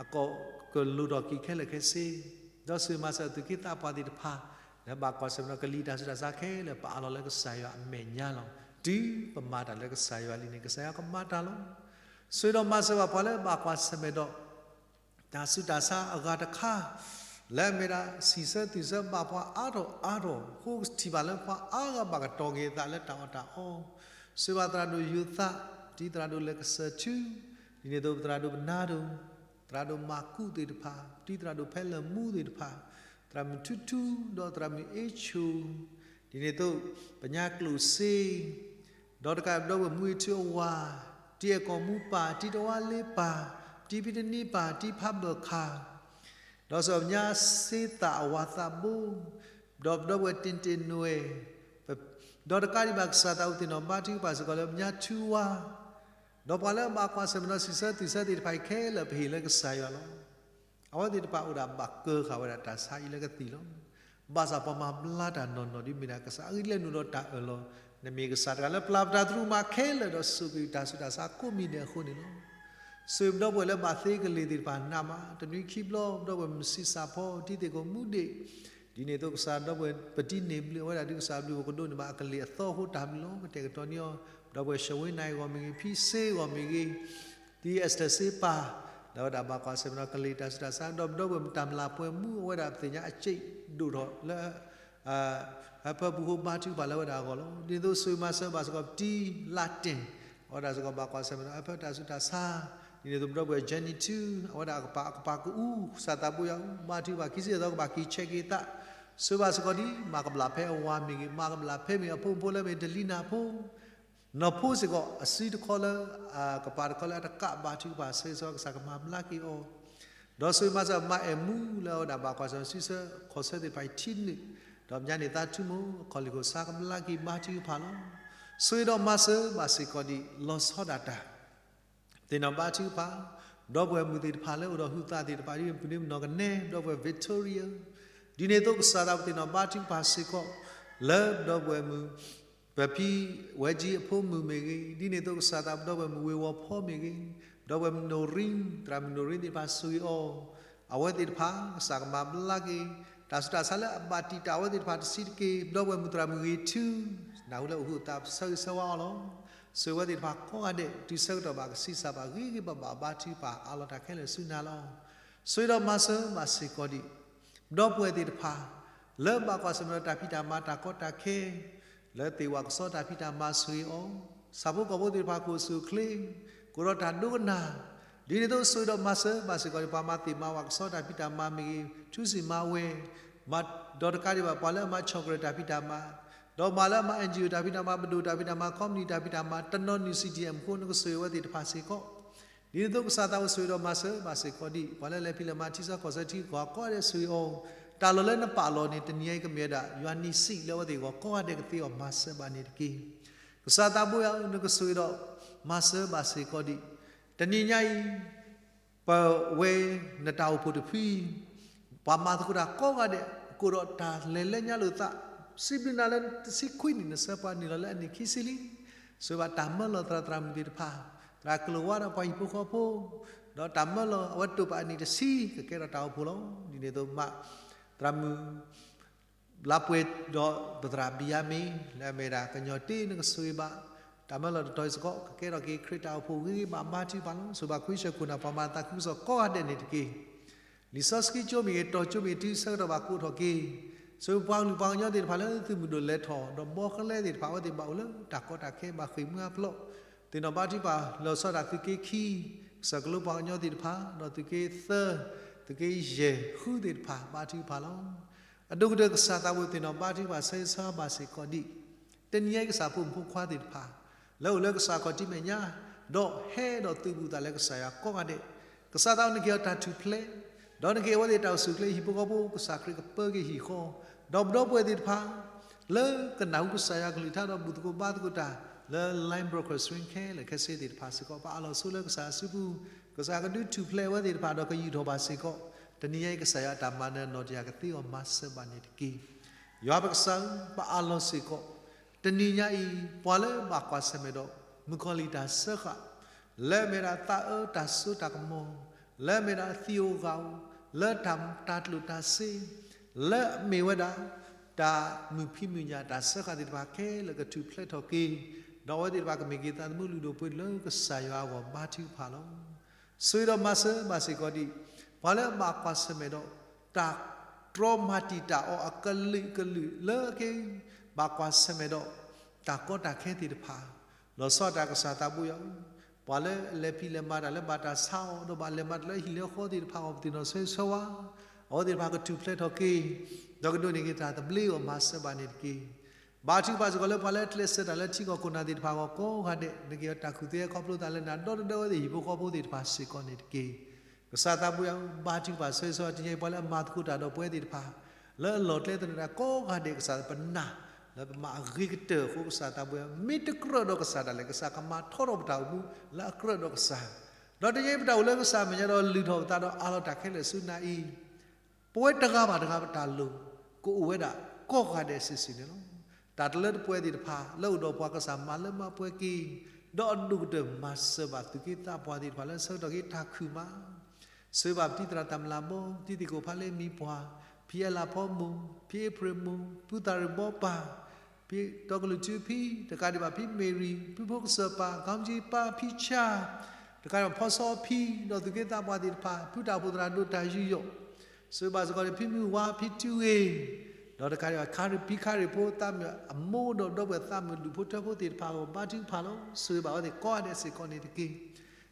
အကိာ်ကလိၣ်ထီၣ်က့ၤခဲလၢာ်ခဲဆ့, ဒီးဆိၣ်ဂ့ၤမၤစၢၤအသူၣ်က့သးပှၢ်သ့ၣ်တဖၣ် လၢဘၣ်ကွၢ်ဆၢၣ်မဲာ်ဒီးကလံၤတၢ်ဆူးတၢ်ဆါခဲလၢာ် ပအးလီၤလၢကစၢ်ယွၤအမဲာ်ညါလီၤ. တုၤပမၤတၢ်လၢကစၢ်ယွၤလံန့ၣ် ကစၢ်ယွၤကမၤတၢ်လီၤ. ဆိၣ်ဂ့ၤဒီးမၤစၢၤဘၣ်ပှၤလၢဘၣ်ကွၢ်ဆၢၣ်မဲာ်ဒီး တၢ်ဆူးတၢ်ဆါအဂၤတခါ, လၢအမ့ၢ်ဒၣ် စံးဆၢသူၣ်ဆၢဘၣ်ပှၤအါထီၣ်အါထီၣ်အဃိ ထံၣ်ဘၣ်လၢပှၤအါဂၤဘၣ်ကတီၤက့ၤအသးလၢတၢ်အီၣ်တၢ်အီ, ဆိၣ်ဂ့ၤဘၣ်သရၣ်ဒိၣ်ယိၤသး, တံသရၣ်ဒိၣ်လဲၤကစၢၢ်ထူ, ဒ်န့ၣ်အသိးပသရၣ်ဒိၣ်ပနါဒိၣ်, သရၣ်ဒိၣ်မၤကူးသ့ၣ်တဖၣ်, တံသရၣ်ဒိၣ်ဖဲလၢာ်မူသ့ၣ်တဖၣ်, သရၣ်မုၣ်ထူထူ, ဒီးသရၣ်မုၣ်အ့ဆိ, ဒ်န့ၣ်အသိး ပညါကျိၣ်စ့ ဒီးတကးပဒီပုၢ်ဝဲၢ်မူအ့ထူအဝၤ, တံအဲၣ်ကီၢ်မူပၢ်, တံတဝါလ့ပၢ်, တံဖံတနံပၢ်, တံဖးဘၢၣ်ခၣ်, ဒီးစီၤပညါစ့သၣ်အဝၤသးဘိ, ဒီးပဒီပုၢ်ဝဲၢ်တ့ၢ်တ့ၢ်နွဲၣ်, ဒီးတကးဒံးဘၣ်ကစၢ်သးအိၣ်သ့ၣ်နီၣ်ဘါထုကဖၣ်စ့ၢ်ကီးလၢပညါထူဝါ, ဒီးပှၤလၢဘၣ်ကွၢ်ဆၢၣ်မဲာ်ဒီးစံးဆၢသူၣ်ဆၢသ့ၣ်တဖၣ်အံၤခဲလၢာ် ပဟ့ၣ်လၢကစၢ်ယွၤလီၤ. အဝဲသ့ၣ်တဖၣ်အိၣ်ဒၣ်ဘၣ်ကၢဃာ်ဝဲဒၣ်တၢ်ဆါအံၤလၢကသံၣ်လီၤ. ဘၣ်ဆၣ်ပှၤမၤဘျါတၢ်နီၢ်နီၢ်ဒ်မ့ၢ်ဒၣ်ကစၢ် အဂ့ၢ်ဒ်လဲၣ်နုာ်လီၤတၢ်အၢၣ်လီၤ, နမ့ၢ်ကစၢ်တဂၤလၢပျၢ်ပတၢ်သရူးမးခဲလၢာ်ဒီးစိာ်ကွံာ်တၢ်ဆူးတၢ်ဆါကိးမံၤဒဲးအဃိန့ၣ်လီၤ. ဆိၣ်ဂ့ၤပဒီပုၢ်ဝဲၢ်လၢဘၣ်သ့ကလ့ၢ်သ့ၣ်တဖၣ်နးမး, တနွံခံဘျီ ပဒီပုၢ်ဝဲၢ်မုၢ်ဆံးစၢ်ဖီ တံသ့ၣ်ခိၣ်မူဒ့ၣ်, ဒ်န့ၣ်အသိးကစၢ်ဒီပုၢ်ဝဲၢ်ပတံန့ၢ်ဘျုး အဝဲဒၣ်ဒ်ကစၢ်အဘျုးအဖှိၣ်ကဒိးန့ၢ်ဘၣ်အကလ့ၢ်အသီအဃိတၢ်ဘျုးလီၤ. ကတဲာ်ကတီၤန့ၢ်အီၤ ပဒီပုၢ်ဝဲၢ် ရှဝ့နၢ်ဂီၢ်မ့ၢ်ဂ့ၤ, ဖံစ့ဂီၢ်မ့ၢ်ဂ့ၤ, တံအ့စတၢၢ်စ့ပၢ်, ဒီးအဝဲဒၣ်ဘၣ်ကွၢ်ဆၢၣ်မဲာ်ဒီးကလ့ၢ်တၢ်ဆူးတၢ်ဆါ, ဒီးပဒီပုၢ်ဝဲၢ်မ့ၢ်တၢ်မျၢ်ပှဲၤမူ အဝဲဒၣ်ပသ့ၣ်ညါအစ့ဒိၣ်ထီၣ်လၢ ဟၢဖၢပူဖိဘါထုကဖၣ်လၢဝဲဒၣ်အဂီၢ်လီၤ. ဒ်န့ၣ်အသိး ဆိၣ်ဂ့ၤမၤစၢၤဘၣ်စ့ၢ်ကီး ပတံၤလးတ့ၢ် အဝဲဒၣ်စ့ၢ်ကီး ဘၣ်ကွၢ်ဆၢၣ်မဲာ်ဒီး ဟၢဖၢတၢ်ဆူးတၢ်ဆါ, ဒ်န့ၣ်အသိး ပဒီပုၢ်ဝဲၢ် Jenny ထူ အဝဲဒၣ်အကပၤ အကပၤကအူ ကစၢ်သးဘိယွၤဧၢ ဘါထုကဖၣ် ခံဆံယဲၢ်သီကဘၣ်က့ၤဆဲးက့ၤသး, ဆိၣ်ဂ့ၤဘၣ်စ့ၢ်ကီးဒ် မၤကဘျၣ်ဖဲအဝၤမ့ၢ်ဂ့ၤ, မၤကဘျၣ်ဖဲမ့ၢ်အဖိမုၣ်ဖိလၢမ့ၢ်တလံၤနၢ်ဖိ နီၢ်ဖိစ့ၢ်ကီး အစုတခီလၢ အကပၤတခီလၢအတကး ဘါထုကဖၣ် ဆိၣ်ဂ့ၤစ့ၢ်ကီး ကစၢ်ကမၤဘျါက့ၤအီၤ, ဒီးဆိၣ်ဂ့ၤမၤစၢၤမါအဲၣ်မူလၢအဝဲဒၣ်ဘၣ်ကွၢ်ဆၢၣ်မဲာ် စုဆၢခီၣ်ဆၢသ့ၣ်တဖၣ်အံၤထံနုာ်, ဒီးပညါန့ၣ်သးထူမိၢ် အခီၣ်လ့ၢ်ခိၣ်ဆါကဘျါက့ၤ ဘါထုကဖၣ်လီၤ. ဆိၣ်ဂ့ၤဒီးမၤစၢၤဘၣ်စ့ၢ်ကီးဒ် လီၤဆီဒၣ်တၢ် သ့ၣ်နီၣ်ဘါထုကဖၣ် ဒီပုၢ်ဝဲၢ်မုၣ်သ့ၣ်တဖၣ်လၢအိၣ်ဒီးဟုးသးသ့ၣ်တဖၣ် ဒ်ပနံၤမနီၢ်ကနဲ ဒီပုၢ်ဝဲၢ် Victoria, ဒ်န့ၣ်အသိးကစၢ်သးဘိယွၤ သ့ၣ်နီၣ်ဘါထုကဖၣ်စ့ၢ်ကီး လၢဒီပုၢ်ဝဲၢ်မုၣ် ပဖံ ဝဲကၠံအဖိမုၣ်မ့ၢ်ဂ့ၤ, ဒ်န့ၣ်အသိးကစၢ်သးဘိ ဒီပုၢ်ဝဲၢ်မုၣ်ဝ့ၤဝီၤဖီမ့ၢ်ဂ့ၤ, ဒီပုၢ်ဝဲၢ်မုၣ်နိၣ်ရံ သရၣ်မုၣ်နိၣ်ရံသ့ၣ်တဖၣ် ဆိၣ်ဂ့ၤအီၤ, အဝဲသ့ၣ်တဖၣ် ကစၢ်ကမၤဘျါက့ၤ တၢ်ဆူးတၢ်ဆါလၢအဘၣ်တံာ်တာ်အဝဲသ့ၣ်တဖၣ်တဆံးတက့ၢ်, ဒီပုၢ်ဝဲၢ်မုၣ်သရၣ်မုၣ်ဂ့ၤထူ နၢ်ဟူလၢအိၣ်ဟုးအသး ပဆၢဂ့ၤဆၢဝါအီၤလီၤ. ဆိၣ်ဂ့ၤဝဲသ့ၣ်တဖၣ်ကိးဂၤဒဲး တုၤဆၢကတီၢ်ဘၣ်ကဆံးစၢ်ဘၣ် ဂ့ၤဂ့ၤဘၣ်ဘၣ် ဘါထုကဖၣ် အးလီၤတၢ်ခဲလၢာ်ဆူနၤလီၤ. ဆိၣ်ဂ့ၤဒီးမၤစၢၤဘၣ်စ့ၢ်ကီးဒံး ဒီပုၢ်ဝဲၢ်သ့ၣ်တဖၣ် လၢဘၣ်ကွၢ်ဆၢၣ်မဲာ်ဒီးတၢ်ဖံးတၢ်မၤ တၢ်ကီတၢ်ခဲ လၢသ့ၣ်ဝၣ်ကဆီတၢ်ဖံးတၢ်မၤ ဆိၣ်ဂ့ၤအီၤ, ဆၣ်ဖိကီၢ်ဖိသ့ၣ်တဖၣ် ကအိၣ်ဆူၣ်အိၣ်ချ့ ကအိၣ်ဒီးတၢ်ဒိကနၣ်, ဒ်န့ၣ်အသိး ဆိၣ်ဂ့ၤဒီးမၤစၢၤဘၣ်စ့ၢ်ကီးဒံး ပှၤမၤသ့ၣ်မၤဝၣ်ကဆီတၢ်ဖံးတၢ်မၤမ့ၢ်ဂ့ၤ, ထူစံၣ်မၤဝဲၤ မၤဒီးတကးဒံးဘၣ် ပှၤလၢအမၤ chocolate တၢ်ဖံးတၢ်မၤ, ဒီးမၤလၢအမၤ NGO တၢ်ဖံးတၢ်မၤ, ပဒိၣ်တၢ်ဖံးတၢ်မၤ, ခီပနံၣ်တၢ်ဖံးတၢ်မၤ, တနီၤ နုၢ် CDM အဃိ နကဆိၣ်ဂ့ၤဝဲသ့ၣ်တဖၣ်စ့ၢ်ကီး, ဒ်န့ၣ်အသိးကစၢ်သးဘိ ဆိၣ်ဂ့ၤဒီးမၤစၢၤဘၣ်စ့ၢ်ကီးဒံး ပှၤလၢလဲၤဖံးလဲၤမၤ ထံဆၢကီၢ်ဆၢ ထံဂုၤကီၢ်ဂၤကိးဂၤဒဲး ဆိၣ်ဂ့ၤအီၤ, တၢ်လီၢ်လၢနပာ်လီၤန့ၣ် တနံၤအံၤကမ့ၢ်ဝဲဒၣ် ယွၤနံၤစံးလၢအဝဲသ့ၣ်အဂီၢ် ကိးဂၤဒဲးကသ့အီၤ မၤစၢၤဘၣ်န့ၣ်တက့ၢ်. ကစၢ်သးဘိယွၤဧၢ နကဆိၣ်ဂ့ၤဒီးမၤစၢၤဘၣ်စ့ၢ်ကီးဒံး တနံၤညါအံၤ ပဝဲနတၢ်အိၣ်ဖှိၣ်တဖု ပှၤမၤသကိးတၢ်ကိးဂၤဒဲး ကအိၣ်ဒီးတၢ်လဲၤလၢညါလိာ်သး, စံးဘျုးနၤလၢတဆံခွံနံၣ် နဆှၢပှၤနုာ်လီၤလၢအနံၣ်ခံဆံလံ. ဆိၣ်ဂ့ၤဘၣ်တၢ်မၢလီၤသရၣ်သရၣ်မုၣ်သ့ၣ်တဖၣ်, သရၣ်ကလိာ်ဝါဒီးပှၤဟံၣ်ဖိဃီဖိ, ဒီးတၢ်မၢလီၤအဝဲတိာ်ပာ်အနံၣ်တဆံ ကကဲထီၣ်တၢ်အိၣ်ဖှိၣ်လီၤ. ဒ်န့ၣ်အသိးမး သရၣ်မုၣ် လါပှဲၤဒီးပသရၣ်ဘံယၤမ့ၣ် လၢအမ့ၢ်ဒၣ်ကညီတ့ နကဆိၣ်ဂ့ၤဘၣ် တၢ်မၢလီၤတတီၤအံၤစ့ၢ်ကီး ကကဲထီၣ်က့ၤခရံာ်တၢ်အိၣ်ဖှိၣ်ဂ့ၤဂ့ၤဘၣ် ဘါထုကဖၣ်လီၤ. ဆိၣ်ဂ့ၤဘၣ်ခွံဆၢခိၣ်နၢ် ပှၤမၤသးခုကစီၣ်ကိးဂၤဒဲးန့ၣ်တက့ၢ်. လံာ်စီဆှံကၠိမ့ၢ်ဂ့ၤ တီၤကၠိမ့ၢ်ဂ့ၤ တုၤဆၢကတီၢ်ဘၣ်ကအိးထီၣ်က့ၤ, ဆိၣ်ဂ့ၤပှၤကလုာ်ပှၤကညီသ့ၣ်တဖၣ်လၢသုးမုၢ်ဒိၣ်လဲၤထီၣ် ဒီးဘီကလဲသ့ၣ်တဖၣ် အဝဲသ့ၣ်ဘၣ်အိၣ်လၢတၢ်ကီတၢ်ခဲ ဘၣ်ဃ့ၢ်မှံဟးဖျိး, သ့ၣ်နီၣ်ဘါထုကဖၣ် လီၤဆီဒၣ်တၢ် သုးက့ခံ ကစၢၢ်ကလိပှၤကညီသ့ၣ်တဖၣ် ဒီးသုးက့သၢ သုးက့ယဲၢ်ဃုသ့ၣ်တဖၣ် ဘါထုကဖၣ်လီၤ. အဒိၣ်ကတၢၢ်ကစၢ်သးဘိ သ့ၣ်နီၣ်ဘါထုကဖၣ် ဆၢဂ့ၤဆၢဝါဘၣ်စ့ၢ်ကီးဒံး တနံၤအံၤကစၢ်ဖိမုၣ်ဖိခွါသ့ၣ်တဖၣ် လၢအိၣ်လၢကစၢ်ခီၣ်ထံးမဲာ်ညါ ဒီးဟဲဒီးသုးဘူးသးလၢကစၢ်ယွၤကိးဂၤဒဲး, ကစၢ်သးဘိ နကဟ့ၣ်အီၤတၢ်ထူၣ်ဖျဲး, ဒီးနကဟ့ၣ်အဝဲသ့ၣ်တၢ်အိၣ်ဆူၣ်အိၣ်ချ့ ဟံၣ်ဖိဃီဖိ ကစၢ်ခရံာ်ကပၢက့ၤဟံၣ်ဃီ, ဒီးပဒီပုၢ်ဝဲၢ်သ့ၣ်တဖၣ် လၢကနၢ်ဟူကစၢ်ယွၤကလုၢ်ကထါ ဒီးဘူၣ်သကိးဘါသကိးတၢ် လၢ line broadcasting ခဲလၢာ်ခဲဆ့သ့ၣ်တဖၣ်စ့ၢ်ကီး ပအၢၣ်လီၤဆိလၢကစၢ်အစုပူၤ ကစၢ်ကဒုးထူၣ်ဖျဲးအဝဲသ့ၣ်တဖၣ် ဒီးကယူာ်ထီၣ်ဘၣ်စ့ၢ်ကီး, တနံၤညါအံၤ ကစၢ်ယွၤအတၢ်မၤနၢၤနီၢ်တယၢ် ကသ့အီၤမၤစၢၤဘၣ်န့ၣ်တက့ၢ်. ယွၤပကစၢ်ဧၢ, ပအၢၣ်လီၤစ့ၢ်ကီး တနံၤညါအံၤ ပှၤလၢဘၣ်ကွၢ်ဆၢၣ်မဲာ်ဒီး မုၣ်ကီၤလံၢ်တၢ်စၢဃာ်, လၢအမ့ၢ်ဒၣ်သးအၢတၢ်စိတၢ်ကမီၤ, လၢအမ့ၢ်ဒၣ်သံဧိၤဂၤဧိၤ, လၢတၢ် တၢ်ကျိၣ်တၢ်စ့, လၢအမ့ၢ်ဝဲဒၣ် တၢ်မုာ်ဖံးမုာ်ညၣ်တၢ်စၢဃာ်သ့ၣ်တဖၣ်ခဲလၢာ် ကထူၣ်ဖျဲးထီၣ်က့ၤ, ဒီးအဝဲသ့ၣ်တဖၣ်ကမ့ၢ်က့ၤသးသမူလုၢ်ဒိၣ်ပှ့ၤဒိၣ်လၢကစၢ်ယွၤအဂီၢ် ဘါထုကဖၣ်လီၤ. ဆိၣ်ဂ့ၤဒီးမၤစၢၤဘၣ်စ့ၢ်ကီးဒံး ပှၤလၢအဘၣ်ကွၢ်ဆၢၣ်မဲာ်ဒီး တၢ်တြီမၤတံာ်တာ်အီၤအကလုာ်ကလုာ်လၢက့ၤ ဘၣ်ကွၢ်ဆၢၣ်မဲာ်ဒီး တၢ်ကီတၢ်ခဲသ့ၣ်တဖၣ်, လီၤဆီဒၣ်တၢ်ကစၢ်သးဘိယွၤဧၢ, ပှၤလၢလဲၤဖံးလဲၤမၤတၢ်လၢဘၣ်တၢ်ဆါအီၤ ဒီးဘၣ်လဲၤမၤတၢ်လၢဟံၣ်လၢဃီသ့ၣ်တဖၣ်အဂီၢ် ပသ့ၣ်နီၣ်ဆၢဂ့ၤဆၢဝါ, အဝဲသ့ၣ်တဖၣ်ကထူၣ်ဖျဲးထီၣ်က့ၤ, ဒီးကဒိးန့ၢ်က့ၤတၢ်သဘျ့အဂီၢ် မၤစၢၤဘၣ်န့ၣ်တက့ၢ်. ဘါထုကဖၣ်စ့ၢ်ကီးလၢပှၤလၢကျဲးစၢးတၢ်လၢထံကီၢ်ခိၣ်နၢ်သ့ၣ်တဖၣ်အဂီၢ်ကိးဂၤဒဲး, နကဟ့ၣ်အီၤတၢ်ခူၣ်သ့ခီဖျိသးလၢနၤ ဒီသဒၢဝဲသ့ၣ်ဟံၣ်ဖိဃီဖိသ့ၣ်တဖၣ်စ့ၢ်ကီးန့ၣ်တက့ၢ်. ကစၢ်သးဘိယွၤဧၢ, ဘါထုကဖၣ်ဆၢဂ့ၤဆၢဝါတနံၤအံၤ ပှၤလၢအမၤသကိးတၢ်ဒီးပဝဲသ့ၣ်တဖၣ် လၢအလီၢ်ကျဲသနၢၣ်တၢ်ကိးဂၤဒဲး ကစၢ်ပနာ် လၢပမၤအဂ့ၤကတၢၢ်အဃိ ကစၢ်သးဘိယွၤဧၢ, မ့ၢ်တကြၢးဒီးကစၢ်ဒၣ်လဲာ် ကစၢ်ကမၤထီထီၣ်ပတၢ်အိၣ်မူလၢအကြၢးဒီးကစၢ်, ဒီးတနံၤအံၤပတၢ်အိၣ်လၢကစၢ်အမဲာ်ညါဒီးလုၢ်ထီၣ်ပသးဒီးအးလီၤတၢ်ခဲလၢာ်ဆူနၤအံၤ ပဝဲတဂၤဘၣ်တဂၤပတၢ်လိၤ ကအိၣ်ဝဲဒၣ်ကိးဂၤဒဲးစုာ်စုာ်န့ၣ်လီၤ. တၢ်တလၢတပှဲၤသ့ၣ်တဖၣ် လၢအိၣ်ဒီးပှၤ ကစၢ်မၤလၢမၤပှဲၤက့ၤ, ဒီးအဒိၣ်ကတၢၢ်မၤစၢၤဘၣ်သုးက့သးပှၢ်သ့ၣ်တဖၣ်လၢဆၢကတီၢ်က့ၤတၢ်ခုၣ်မး, ဆိၣ်ဂ့ၤဘၣ်ဖံသရၣ်တၢ်မလၤဘီ, ဖံသံၣ်ကိၣ်ဖးလ့မံပှၢ်, ဖံအဲလးဖီမိၢ်, ဖံအ့ဖြ့ၣ်မိၢ်, ဖုသၣ်ရံၣ်ဘီပၢ်, ဖံတီကလုာ်ထူဖံ, တကးဒံးဘၣ်ဖံမ့ၢ်ရံၣ်, ဖုဖိကစၢၢ်ပၢ်, ကီမကၠံပၢ်, ဖံဆၣ်, တကးဒံးဘၣ်ဖီစီဖံ, ဒီးသုးက့သးပှၢ်သ့ၣ်တဖၣ် ဖုတၢ်အိၣ်ဖှိၣ်သရၣ်ဒိၣ်တၢ်ယူးယီၣ်, ဆိၣ်ဂ့ၤဘၣ်စ့ၢ်ကီးန့ၣ် ဖံမုၢ်ဝါ, ဖံတူၢ်ဂ့ၤ, ပ ဒီးတကးဒံးဘၣ် ခရံာ်ဖိ ခရံာ်ဖိသးမုၢ်အမိၢ်ဒီး ဒီပုၢ်ဝဲၢ်သးမုၢ်ဒူၣ်ဖိထၢဖိသ့ၣ်တဖၣ်အဂီၢ် ဘါထုကဖၣ်လီၤ. ဆိၣ်ဂ့ၤဘၣ်အဝဲသ့ၣ်ကိးဂၤဒဲးစ့ၢ်ကီးန့ၣ်တက့ၢ်.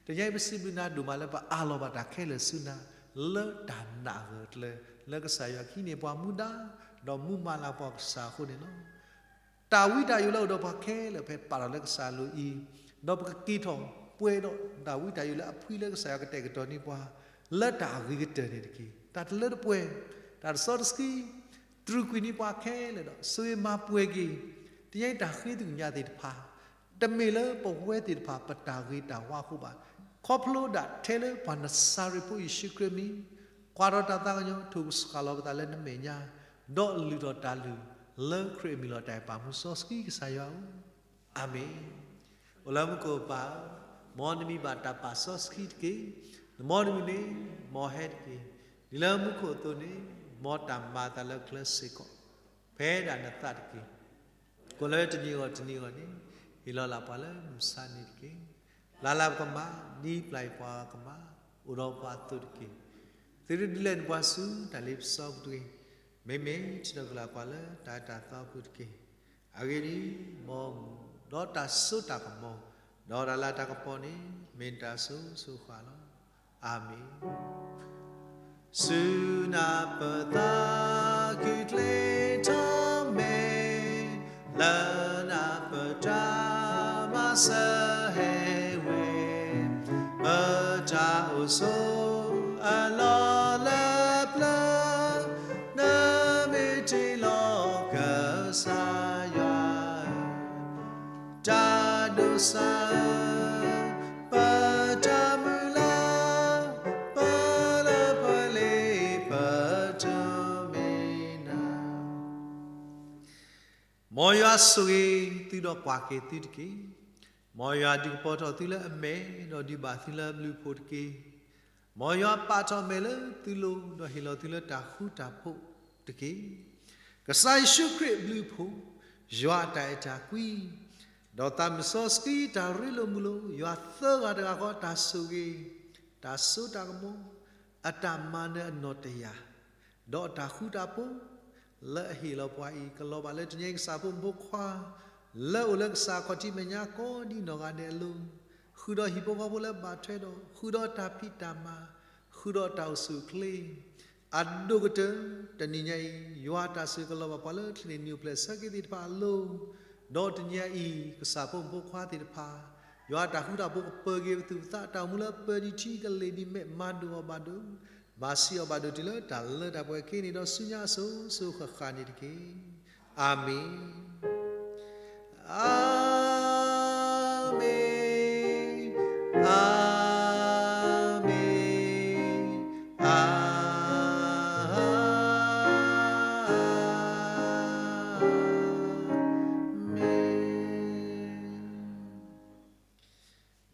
တနံၤအံၤ ပစံးဘျုးနၤဒိၣ်မးလၢပအၢၣ်လီၤဘၣ်တၢ်ခဲလၢာ်ဆူနၤ လၢတၢ်နာ်အဂၢၢ်အကျၢၤ လၢကစၢ်ယွၤကဟံးန့ၢ်ပှၤမူဒါ ဒီးမူမၤလၤပှၤကစၢ်အဃိန့ၣ်လီၤ. တၢ်ဝံတၢ်ယိးလၢအိၣ်ဒီးပှၤခဲလၢာ် ဖဲပပာ်ထီၣ်လၢကစၢ်အလိၤအံၤ, ဒီးပကက့ၤထီၣ်ပှဲၤဒီးတၢ်ဝံတၢ်ယိးလၢအဖှံလၢကစၢ်ယွၤကတဲာ်ကတီၤန့ၢ်ပှၤ လၢတၢ်အဂ့ၤကတၢၢ်န့ၣ်တက့ၢ်. တၢ်တလၢတပှဲၤ, တၢ်တစီတဆှံ, တြူာ်ကွံာ်န့ၢ်ပှၤခဲလၢာ်ဒီး ဆိၣ်ဂ့ၤမၤပှဲၤက့ၤ တနံၤအံၤတၢ်ဃ့သကွံာ်ညါသ့ၣ်တဖၣ် တမ့ၢ်လၢပဝဲသ့ၣ်တဖၣ်ပတၢ်ဂ့ၤတၢ်ဝါအဃိဘၣ်. ခီဖျိဒၣ်ထဲလၢပှၤနစၤရ့းဖိယ့ၣ်ၡူးခရံာ်အမံၤ, ကွၢ်ထီၣ်တၢ်သးကညီၤ ထိၣ်စှၤလီၤပသးလၢနမဲာ်ညါ, ဒီးလုၢ်ထီၣ်တၢ်လုၢ်လၢခရံာ်အမံၤလီၤ. တၢ်အဲၣ်ပာ်မူစီဆှံကစၢ်ယွၤဧၢ, အၤမ့ၣ်. အိၣ်လၢမူခိၣ်ပၢ်ဧၢ, မ်နမံၤဘၣ်တၢ်ပာ်စီဆှံတက့ၢ်. နမ်နမုၢ်န့ၣ် မ်ဟဲတက့ၢ်. ဒ်လၢမူခိၣ်အသိးန့ၣ် မ်တၢ်မၤအသးလၢကျဲစ့ၢ်ကီး ဖဲဒၣ်နသးတက့ၢ်. ကိးလၢတနံၤဂီၢ်တနံၤဂီၢ်န့ၣ် ဟ့ၣ်လီၤလၢပှၤလၢမုၢ်မဆါန့ၣ်တက့ၢ်. ပျၢ်လၢပကမၤ, ဒ်ပျၢ်အံၤပှၤကမၤ, အိၣ်ဒီးပှၤအသိးတက့ၢ်. သုတဒုးလဲၤနုာ်ပှၤဆူတၢ်လ့ပစီပူၤတဂ့ၤ. မ့မ့ၢ်ထုးထီၣ်က့ၤလီၤပှၤလၢတၢ်အၢတၢ်သီအပူၤတက့ၢ်. အဂ့ၢ်ဒ်အံၤ, မ်မူဒီးတၢ်စိတၢ်ကမီၤ, ဒီးတၢ်လၤတၢ်ကပီၤန့ၣ် မ့ၢ်တၢ်စိၤစိၤဃၣ်ဃၣ်လီၤ. အၤမ့ၣ်. ဆူနၢ်ပၢၢ်သးခုကျဲထီၣ်မဲာ်, လၢနၢ်ပၢၢ်တၢ်မၤစၢၤဟဲဝဲ, ပတၢ်အိၣ်ဆိးအလီၢ်လၢပျၢၤ, နမ့ၢ်တ့ၢ်လီၤကစၢ်ယွၤ တၢ်ဒိးစၢ်ဧၢ, ပတၢ်မုၢ်လၢ်, ပလၢပှဲၤလံ ပတမ့ၢ်နၤ. မ်ယွၤဆိၣ်ဂ့ၤသုဒီးကွၢ်က့ၤသုတက့ၢ်. မ်ယွၤဒုးကပီၤထီၣ်သုလၢအမဲာ်, ဒီးဒုးဘၣ်သုလၢအဘျုးအဖှိၣ်တက့ၢ်. မ်ယွၤပာ်ထီၣ်အမဲာ်လၢသုလိၤ, ဒီးဟ့ၣ်လီၤသုလၢတၢ်ဃူတၢ်ဖိးတက့ၢ်. ကစၢ်ယ့ၣ်ၡူးခရံာ်အဘျုးအဖှိၣ်, ယွၤအတၢ်အဲၣ်တၢ်ကွံ, ဒီးသးမုၢ်စီဆှံတၢ်ရ့လိာ်မုာ်လိာ်, ယွၤသၢဂၤတဂၤဃီအတၢ်ဆိၣ်ဂ့ၤ, တၢ်စိတၢ်ကမီၤ, အတၢ်မၤနၢၤအနီၢ်တယၢ်, ဒီးအတၢ်ဃူတၢ်ဖိး, လၢအဟ့ၣ်လီၤပှၤအံၤ ကလီၤဘၣ်လၢတနံၤအံၤ ကစၢ်ဖိမုၣ်ဖိခွါ လၢအိၣ်လၢကစၢ်ခီၣ်ထံးမဲာ်ညါကိးဒံနီၢ်ဂၤဒဲးအလိၤ, ဃုာ်ဒီးဟံၣ်ဖိဃီဖိလၢဘၣ်ထွဲဒီး, ဃုာ်ဒီးတၢ်ဖံးတၢ်မၤ, ဃုာ်ဒီးတၢ်အိၣ်ဆူၣ်အိၣ်ချ့, အဒိၣ်ကတၢၢ် တနံၤညါအံၤ ယွၤအတၢ်ဆိၣ်ဂ့ၤကလီၤဘၣ်ပှၤလၢထံၣ်န့ၢ်နံၣ်အိၣ်ဖျဲၣ်ဆၢက့ၤသ့ၣ်တဖၣ်အလိၤ, ဒီးတနံၤညါအံၤ ကစၢ်ဖိမုၣ်ဖိခွါသ့ၣ်တဖၣ် ယွၤအတၢ်ဃူတၢ်ဖိးကပၢၤက့ၤပသူၣ်ပသး, တၢ်အိၣ်မူလၢပၢၤဒံးထံကလ့ၢ်ဒံးမဲာ် မၤဒိၣ်အီၤဘၣ်ဒိၣ်, မၤဆံးအီၤဘၣ်ဒိၣ်တုၤလၢတၢ်လၢတၢ်ပှဲၤက့ၤန့ၣ်ဒီး ဆူညါအစိၤစိၤဃၣ်ဃၣ်န့ၣ်တက့ၢ်. အၤမ့ၣ်, အၤမ့ၣ်, အၤမ့ၣ်, အၤမ့ၣ်.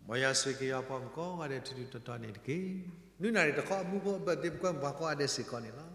မ်ယွၤဆိၣ်ဂ့ၤက့ၤယွၤပှၤမုၣ်ကိးဂၤဒဲး ထူးထူးတီၤတီၤန့ၣ်တက့ၢ်. နွံနၣ်ရံၣ်တခီ အမူဖိအဘၢၣ်ဒ့ ပကွဲမုာ်ပှၤကိးဂၤဒဲးစ့ၢ်ကီးန့ၣ်လီၤ.